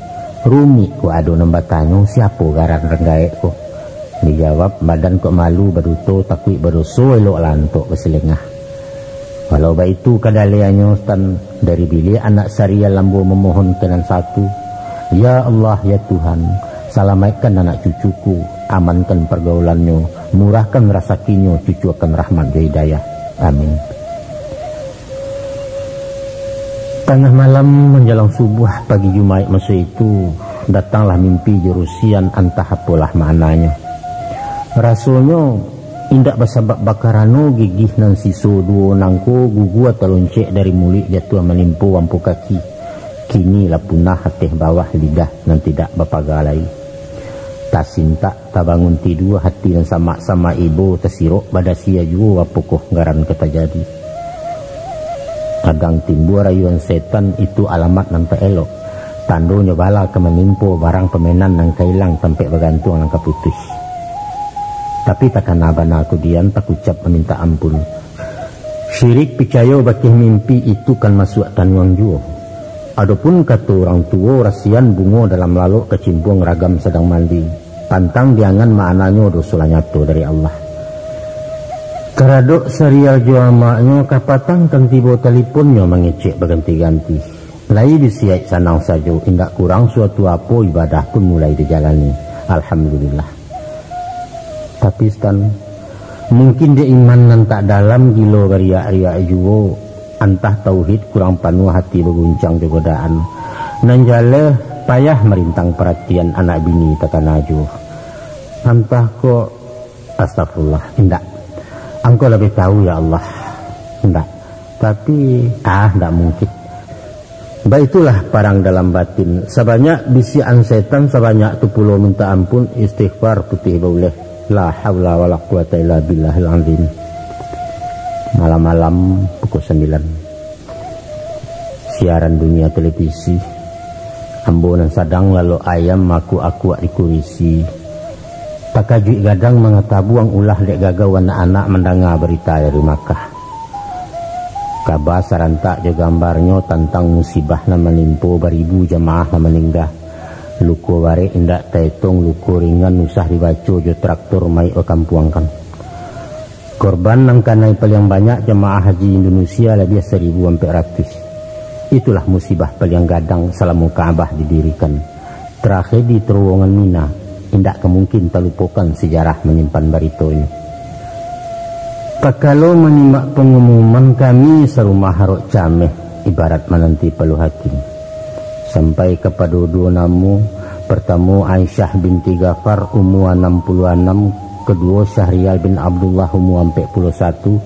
Rumik kok ado nan batanyo, siapo garan rang gaek ko? Dijawab, badan kok malu baduto, takuik badoso, eloklah antok basilengah. Walau baitu kadalianyo, Tan, dari biliak anak sarial ambo mamohon ka nan satu, "Ya Allah, ya Tuhan, salamaikkan anak cucuku, amankan pargaulannyo, murahkan rasakinyo, cucuakan rahmat jo hidayah. Amin." Tangah malam manjalang subuah pagi Jumaik maso itu, datanglah mimpi jo rusian, antah apolah maknanyo. Rasonyo indak basabab bakarano gigih nan siso duo nangko gugua taloncek dari muluik jatuah manimpo ampo kaki. Kini lah punah ateh bawah lidah nan tidak bapaga lai. Tasintak, tabangun tidua, hati nan samak-samak ibo, tasirok badasia juo, apokoh ngaran ka tajadi? Kadang timbua rayuan setan, itu alamat nan tak elok. Tandonyo bala ka manimpo, barang pamenan nan ka ilang, tampek bagantuang nan ka putuih. Tapi takana bana kudian, takucap mamintak ampun. Sirik picayo bakeh mimpi, itu kan masuak tanuang juo. Adopun kato urang tuo, rasian bungo dalam lalok, kacimpuang ragam sadang mandi. Pantang diangan maknanyo, doso lah nyato dari Allah. Karadok sarial jo amaknyo, kapatang kan tibo taliponnyo, mangecek baganti-ganti. Lai disiaik sanang sajo, indak kurang suatu apo, ibadah pun mulai dijalani. Alhamdulillah. Tapi Stan, mungkin dek iman nan tak dalam, gilo bariak-riak juo, antah tauhid kurang panuah, hati baguncang jo godaan. Nan jaleh payah marintang, paratian anak bini takana juo. Antah kok, astagfirullah, indak. Angkau labiah tahu, ya Allah. Indak. Tapi, ah, ndak mungkin. Baitulah parang dalam batin. Sabanyak bisiakan setan, sabanyak tu pulo minta ampun, istighfar putih bauleh. La haula wala quwata illa billahil azim. Malam-malam pukul sambilan. Siaran dunia televisi. Ambo nan sadang lalok ayam, akuak-akuak di kurisi. Takajuik gadang mangatabuang, ulah dek gagau anak-anak mandanga barita dari Makkah. Kaba sarantak jo gambarnyo tantang musibah nan manimpo, baribu jamaah nan maningga. Luko barek indak taetong, luko ringan usah dibaco, jo traktor mayik bakampuangkan. Korban nan kanai paliang banyak jamaah haji Indonesia, labiah saribu ampek ratuih. Itulah musibah paliang gadang salamo Ka'bah didirikan. Tragedi terowongan Mina, indak ka mungkin talupokan, sejarah manyimpan baritonyo. Takalo manyimak pangumuman, kami sarumah arok cameh, ibarat mananti palu hakim. Sampai kapado duo namo, partamo Aisyah binti Ghafar, umua anam puluah anam, kaduo Syahrial bin Abdullah, umua ampek puluah satu,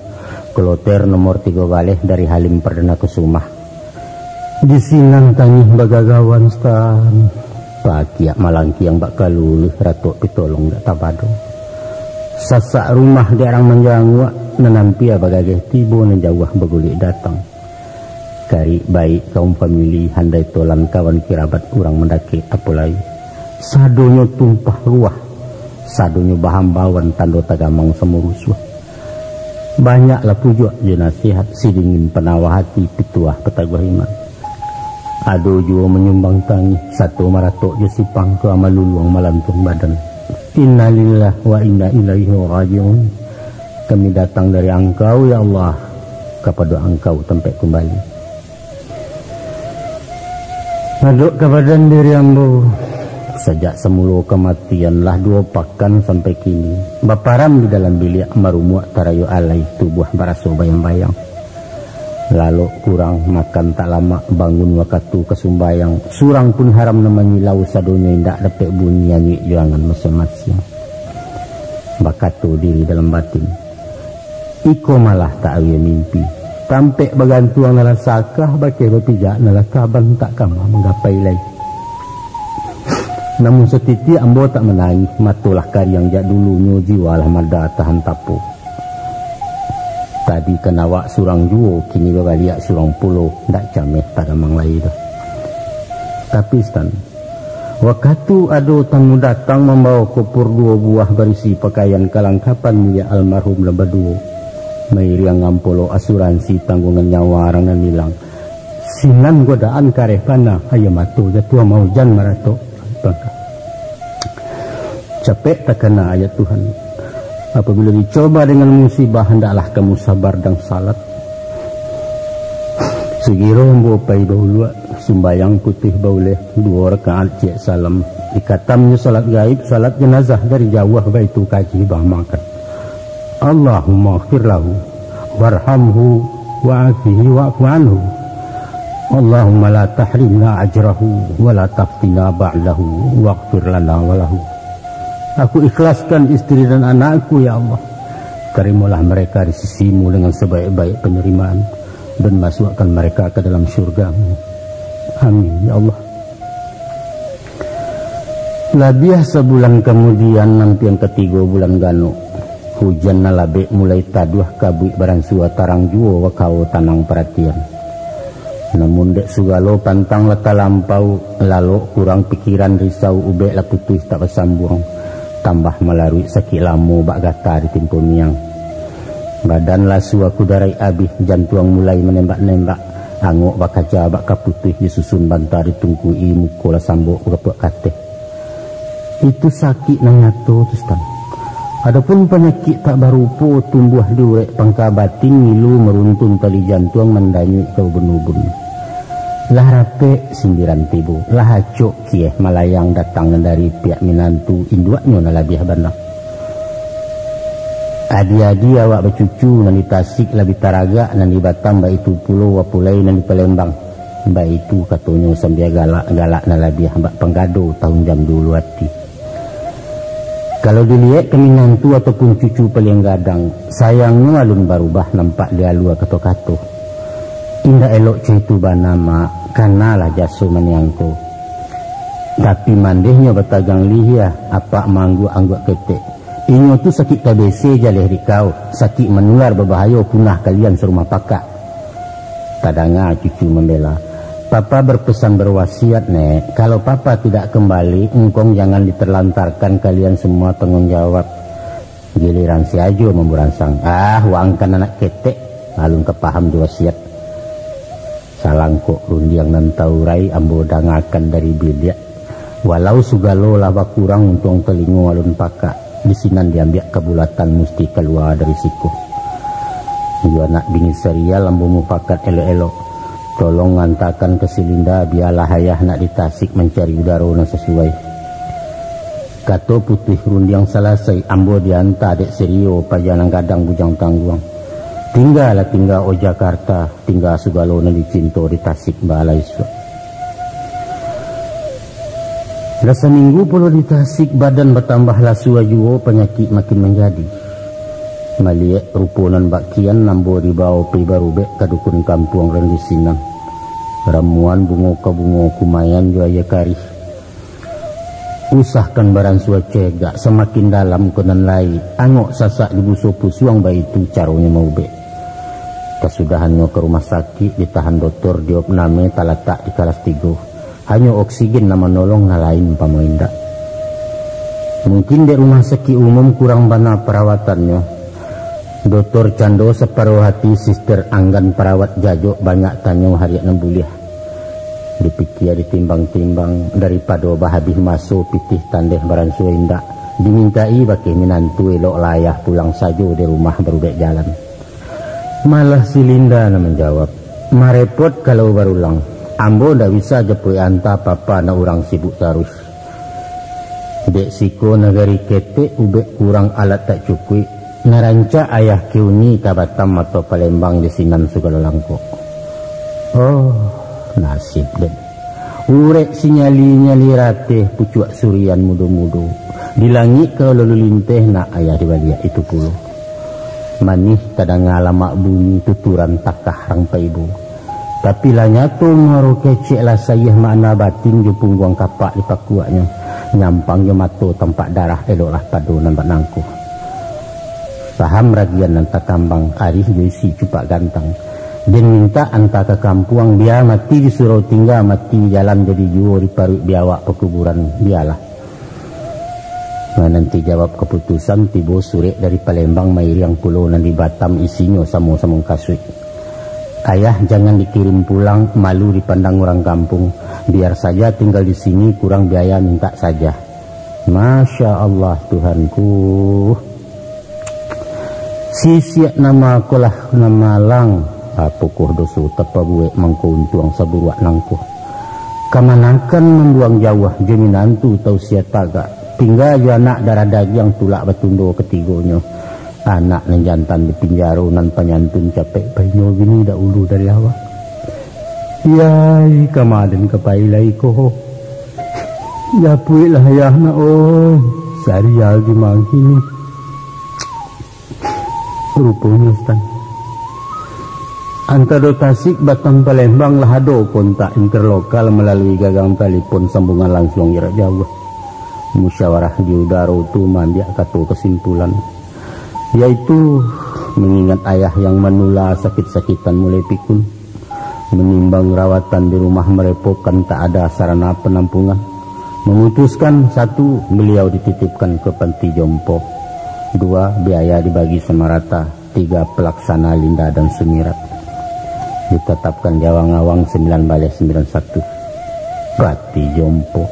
kloter nomor tigo baleh dari Halim Perdana Kusuma. Di sinan tangih bagagauan, Stan. Pakiak malangkiang bak kaluluih, ratok pitolong dak tabado. Sasak rumah dek arang manjanguak, nan ampia bagageh tibo, nan jauah bagulik datang. Karik baik kaum famili, handai tolan kawan kirabat urang mandakek, apo lai. Sadonyo tumpah ruah, sadonyo bahambauan, tando tagamang samo rusuah. Banyaklah pujuak jo nasihat, sidingin panawah ati, pituah pataguah iman. Ado juo manyumbang tangih, sato maratok jo sipangka, maluluang malantuang badan. Innalillah wa inna ilaihi raji'un. Kami datang dari Angkau, ya Allah, kapado Angkau tampek kumbali. Adok ka badan diri ambo. Sajak samulo kamatian, lah duo pakan sampai kini, baparam di dalam biliak, marumuak tarayo alai, tubuah baraso bayang-bayang. Lalok kurang, makan tak lamak, bangun wakatu ka sumbayang, surang pun haram nan manyilau, sadonyo indak dapek bunyi, anyuik jo angan masiang-masiang. Bakato diri dalam batin, Iko malah tak awie mimpi. Tampek bagantuang nan lah sakah, bakeh bapijak nan lah kaban, tak kama manggapai lai. Namun satitiak ambo tak manangih, mato lah kariang jak dulunyo, jiwa lah mada tahan tapo. Tadi kan awak surang juo, kini babaliak surang pulo, ndak cameh tagamang lai doh. Tapi, Stan, Wakatu ado tamu datang mambawa kopor duo buah barisi pakaian kalangkapan milik almarhum nan baduo, mairiang ampolo asuransi tanggungan nyawa urang nan ilang. Sinan godaan kareh bana, aia mato jatuah maujan maratok. Capek takana ayat Tuhan. Apabila dicoba dengan musibah, hendaklah kamu sabar dan salat. Sugiro ambo pai bauluak, sumbayang putih bauleh, duo rakaat ciek salam. Dikatamnyo salat gaib, salat janazah dari jauah, baitu kaji bamakan. Allahumma ghfir lahu, warhamhu, wa'afihi, wa'fu anhu. Allahumma la tahrimna ajrahu, wa la taftina ba'dahu, waghfir lana wa lahu. Aku ikhlaskan isteri dan anakku, ya Allah. Terimalah mereka di sisimu dengan sebaik-baik penerimaan, dan masukkan mereka ke dalam syurga-Mu. Amin, ya Allah. Labiah sabulan kamudian, ampiang katigo bulan ganok, hujan nan labek mulai taduah, kabuik baransua tarang juo, wakao tanang paratian. Namun dek sugalo pantang lah talampau, lalok kurang pikiran, risau ubek lah putuih tak basambuang, tambah malaruik sakik lamo bak gata ditimpo miang. Badan lah suah kudaraik abih, jantuang mulai manembak-nembak, angok bakaja bak kaputuih, disusun banta ditungkuik-i, muko lah sambok bakapuak kateh. Itu sakik nan nyato tu, Sutan. Adopun panyakik tak barupo tumbuah di urek pangka batin, ngilu maruntun tali jantuang, mandanyuik ka ubun-ubun. Lah rapek sindiran tibo, lah acok kieh malayang datang nan dari piak minantu induaknyo nan labiah bana. Adi-adi awak bacucu nan di Tasik labiah taragak nan di Batam, baitu pulo wapulai nan di Palembang. Baitu katonyo sambia galak-galak nan labiah bak panggado tahun jam dulu ati. Kalau diliek ka minantu ataupun cucu paliang gadang, sayangnyo alun barubah nampak di alua kato-kato. Indak elok caitu bana, Mak, kanalah jaso maniang ko. Tapi mandehnyo batagang lihiah, apak maangguak-angguak ketek. Inyo tu sakik tabese jaleh dikau, sakik manular babahayo, punah kalian sarumah pakak. Tadanga cucu mambela. Papa berpesan berwasiat, Nek, kalau Papa tidak kembali, engkong jangan diterlantarkan kalian semua tanggung jawab. Giliran si Ajo mamburansang. Ah, waangkan anak ketek, alun ka paham jo wasiat. Salangkok rundiang nan taurai ambo dangakan dari biliak. Walau sugalo lah bakurang, untuang talingo alun pakak, di sinan diambiak kabulatan musti kalua dari siko. Jo anak bini Sarial ambo mupakat elok-elok. Tolong antakan ka si Linda, bialah ayah nak di Tasik mancari udaro nan sasuai. Kato putuih rundiang salasai, ambo dianta dek si Rio, paja nan gadang bujang tangguang. Tinggalah tingga o Jakarta, tingga sugalo nan dicinto di Tasik bala isuak. Lah saminggu pulo di Tasik, badan batambah lasua juo, panyakik makin manjadi. Maliek rupo nan bak kian, ambo dibao pai barubek ka dukun kampuang nan di sinan. Ramuan bungo ka bungo, kumaian jo aia karih. Usahkan baransua cegak, samakin dalam ko nan lai, angok sasak di buso pusuang, baitu caronyo maubek. Kasudahannyo ka rumah sakik, ditahan dotor di opname talatak di kalas tigo. Hanyo oksigen nan manolong, nan lain pamo indak. Mungkin dek rumah sakik umum kurang bana parawatannyo. Dotor cando saparo hati, sister anggan, parawat jajok banyak tanyo, hariak nan buliah. Dipikia, ditimbang-timbang, daripado bahabih maso, pitih tandeh baransua indak, dimintai bakeh minantu, eloklah ayah pulang sajo di rumah, barubek jalan. Malah si Linda nan manjawab, "Marepot kalau barulang, ambo ndak bisa japuik anta papa, nak urang sibuk taruih." Dek siko nagari ketek, ubek kurang alat tak cukuik, nan rancak ayah kiuni ka Batam atau Palembang, di sinan sugalo langkok. Oh, nasib den. Urek sinyali-nyali rateh, pucuak surian mudo-mudo. Di langik kalau lalu linteh, nak ayah dibaliak itu pulo. Manih tadanga lamak bunyi, tuturan takah rang paibo. Tapi lah nyato muaro kecek, lah sayah makna batin jo pungguang kapak dipakuaknyo. Nyampang jo mato tampak darah, eloklah pado nan bak nangko. Paham ragian nan takambang, arih jo isi cupak gantang. Den mintak anta ka kampuang, bia mati di surau tingga, mati di jalan jadi juo, diparuik di awak pakuburan, bialah. Mananti jawab kaputusan, tibo surek dari Palembang, mairiang pulo nan di Batam, isinyo samo-samo kasuik. Ayah jangan dikirim pulang, malu dipandang urang kampung. Biar saja tinggal di sini, kurang biaya mintak saja. Masya Allah, Tuhanku. Sisiak nama ko lah nan malang, apokoh doso tapabuek mangko untuang saburuak nangko. Kamanakan mambuang jauah jo minantu tausia tagak, tingga jo anak darah dagiang tulak batundo katigonyo. Anak nan jantan di pinjaro, nan panyantun capek painyo bini dahulu dari awak. Yai, kama den ka pai lai ko? Japuiklah ayah nak, oi, sarial di mangkini. Ruponyo, Sutan, antaro Tasik, Batam, Palembang lah ado kontak interlokal malalui gagang talipon, sambungan lansuang jarak jauah. Musyawarah di udaro tu maambiak kato kasimpulan, yaitu mangingat ayah yang manula sakik-sakitan mulai pikun, manimbang rawatan di rumah marepotkan, tak ada sarana panampungan, mamutuskan, satu, baliau dititipkan ka panti jompo, dua, biaya dibagi sama rata, tiga, palaksana linda dan sumirat. Ditatapkan di awang-awang sambilan baleh sambilan satu. Panti jompo.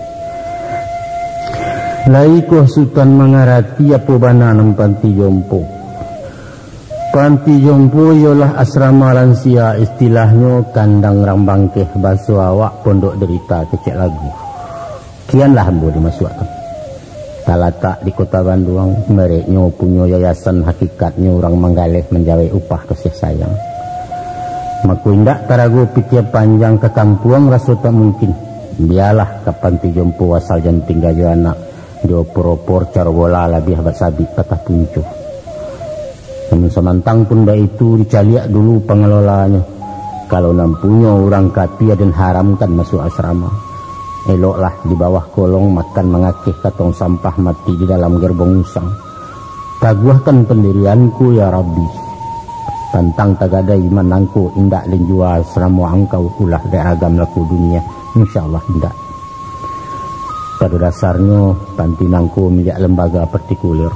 Lai koh Sutan mangarati apo bana nan panti jompo? Panti jompo iyolah asrama lansia, istilahnyo kandang rang bangkeh, baso awak Pondok Derita kecek lagu. Kianlah ambo dimasuakkan. Talatak di Kota Banduang, mereknyo punyo yayasan, hakikatnyo urang manggaleh manjawek upah kasiah sayang. Mako indak tarago pikia panjang, ka kampuang raso tak mungkin. Bialah ka panti jompo asal jan tingga jo anak, diopor-opor caro bola labiah bat sabik patah punco. Namun samantang pun baitu, dicaliak dulu pangalolonyo. Kalau nan punyo urang kapia den haramkan masuak asrama. Eloklah di bawah kolong makan mangakeh ka tong sampah, mati di dalam gerbong usang. Taguahkan pandirianku, ya Rabbi. Pantang tagadai iman angku, indak den jua asramo angkau ulah dek agam laku dunia. Insya Allah indak. Pado dasarnyo, panti nangko milik lembaga partikuler,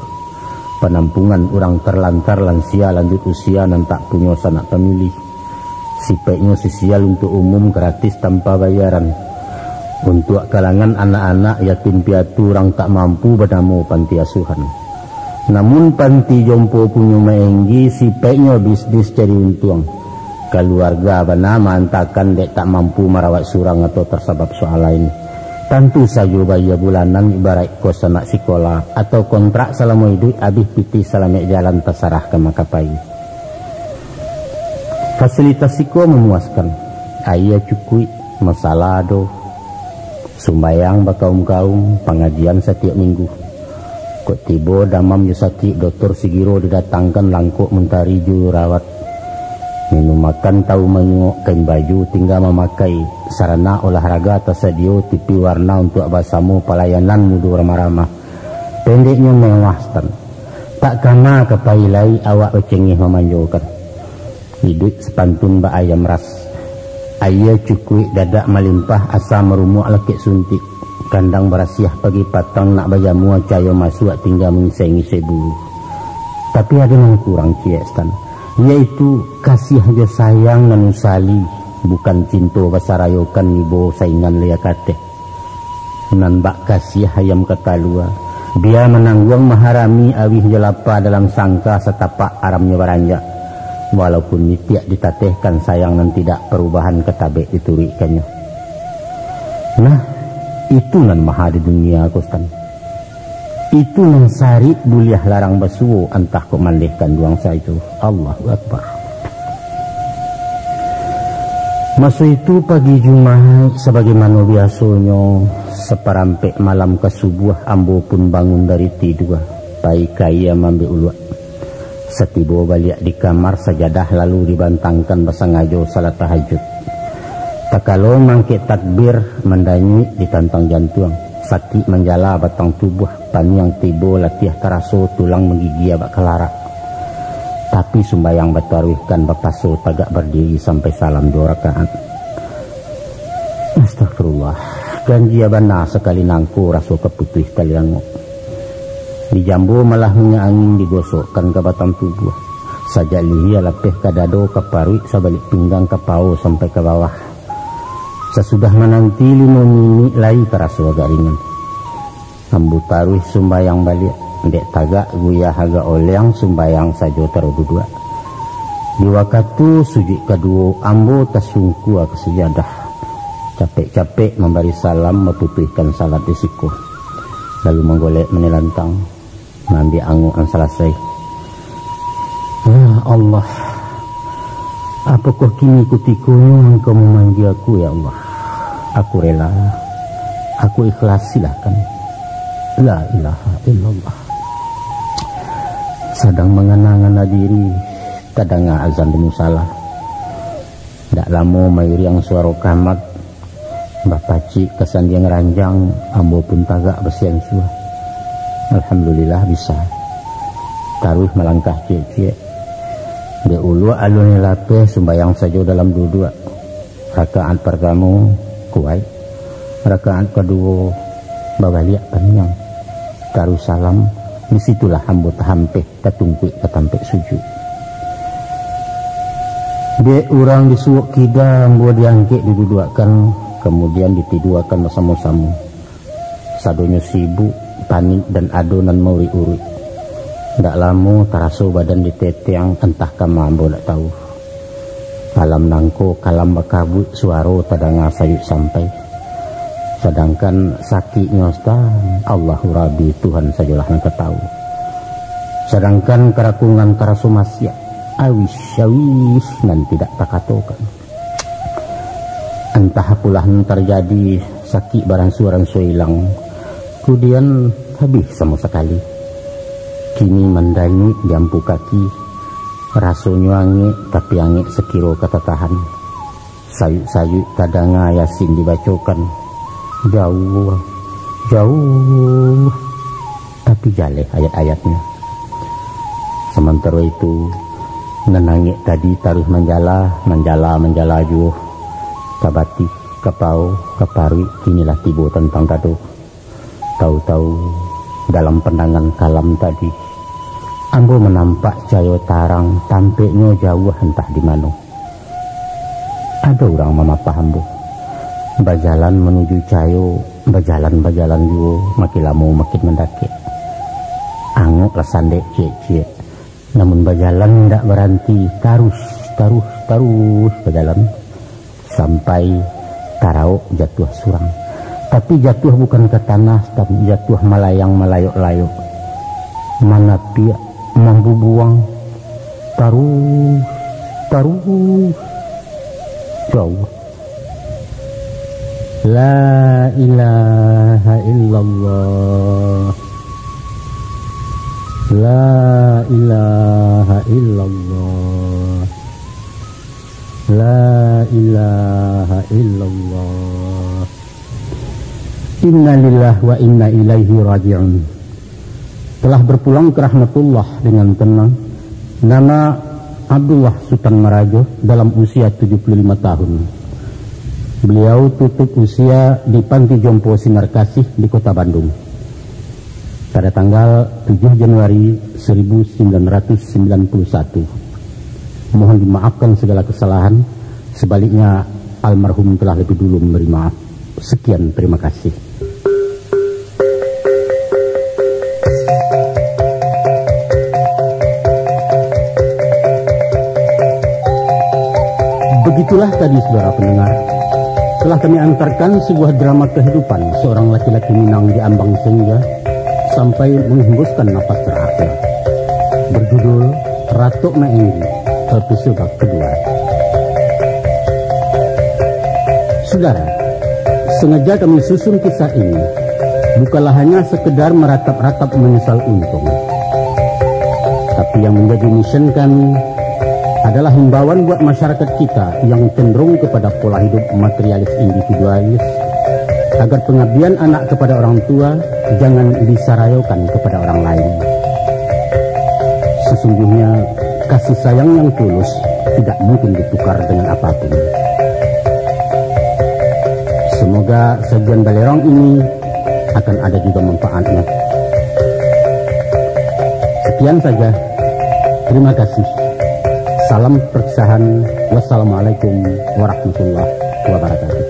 panampungan urang tarlantar, lansia, lanjuik usia, nan tak punyo sanak pamilih. Sipaiknyo sosial, untuak umum, gratis, tanpa bayaran. Untuak kalangan anak-anak yatim piatu, urang tak mampu, banamo panti asuhan. Namun panti jompo punyo maenggi, sipaiknyo bisnis cari untuang. Kaluarga bana maantakan dek tak mampu marawat surang atau tasabab soal lain. Tantu sajo bayia bulanan ibaraik kos anak sikola atau kontrak salamo iduik, abih pitih salamek jalan tasarah ka makapai. Fasilitas siko mamuaskan, aia cukuik, masalah ado, sumbayang bakaum-kaum, pangajian satiok minggu. Kok tibo damam jo sakik, dotor sigiro didatangkan, langkok mantari juru rawat. Minum makan tahu manyuok, kain baju tingga mamakai, sarana olahraga tasadio, T V warna untuak basamo, palayanan mudo ramah-ramah. Pendeknyo mewah, Stan. Tak kana ka pai lai awak bacengeh mamanjokan. Iduik sapantun bak ayam ras. Aia cukuik dadak malimpah, asa marumuak lakek suntik. Kandang barasiah pagi patang, nak bajamu cayo masuak, tingga mangisai-ngisai bulu. Tapi ado nan kurang ciek, Stan, yaitu kasiah jo sayang nan usali, bukan cinto basarayokan, ibo saingan lia kateh. Nan bak kasiah ayam ka kalua, bia manangguang maharami, awih jo lapa dalam sangka, satapak aramnyo baranjak. Walaupun nitiak ditatehkan, sayang nan tidak parubahan, ka tabek dituruikkannyo. Nah, itu nan maha di dunia ko, Stan. Itu nan sarik buliah larang basuo, antah kok mandeh kanduang sajo. Allahu Akbar. Maso itu pagi Jumaik, sabagaimano biasonyo, saparampek malam ka subuah, ambo pun bangun dari tidua, pai ka aia maambiak uluak. Satibo baliak di kamar, sajadah lalu dibantangkan, basangajo salat tahajud. Takalo mangkek takbir, mandanyuik ditantang jantuang, sakik manjala batang tubuah, paniang tibo latiah taraso, tulang manggigia bak kalarak. Tapi sumbayang bataruihkan, bapaso tagak bardiri sampai salam duo rakaat. Astagfirullah, ganjia bana sakali nangko, raso ka putuih tali langok. Dijambo malah minyak angin, digosokkan ka batang tubuah. Sajak lihia lapeh ka dado, ka paruik, sabalik pinggang, ka pawo sampai ka bawah. Sasudah mananti limo minik, lai taraso agak ringan. Ambo taruih sumbayang baliak, dek tagak guyah agak oleang, sumbayang sajo taruih duduak. Di wakatu sujuik kaduo, ambo tasungkua ka sajadah. Capek-capek mambari salam, maputuihkan salat di siko. Lalu manggolek manilantang, maambiak angok nan salasai. Ya Allah, apokoh kini kutikonyo Angkau mamanggil aku, ya Allah? Aku rela, aku ikhlas, silahkan. La ilaha illallah. Sadang mangana-ngana diri, tadanga azan di musala. Dak lamo mairiang suaro kamat, bapacik ka sandiang ranjang, ambo pun tagak basiansua. Alhamdulillah bisa. Taruih malangkah ciek-ciek. Dek uluak alun lapeh sumbayang sajo dalam duduak. Rakaat partamo, kuaik. Rakaat kaduo, babaliak paniang. Taruih salam, di situlah ambo tahampeh tatungkuik ka tampek sujud. Dek urang di suok kida ambo diangkek diduduakkan, kamudian ditiduakan basamo-samo. Sadonyo sibuk, panik dan ado nan mauruik-uruik. Ndak lamo taraso badan diteteng, antah kama ambo ndak tahu. Malam nangko kalam bakabuik, suaro tadanga sayuik sampai. Sadangkan sakiknyo, Ustaz, Allahu Rabbi, Tuhan sajolah nan ka tahu. Sadangkan karakungan taraso masiak, awis-awis nan tidak takatokan. Antah apolah nan tarjadi, sakik baransua-ransua ilang, kudian habih samo sakali. Kini mandanyuik di ampu kaki, rasonyo angek, tapi angek sakiro ka tatahan. Sayuik-sayuik tadanga Yasin dibacokan. Jauah, jauah, tapi jaleh ayat-ayatnyo. Samantaro itu, nan angek tadi taruih manjala, manjala, manjala juo. Ka batih, ka pao, ka paruik, kinilah tibo tantang dado. Tahu-tahu, dalam pandangan kalam tadi, ambo manampak cayo tarang, tampeknyo jauah antah di mano. Ado urang mamapah ambo. Bajalan manuju cayo, bajalan-bajalan juo, makin lamo makin mandakek. Angoklah sandek ciek-ciek, namun bajalan indak baranti, taruih, taruih, taruih bajalan. Sampai tarawok jatuah surang. Tapi jatuah bukan ka tanah, tapi jatuah malayang malayok-layok. Manapiak, mambubuang, taruih, taruih, jauah. La ilaha illallah. La ilaha illallah. La ilaha illallah. Innalillahi wa inna ilaihi raji'un. Telah berpulang ke rahmatullah dengan tenang, nama Abdullah Sutan Marajo dalam usia tujuh puluh lima tahun. Beliau tutup usia di Panti Jompo Sinar Kasih di Kota Bandung pada tanggal tujuh Januari seribu sembilan ratus sembilan puluh satu. Mohon dimaafkan segala kesalahan, sebaliknya almarhum telah lebih dulu memberi maaf. Sekian, terima kasih. Begitulah tadi, saudara pendengar, telah kami antarkan sebuah drama kehidupan seorang laki-laki Minang di Ambang Senja sampai menghembuskan nafas terakhir, berjudul Ratok Maenggi, episode kedua. Saudara, sengaja kami susun kisah ini, bukanlah hanya sekedar meratap-ratap menyesal untung. Tapi yang menjadi mission kami adalah himbauan buat masyarakat kita yang cenderung kepada pola hidup materialis individualis, agar pengabdian anak kepada orang tua jangan disarayokan kepada orang lain. Sesungguhnya, kasih sayang yang tulus tidak mungkin ditukar dengan apapun. Semoga sajian Balerong ini akan ada juga manfaatnya. Sekian saja. Terima kasih. Salam perpisahan. Wassalamualaikum warahmatullahi wabarakatuh.